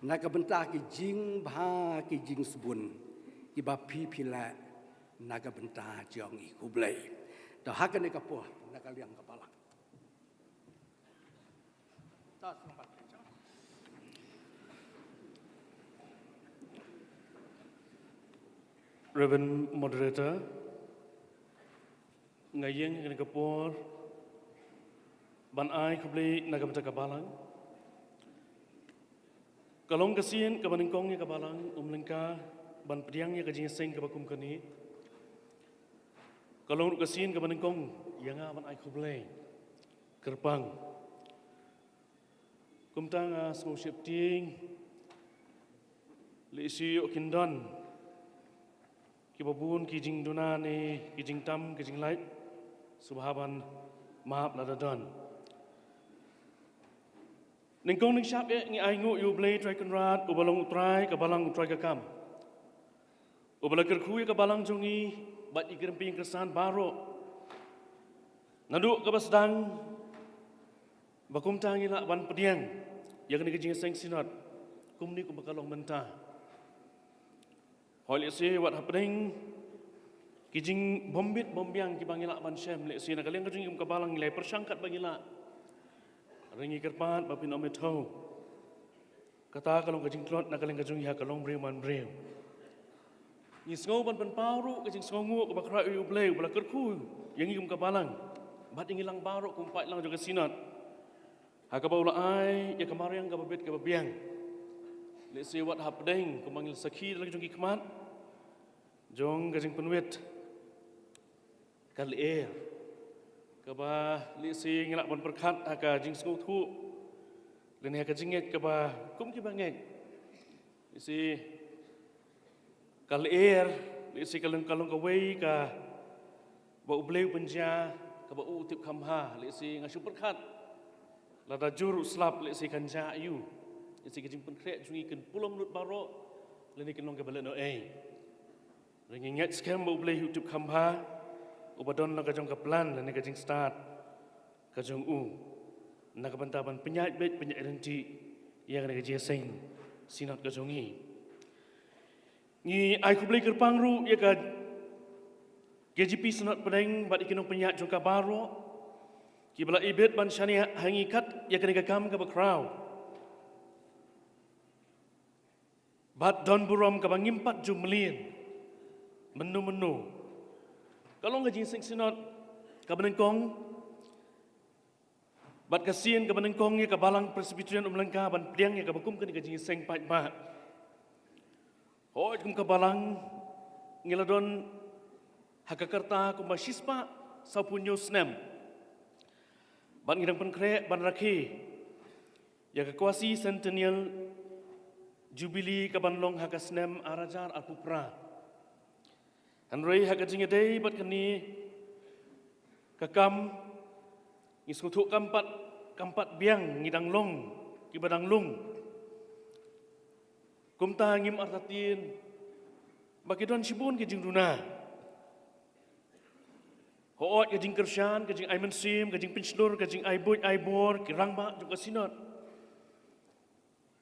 na ka bynta ki jingbha ki jingsbun kiba phi phi leh na ka bynta jong ngi. Khublei. Te ha kane ka por na ka liang ka Balang. Reverend Moderator, nga ïeng ha kane ka por ban ai khublei na ka bynta ka Balang. Ka long ka sien kaba nyngkong ïa ka Balang Umlyngka ban pdiang ïa ka jingïaseng kaba kum kane. Ka long ruh ka sien kaba nyngkong ïa nga ban ai khublei kyrpang. Kumta nga sngew sheptieng, lehse ïoh kin don kiba bun ki jingduna ne ki jingtam ki jinglait, sngewbha ban map lada don. Nyngkong nyngshap eh ngi ainguh ïa U Blei Trai Kynrad uba long U Trai ka Balang, U Trai ka kam, uba la kyrkhu ïa ka Balang jong ngi bad ïa ki rympei ïing kyrsan baroh. Naduh kaba sdang ba kumta ngi lah ban pdiang ïa kane ka jingïaseng Synod kumne kumba ka long mynta. Hooid, lehse wat hapdeng ki jingbym bit bym biang kiba ngi lah ban shem, lehse na ka liang ka jong ngi kum ka Balang ngi la pyrshang katba ngi lah. Hynrei ngi kyrpad ba phin ym ïa thew. Kata ka long ka jingtlot na ka liang ka jong ngi ha ka long briew man briew. Ngi sngew ban pynpaw ruh ka jingsngewnguh kaba khraw ïa U Blei uba la kyrkhu ïa ngi kum ka Balang bad ïa ngi lang baroh kum paidlang jong ka Synod, ha kaba u la ai ïa ka mariang kaba bit kaba biang. Lehse wat hapdeng kumba ngi la sakhi da la ka jong ki khmat jong ka jingpynwit ka lyer, kaba lehse ngi lah ban pyrkhat ha ka jingsngewthuh lane ha ka jingngeit kaba kum kiba ngeit. Lehse ka lyer, lehse ka long, ka long kawei kaba U Blei u pynjia, kaba u tip kham bha. Lehse nga shu pyrkhat lada jur u slap, lehse kan jia aiu. Lehse ka jingpynkhreh jong ngi kan pulom lut baroh lane kan long kaba lehnohei. Hynrei ngi ngeit skhem ba U Blei u tip kham bha, uba don la ka jong ka plan lane ka jingstad ka jong u na ka bynta ban pynïaid beit pynïaid ryntih ïa kane ka jingïaseng Synod ka jong ngi. Ngi ai khublei kyrpang ruh ïa ka K J P Synod Pdeng bad ïa ki nongpynïaid jong ka baroh kiba la ibit ban shaniah ha ngi kat ïa kane ka kam kaba khraw. Bad don burom kaba ngim pat ju mlien mynno mynno. Ka long ka jingïaseng Synod kaba nyngkong bad ka sien kaba nyngkong ïa ka Balang Presbyterian Umlyngka ban pdiang ïa kaba kum kane ka jingïaseng paidbah. Hooid, kum ka Balang ngi la don ha ka rta kumba shispah sawphew hynñiew snem. Bad ngi dang pynkhreh ban rakhe ïa ka Quasi Centennial Jubilee kaban long ha ka snem ar hajar arphew phra. Hynrei ha ka jingïadei bad kane ka kam, ngi sngewthuh kam pat, kam pat biang ngi dang long kiba dang lung. Kumta ngim artatien ba ki don shibun ki jingduna. Hooid, ka jingkyrshan, ka jingai mynsiem, ka jingpynshlur, ka jingai buit ai bor ki rangbah jong ka Synod.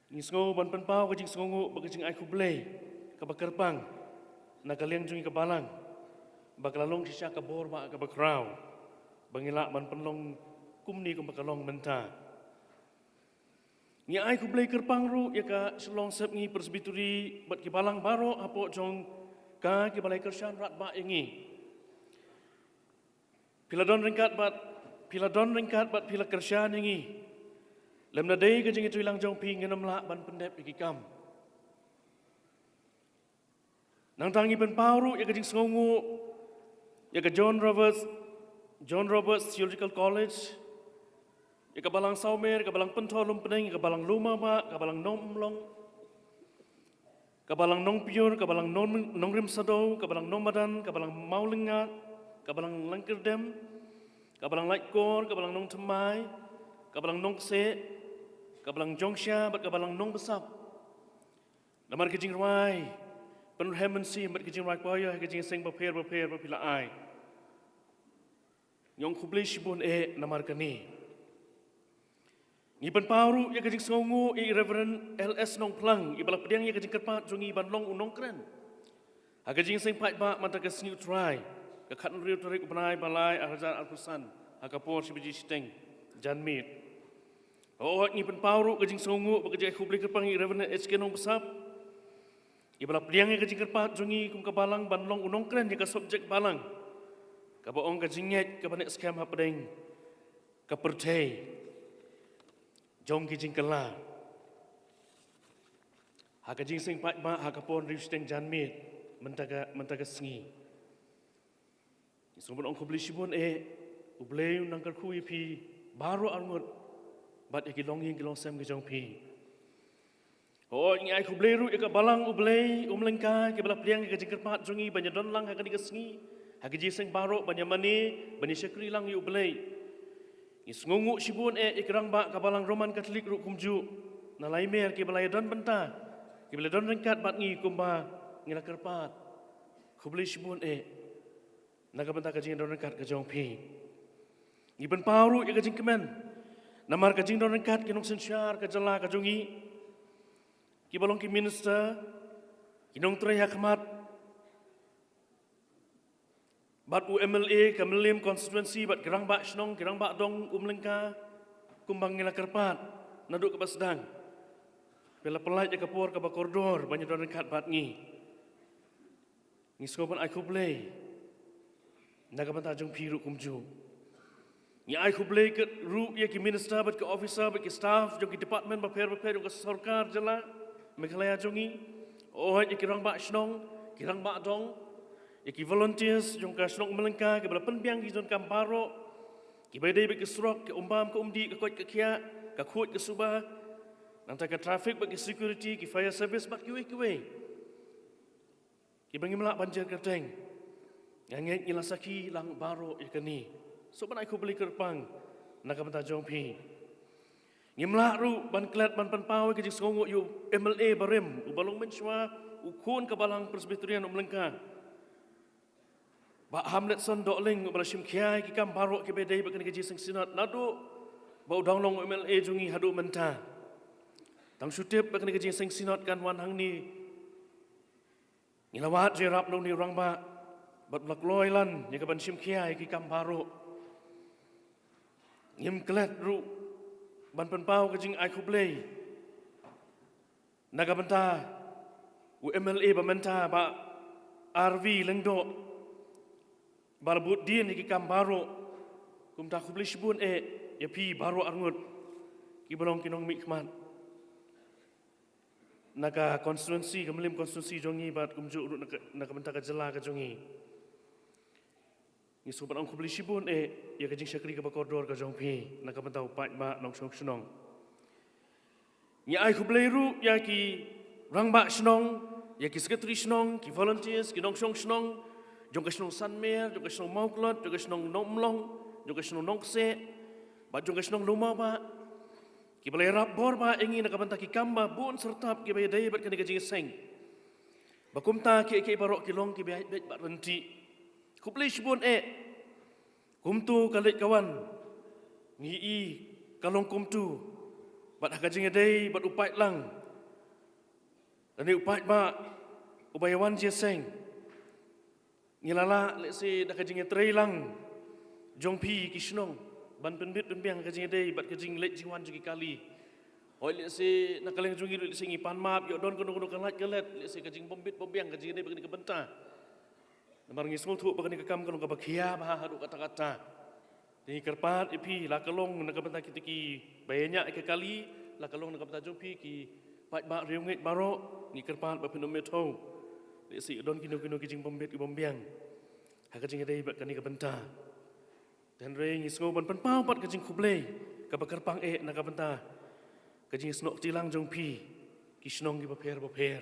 Ngi sngew ban pynpaw ka jingsngewnguh bad ka jingai khublei kaba kyrpang na ka liang jong ngi ka Balang ba ka la long shisha ka bor ba kaba khraw ba ngi lah ban pynlong kumne kumba ka long mynta. Ngi ai khublei kyrpang ruh ïa ka Shillong Sepngi Presbytery bad ki Balang baroh hapoh jong ka kiba la kyrshan radbah ïa ngi. Phi la don ryngkat bad, phi la don ryngkat bad phi la kyrshan ïa ngi. Lymda dei ka jingïatreilang jong phi, ngin ym lah ban pyndep ïa ki kam. Nangta ngi pynpaw ruh ïa ka jingsngewnguh ïa ka John Roberts, John Roberts Theological College, ïa ka Balang Sawmer, ka Balang Pynthorumpeneng, ïa ka Balang Lumabah, ka Balang Nongmlong, ka Balang Nongpyiur, ka Balang Nong-, Nongrimsadew, ka Balang Nongmadan, ka Balang Mawlyngngad, ka Balang Lyngkyrdem, ka Balang Laitkor, ka Balang Nongthymmai, ka Balang Nongkseh, ka Balang Jongsha bad ka Balang Nongbsap. Namar ka jingrwai pynrhem mynsiem bad ka jingrwai paw ïa ka jingseng bapher bapher ba phi la ai. Ngi ong khublei shibun eh namar kane. Ngi pynpaw ruh ïa ka jingsngewnguh ïa i Reverend L S Nongphlang, iba la pdiang ïa ka jingkyrpad jong ngi ban long u nongkren ha ka jingseng paidbah mynta ka sngi U Trai, ka khathynriew tarik u bnai ba lai arhajar arphew san, ha ka por shi baje shiteng janmiet. Hooid, ngi pynpaw ruh ka jingsngewnguh bad ka jingai khublei kyrpang ïa i Reverend H K Nongbsap, iba la pdiang ïa ka jingkyrpad jong ngi kum ka Balang ban long u nongkren ïa ka subject Balang, kaba ong ka jingngeit kaba neh skhem hapdeng ka pyrthei jong ki jingkylla, ha ka jingseng paidbah ha ka por hynriew shiteng janmiet mynta ka, mynta ka sngi. Ngi sngewbha ban ong khublei shibun eh, U Blei un nang kyrkhu ïa phi baroh arngut bad ïa ki longïing ki longsem ki jong phi. Hooid, ngi ai khublei ruh ïa ka Balang U Blei Umlyngka, kiba la pdiang ïa ka jingkyrpad jong ngi ban ïadon lang ha kane ka sngi ha ka jingseng baroh ban ïamane, ban ïashakri lang ïa U Blei. Ngi sngewnguh shibun eh ïa ki rangbah ka Balang Roman Katholik ruh kumjuh na Laimer, kiba la ïadon bynta, kiba la ïadon ryngkat bad ngi kumba ngi la kyrpad. Khublei shibun eh na ka bynta ka jingdon ryngkat ka jong phi. Ngi pynpaw ruh ïa ka jingkmen namar ka jingdon ryngkat ki nongsynshar ka jylla ka jong ngi, kiba long ki minister, ki nongtrei ha khmat, bad u M L A ka Mylliem constituency, bad ki rangbah shnong, ki rangbah dong Umlyngka, kumba ngi la kyrpad naduh kaba sdang. Phi la pynlait ïa ka por kaba kordor ban ïadon ryngkat bad ngi. Ngi sngewbha ban ai khublei na ka bynta jong phi ruh kumjuh. Ngi ai khublei ruh ïa ki minister bad ki officer bad ki staff jong ki department bapher bapher jong ka sorkar jylla Meghalaya jong ngi. Hooid, ïa ki rangbah shnong, ki rangbah dong, ïa ki volunteers jong ka shnong Umlyngka, kiba la pynbiang ki jingdonkam baroh, kiba ïadei bad ki surok, ka umbam ka umdih, ka koit ka khiah, ka khuid ka suba, nangta ka traffic bad ki security, ki fire service bad kiwei kiwei, kiba ngim lah ban jer kyrteng. Nga ngeit ngi la sakhi lang baroh ïa kane. Sngewbha ban ai khublei kyrpang na ka bynta jong phi. Ngim lah ruh ban klet ban pynpaw ïa ka jingsngewnguh ïa u M L A barim, uba long mynshuwa u khun ka Balang Presbyterian Umlyngka, Bah Hamletson Dohling, uba la shim khia ïa ki kam baroh kiba ïadei bad kane ka jingseng Synod naduh ba u dang long u M L A jong ngi haduh mynta. Tang shu tip ba kane ka jingseng Synod kan wan hangne, ngi la wad jingïarap na une u rangbah bad u la kloi lan ïa ka ban shim khia ïa ki kam baroh. Ngim klet ruh ban pynpaw ka jingai khublei na ka bynta u M L A ba mynta, Bah R V Lyngdoh, ba la bud dien ïa ki kam baroh. Kumta khublei shibun eh ïa phi baroh arngut kiba long ki nongmihkhmat na ka constituency, ka Mylliem constituency jong ngi bad kumjuh ruh na ka, na ka bynta ka jylla ka jong ngi. Ngi sngewbha ban ong khublei shibun eh ïa ka jingshakri kaba kordor ka jong phi na ka bynta u paidbah nongshong shnong. Ngi ai khublei ruh ïa ki rangbah shnong, ïa ki secretary shnong, ki volunteers, ki nongshong shnong jong ka shnong Sanmer, jong ka shnong Mawklot, jong ka shnong Nongmlong, jong ka shnong Nongkseh bad jong ka shnong Lumabah, Kiba la ïarap bor bha ïa ngi na ka bynta ki kam ba bun syrtap kiba ïadei bad kane ka jingïaseng. Ba kumta kiei kiei baroh ki long kiba ïaid beit bad ryntih. Khublei shibun eh. Kumto ka leit ka wan. Ngi i ka long kumto. Bad ha ka jingïadei bad u paidlang. Lane u paidbah uba ïawan jingïaseng. Ngi la lah lehse da ka jingïatreilang jong phi ki shnong ban pynbit pynbiang ka jingïadei bad ka jingleit jingwan jong ki kali. Hooid lehse na ka liang jong ngi ruh lehse ngi pan map ïoh don kano kano ka lait ka let lehse ka jingbym bit bym biang ka jingïadei bad kane ka bynta. Namar ngi sngewthuh ba kane ka kam ka long kaba khia bha haduh katta katta. Te ngi kyrpad ïa phi la ka long na ka bynta kita kiba ïañah ïa ka kali, la ka long na ka bynta jong phi ki paidbah riewngeit baroh, ngi kyrpad ba phin ym ïathuh. Lehse don kino kino ki jingbym bit ki bym biang ha ka jingïadei bad kane ka bynta. Te hynrei ngi sngew ban pynpaw pat ka jingkhublei kaba kyrpang eh na ka bynta ka jingïasnoh kti lang jong phi ki shnong kiba pher bapher.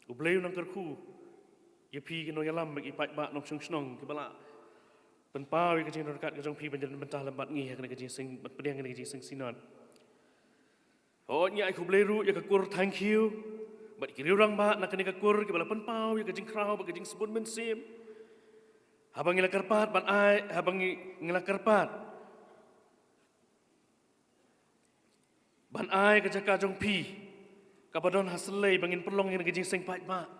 U Blei un nang kyrkhu ïa phi ki nongïalam bad ki paidbah nongshong shnong kiba la pynpaw ïa ka jingdon ryngkat ka jong phi ban ïadon bynta lem bad ngi ha kane ka jingïaseng, ban pdiang kane ka jingïaseng synod. Hooid ngi ai khublei ruh ïa ka kur Thangkhiew bad ki riew-rangbah na kane ka kur kiba la pynpaw ïa ka jingkhraw bad ka jingsbun mynsiem. Haba ngi la kyrpad ban ai, haba ngi, ngi la kyrpad ban ai ka jaka jong phi kaba don ha Sallei ba ngin pynlong ïa ka jingïaseng paidbah.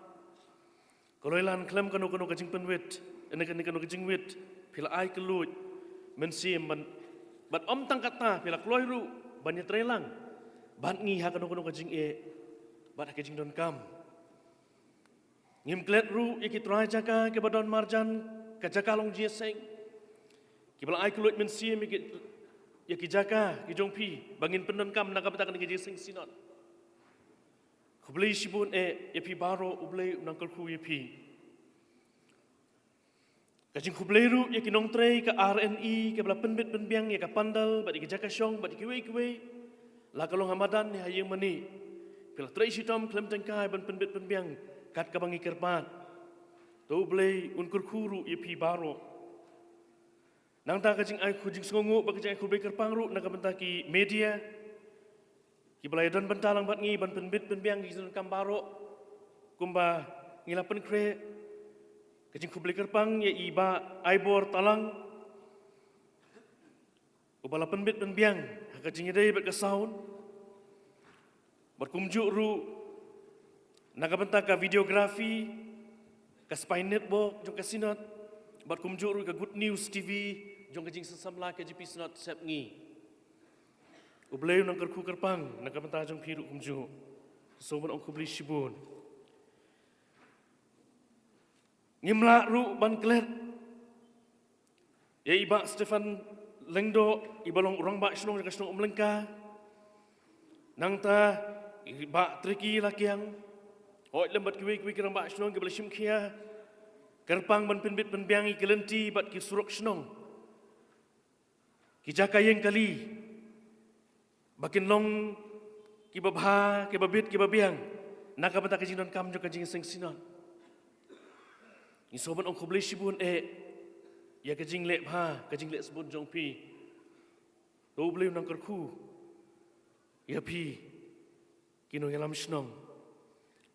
Ka loi lan khlem kano kano ka jingpynwit, ïa kane kano ka jingwit, phi la ai kylluid mynsiem ban, bad ym tang katta phi la kloi ruh ban ïatreilang bad ngi ha kano kano ka jingeh bad ha ka jingdonkam. Ngim klet ruh ïa ki trai jaka kiba don marjan ka jaka long jingïaseng kiba la ai kylluid mynsiem ïa ki, ïa ki jaka ki jong phi ba ngin pyndonkam na ka bynta kane ka jingïaseng synod. Khublei shibun eh ïa phi baroh, U Blei un nang kyrkhu ïa phi. Ka jingkhublei ruh ïa ki nongtrei ka R N E kiba la pynbit pynbiang ïa ka pandal bad ïa ki jaka shong bad ïa kiwei kiwei. La ka long ha madan ne ha ïing mane, phi la trei shitom khlem tyngkai ban pynbit pynbiang kat kaba ngi kyrpad. To U Blei un kyrkhu ruh ïa phi baroh. Nangta ka jingai khu, jingsngewnguh bad ka jingai khublei kyrpang ruh na ka bynta ki media kiba la ïadon bynta lang bad ngi ban pynbit pynbiang ki jingdonkam baroh kumba ngi la pynkhreh. Ka jingkhublei kyrpang ïa i Bah Aibor Talang uba la pynbit pynbiang ha ka jingïadei bad ka sound. Bad kumjuh ruh na ka bynta ka videography, ka Spine Network jong ka Synod, bad kumjuh ruh ka Good News T V jong ka jingsamla K J P Synod Sepngi. U Blei un nang kyrkhu kyrpang na ka bynta jong phi ruh kumjuh. Sngewbha ong khublei shibun. Ngim lah ruh ban klet ïa i Bah Stephen Lyngdoh, iba long u rangbah shnong jong ka shnong Umlyngka. Nangta i Bah Tricky Lakiang, hooid lem bad kiwei kiwei ki rangbah shnong kiba la shim khia kyrpang ban pynbit pynbiang ïa ki lynti bad ki surok shnong, ki jaka ïeng kali, ba kin long kiba bha, kiba bit, kiba biang na ka bynta ka jingdonkam jong ka jingïaseng synod. Ngi sngewbha ong khublei shibun eh ïa ka jingleh bha, ka jingleh sbun jong phi. To U Blei un nang kyrkhu ïa phi ki nongïalam shnong.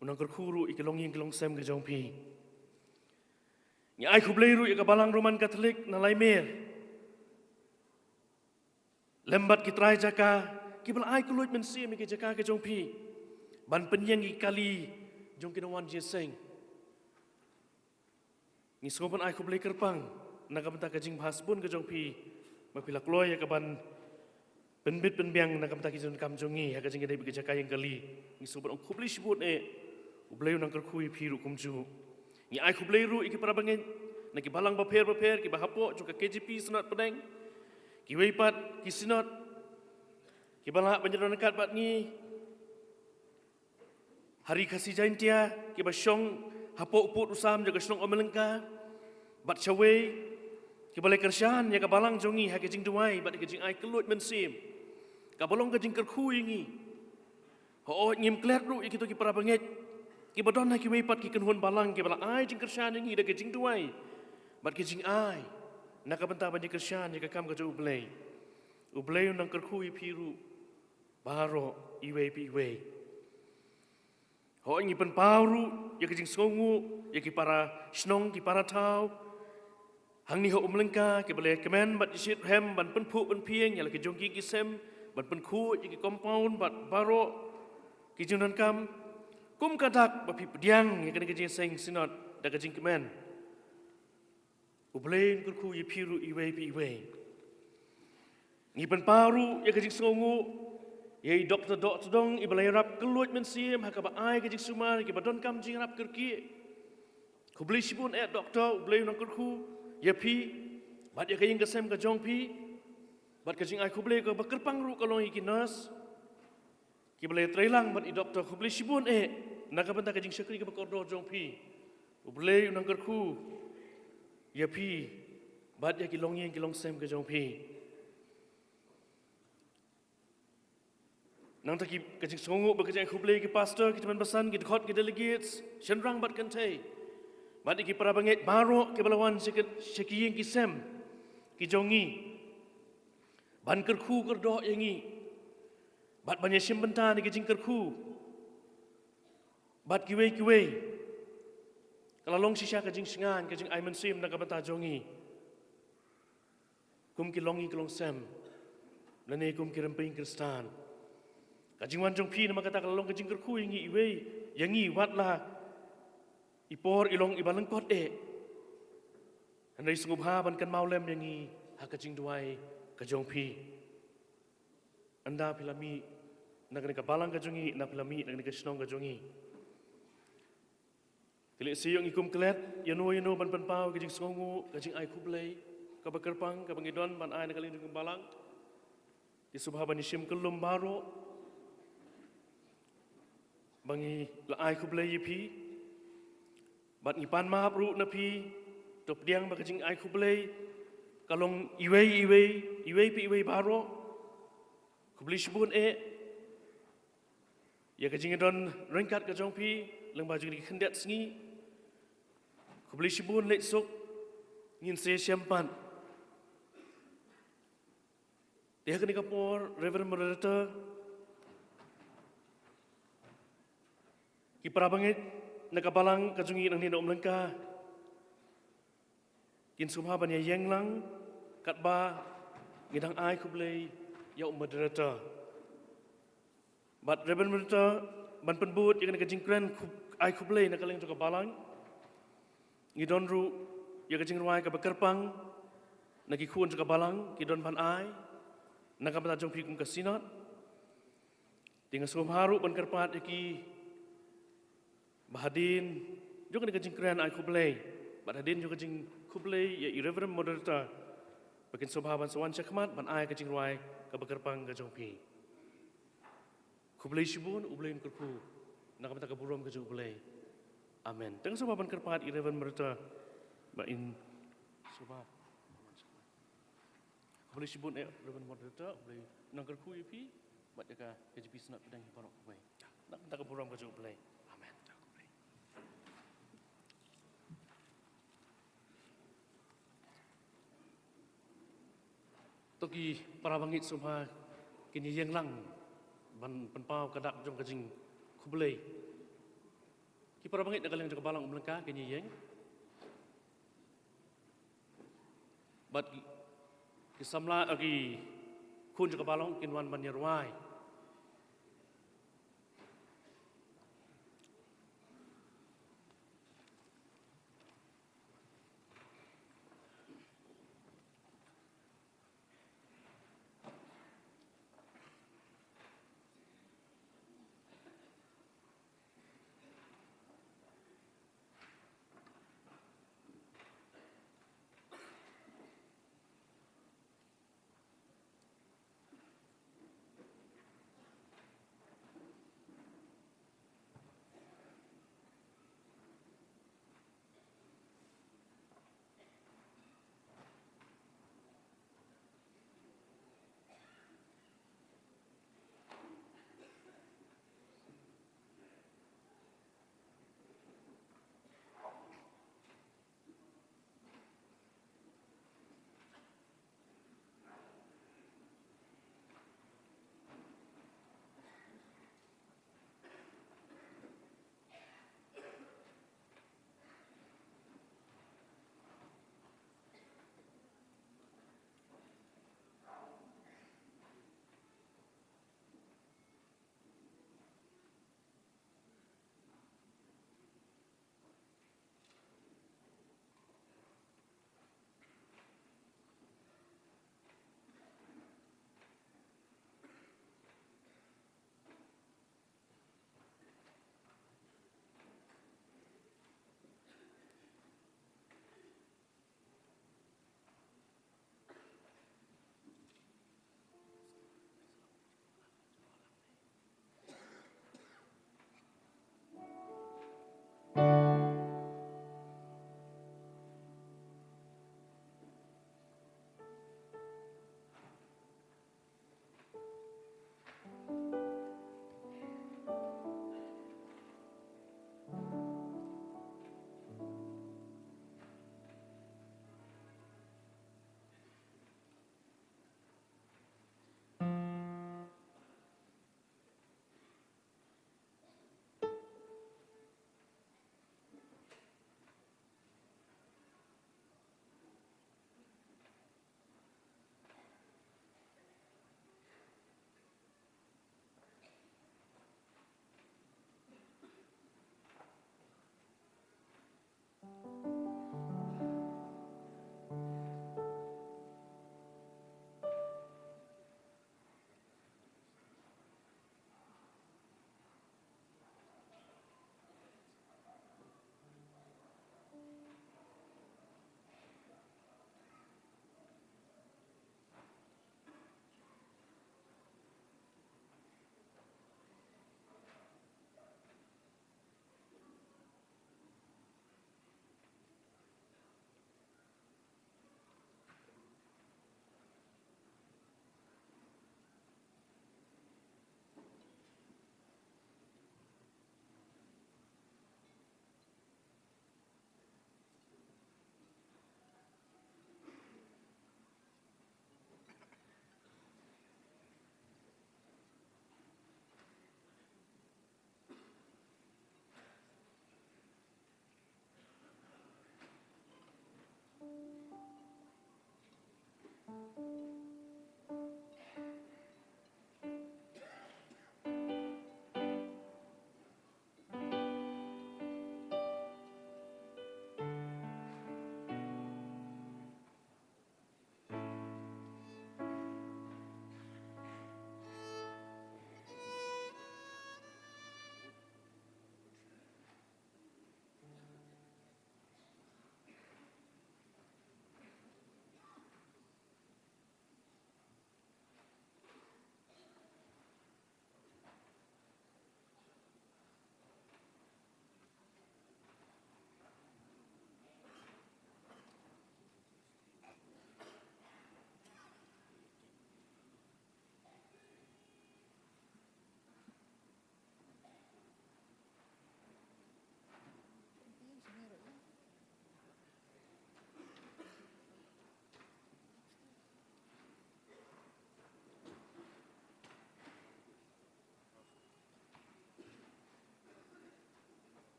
Un nang kyrkhu ruh ïa ki longïing ki longsem ki jong phi. Ngi ai khublei ruh ïa ka Balang Roman Katholik na Laimer lem bad ki trai jaka kiba la ai kylluid mynsiem ïa ki jaka ki jong phi ban pynïeng ïa ki kali jong ki nongwan jingïaseng. Ngi sngewbha ai khublei kyrpang na ka bynta ka jingbha sbun ka jong phi ba phi la kloi ïa ka ban pynbit pynbiang na ka bynta ki jingdonkam jong ngi ha ka jingïadei bad ki jaka ïeng kali. Ngi sngewbha ong khublei shibun eh, U Blei un nang kyrkhu ïa phi ruh kumjuh. Ngi ai khublei ruh ïa ki para bangeit na ki balang bapher bapher kiba hapoh jong ka K J P Synod Pdeng, kiwei pat ki synod kiba lah ban ïadon ryngkat bad ngi ha Ri Khasi Jaintia, kiba shong hapoh u pud u sam jong ka shnong Umlyngka bad shawei, kiba la kyrshan ïa ka balang jong ngi ha ka jingduwai bad ka jingai kylluid mynsiem kaba long ka jingkyrkhu ïa ngi. Hooid ngim klet ruh ïa kito ki para bangeit kiba don ha kiwei pat ki kynhun balang kiba la ai jingkyrshan ïa ngi da ka jingduwai bad ka jingai na ka bynta ban ïakyrshan ïa ka kam ka jong U Blei. U Blei un nang kyrkhu ïa phi ruh. baroh iwei pa iwei. Hooid ngi pynpaw ruh ïa ka jingsngewnguh ïa ki para shnong, ki para thaw hangne ha Umlyngka, kiba la ïakmen bad ïashitrhem ban pynphuh pynphieng ïa la ki jong ki ki sem, ban pynkhuid ïa ki compound bad baroh ki jingdonkam. Kum ka dak ba phi pdiang ïa kane ka jingïaseng synod da ka jingkmen, U Blei un kyrkhu ïa phi ruh iwei pa iwei. Ngi pynpaw ruh ïa ka jingsngewnguh ïa i Doktor Dohtdong, iba la ïarap kylluid mynsiem ha kaba ai ka jingsumar ïa kiba donkam jingïarap kyrkieh. Khublei shibun eh Doktor, U Blei un nang kyrkhu ïa phi bad ïa ka ïing ka sem ka jong phi. Bad ka jingai khublei kaba kyrpang ruh ka long ïa ki nurse kiba la ïatreilang bad i Doktor. Khublei shibun eh na ka bynta ka jingshakri kaba kordor jong phi. U Blei un nang kyrkhu ïa phi bad ïa ki longïing ki longsem ka jong phi. Nangta ki, ka jingsngewnguh bad ka jingai khublei ki pastor, ki tymmen basan, ki dkhot, ki delegates shynrang bad kynthei, bad ïa ki para bangeit baroh kiba la wan sha ki, sha ki ïing ki sem ki jong ngi ban kyrkhu kyrdoh ïa ngi bad ban ïashim bynta na ki jingkyrkhu bad kiwei kiwei. Ka la long shisha ka jingshngaiñ, ka jingai mynsiem na ka bynta jong ngi kum ki longïing ki longsem lane kum ki rympei Khristan. Ka jingwan jong phi namar kata ka la long ka jingkyrkhu ïa ngi iwei, ïa ngi wat la i por i long iba lyngkot eh. Hynrei sngewbha ban kynmaw lem ïa ngi ha ka jingduwai ka jong phi. Ynda phi la mih na kane ka balang ka jong ngi, ynda phi la mih na kane ka shnong ka jong ngi, te lehse ïoh ngi kum klet ïano ïano ban pynpaw ka jingsngewnguh, ka jingai khublei kaba kyrpang kaba ngi don ban ai na ka liang jong ka balang. Te sngewbha ban ïashim kyllum baroh ba ngi la ai khublei ïa phi bad ngi pan map ruh na phi. To pdiang ba ka jingai khublei ka long iwei iwei, iwei pa iwei baroh. Khublei shibun eh ïa ka jingdon ryngkat ka jong phi lyngba jong ki khyndiat sngi. Khublei shibun, leit suk, ngin sa ïashem pat. Te ha kane ka por, Reverend Moderator, ki para bangeit na ka balang ka jong ngi nangne na Umlyngka kin sngewbha ban ïaïeng lang katba ngi dang ai khublei ïa u Moderator. Bad Reverend Moderator, ban pynbud ïa kane ka jingkren khub-, ai khublei na ka liang jong ka balang, ngi don ruh ïa ka jingrwai kaba kyrpang na ki khun jong ka balang ki don ban ai na ka bynta jong phi kum ka Synod. Te nga sngewbha ruh ban kyrpad ïa ki ba hadien jong kane ka jingkren ai khublei bad hadien jong ka jingkhublei ïa i Reverend Moderator ba kin sngewbha ban sa wan shakhmat ban ai ka jingrwai kaba kyrpang ka jong phi. Khublei shibun, U Blei un kyrkhu na ka bynta ka burom ka jong U Blei. Amen. Te nga sngewbha ban kyrpad ïa i Reverend Moderator ba in sngewbha. Khublei shibun eh Reverend Moderator, U Blei un nang kyrkhu ïa phi bad ïa ka K J B Synod pdeng baroh kawei. Na ka bynta ka burom ka jong U Blei. Amen. To ki para bangeit sngewbha kin ïaïeng lang ban pynpaw ka dak jong ka jingkhublei. Ki para bangeit na ka liang jong ka balang Umlyngka kin ïaïeng. Bad ki, ki samla, eh, ki khun jong ka balang kin wan ban ïarwai.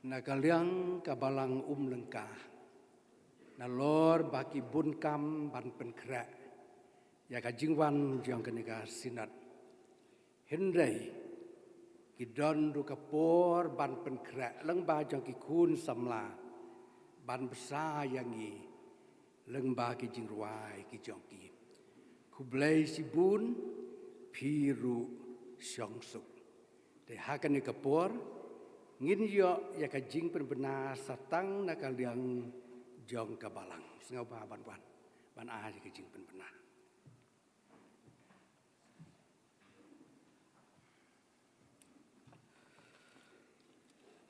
Na ka liang ka Balang Umlyngka, nalor ba ki bun kam ban pynkhreh ïa ka jingwan jong kane ka Synod, hynrei ki don ruh ka por ban pynkhreh lyngba jong ki khun samla ban bsa ïa ngi lyngba ki jingrwai ki jong ki. Khublei shibun, phi ruh shong suk. Te ha kane ka por ngin ïoh ïa ka jingpynbna sa tang na ka liang jong ka Balang. Sngewbha ban wan ban ai ïa ka jingpynbna.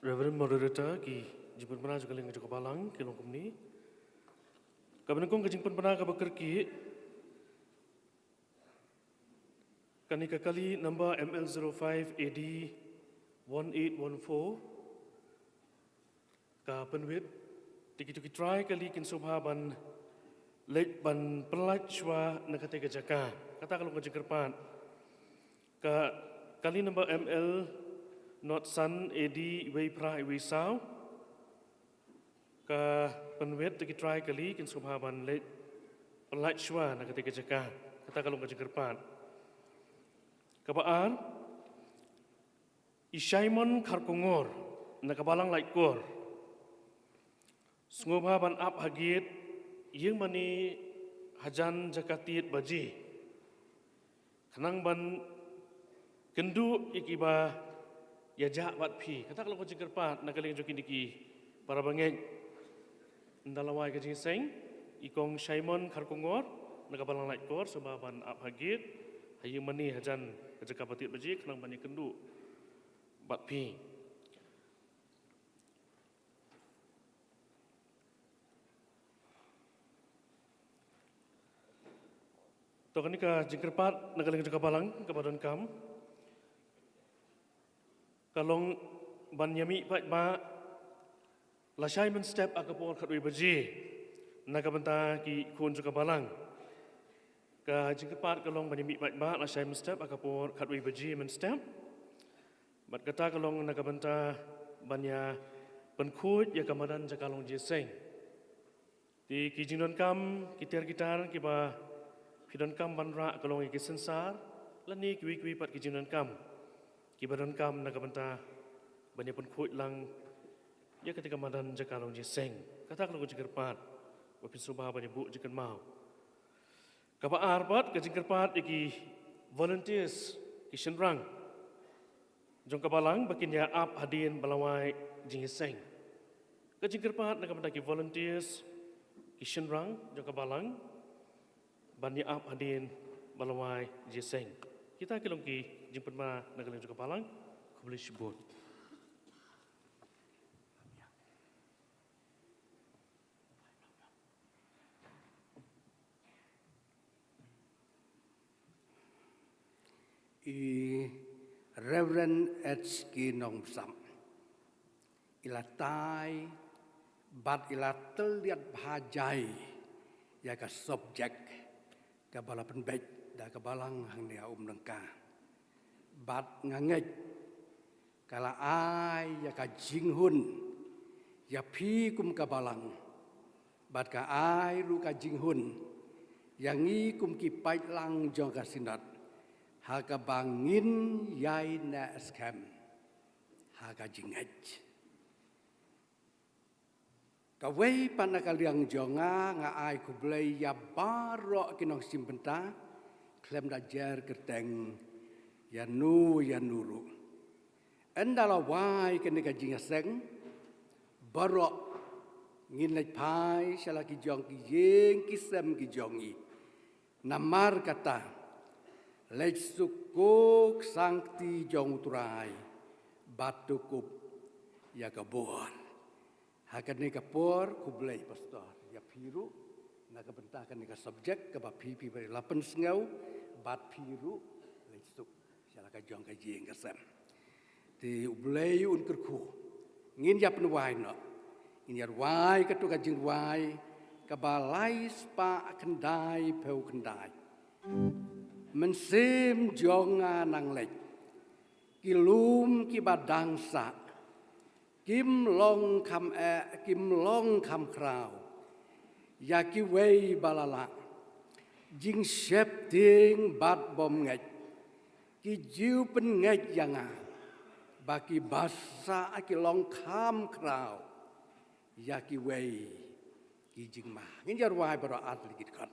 Reverend Moderator, ki jingpynbna jong ka liang jong ka Balang ki long kumne. Kaba nyngkong ka jingpynbna kaba kyrkieh, kane ka kali number M L zero five A D one eight one four, ka pynwit, te kito ki trai kali kin sngewbha ban leit ban pyllait shuwa na kata ka jaka. Kata ka long ka jingkyrpad. Ka kali number M L not san A D wei phra wei saw, ka pynwit, te ki trai kali kin sngewbha ban leit pyllait shuwa na kata ka jaka. Kata ka long ka jingkyrpad. Kaba ar, i Simon Kharkongor na ka Balang Laitkor, sngewbha ban ap ha gate ïing mane hajan jaka tied baje, khnang ban kynduh ïa kiba ïa jah bad phi. Kata ka long ka jingkyrpad na ka liang jong kine ki para bangeit. Ynda la wai ka jingïaseng, i kong Simon Kharkongor na ka Balang Laitkor, sngewbha ban ap ha gate ha ïing mane hajan ka jaka ba tied baje khnang ban ïa kynduh bad phi. To kane ka jingkyrpad na ka liang jong ka Balang kaba donkam ka long ban ïa mih paidbah lashai mynstep ha ka por khatwei baje na ka bynta ki khun jong ka Balang. Ka jingkyrpad ka long ban ïa mih paidbah lashai mynstep ha ka por khatwei baje mynstep. Bad kata ka long na ka bynta ban ïa pynkhuid ïa ka madan jaka long jingïaseng. Te ki jingdonkam, ki tiar ki tar kiba phi donkam ban rah ka long ïa ki sensar, lane kiwei kiwei pat ki jingdonkam kiba donkam na ka bynta ban ïa pynkhuid lang ïa kata ka madan jaka long jingïaseng. Kata ka long ka jingkyrpad ba phin sngewbha ban ïa buh jingkynmaw. Kaba ar pat, ka jingkyrpad ïa ki volunteers, ki shynrang jong ka balang ba kin ïa ap hadien ba la wai jingïaseng. Ka jingkyrpad na ka bynta ki volunteers, ki shynrang jong ka balang ban ïa ap hadien ba la wai jingïaseng. Kita ki long ki jingpynbna na ka liang jong ka balang. Khublei shibun. I Reverend H K Nongbsap i la tai bad i la tylliat bha jai ïa ka subject kaba la pynbeit da ka balang hangne ha Umdangka. Bad nga ngeit ka la ai ïa ka jinghun ïa phi kum ka balang, bad ka ai ruh ka jinghun ïa ngi kum ki paidlang jong ka Synod ha kaba ngin ïai neh skhem ha ka jingngeit. Kawei pat na ka liang jong nga, nga ai khublei ïa baroh ki nongshim bynta khlem da jer kyrteng ïano ïano ruh. Ynda la wai kane ka jingïaseng, baroh ngin leit phai sha la ki jong ki ïing ki sem ki jong ngi. Namar kata, leit suk ko ki sangkti jong U Trai bad to kup ïa ka bor. Ha kane ka por, khublei Pastor ïa phi ruh na ka bynta kane ka subject kaba phi phi ba la pynsngew, bad phi ruh leit suk sha la ka jong ka ïing ka sem. Te U Blei un kyrkhu. Ngin ïa pynwai noh. Ngin ïa rwai katto ka jingrwai kaba lai spah khyndai phew khyndai. Mynsiem jong nga nang leit, ki lum kiba dang sah, kim long kham eh, kim long kham khraw ïa kiwei ba la lah jingsheptieng bad bym ngeit. Ki ju pynngeit ïa nga ba kiba sah ki long kham khraw ïa kiwei ki jingma. Ngin ïa rwai baroh ar tylli ki dkhot.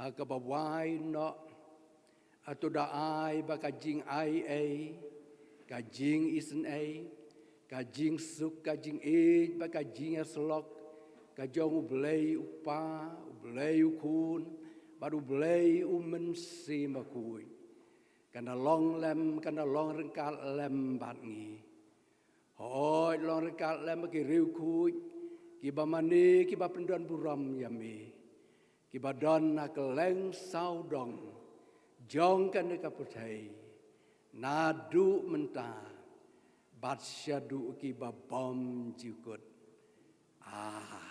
Ha kaba wai noh, hato da ai ba ka jingai ei, ka jingisynei, ka jingsuk, ka jingïeit bad ka jingïasyllok ka jong U Blei U Kpa, U Blei U Khun bad U Blei U Mynsiem Bakhuid, kan da long lem, kan da long ryngkat lem bad ngi. Hooid, long ryngkat lem bad ki riewkhuid kiba mane, kiba pyndonburom ïa me, kiba don ha kylleng sawdong jong kane ka pyrthei, naduh mynta bad shaduh kiba bymjukut. Amen.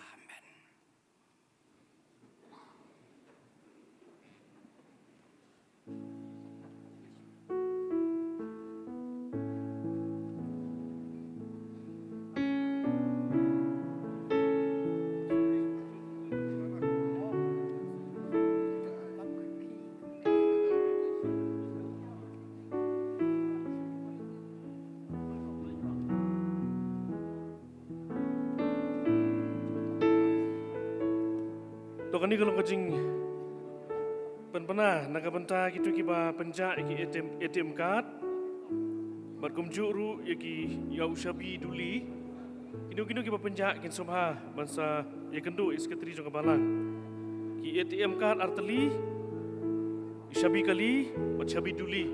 To kane ka long ka jingpynbna na ka bynta kito kiba pynjah ïa ki A T M, A T M card. Bad kumjuh ruh ïa ki, ïa u shabi duli. Kino kino kiba pynjah kin sngewbha ban sa ïakynduh ïa secretary jong ka balang. Ki A T M card artylli, shabi kali bad shabi duli.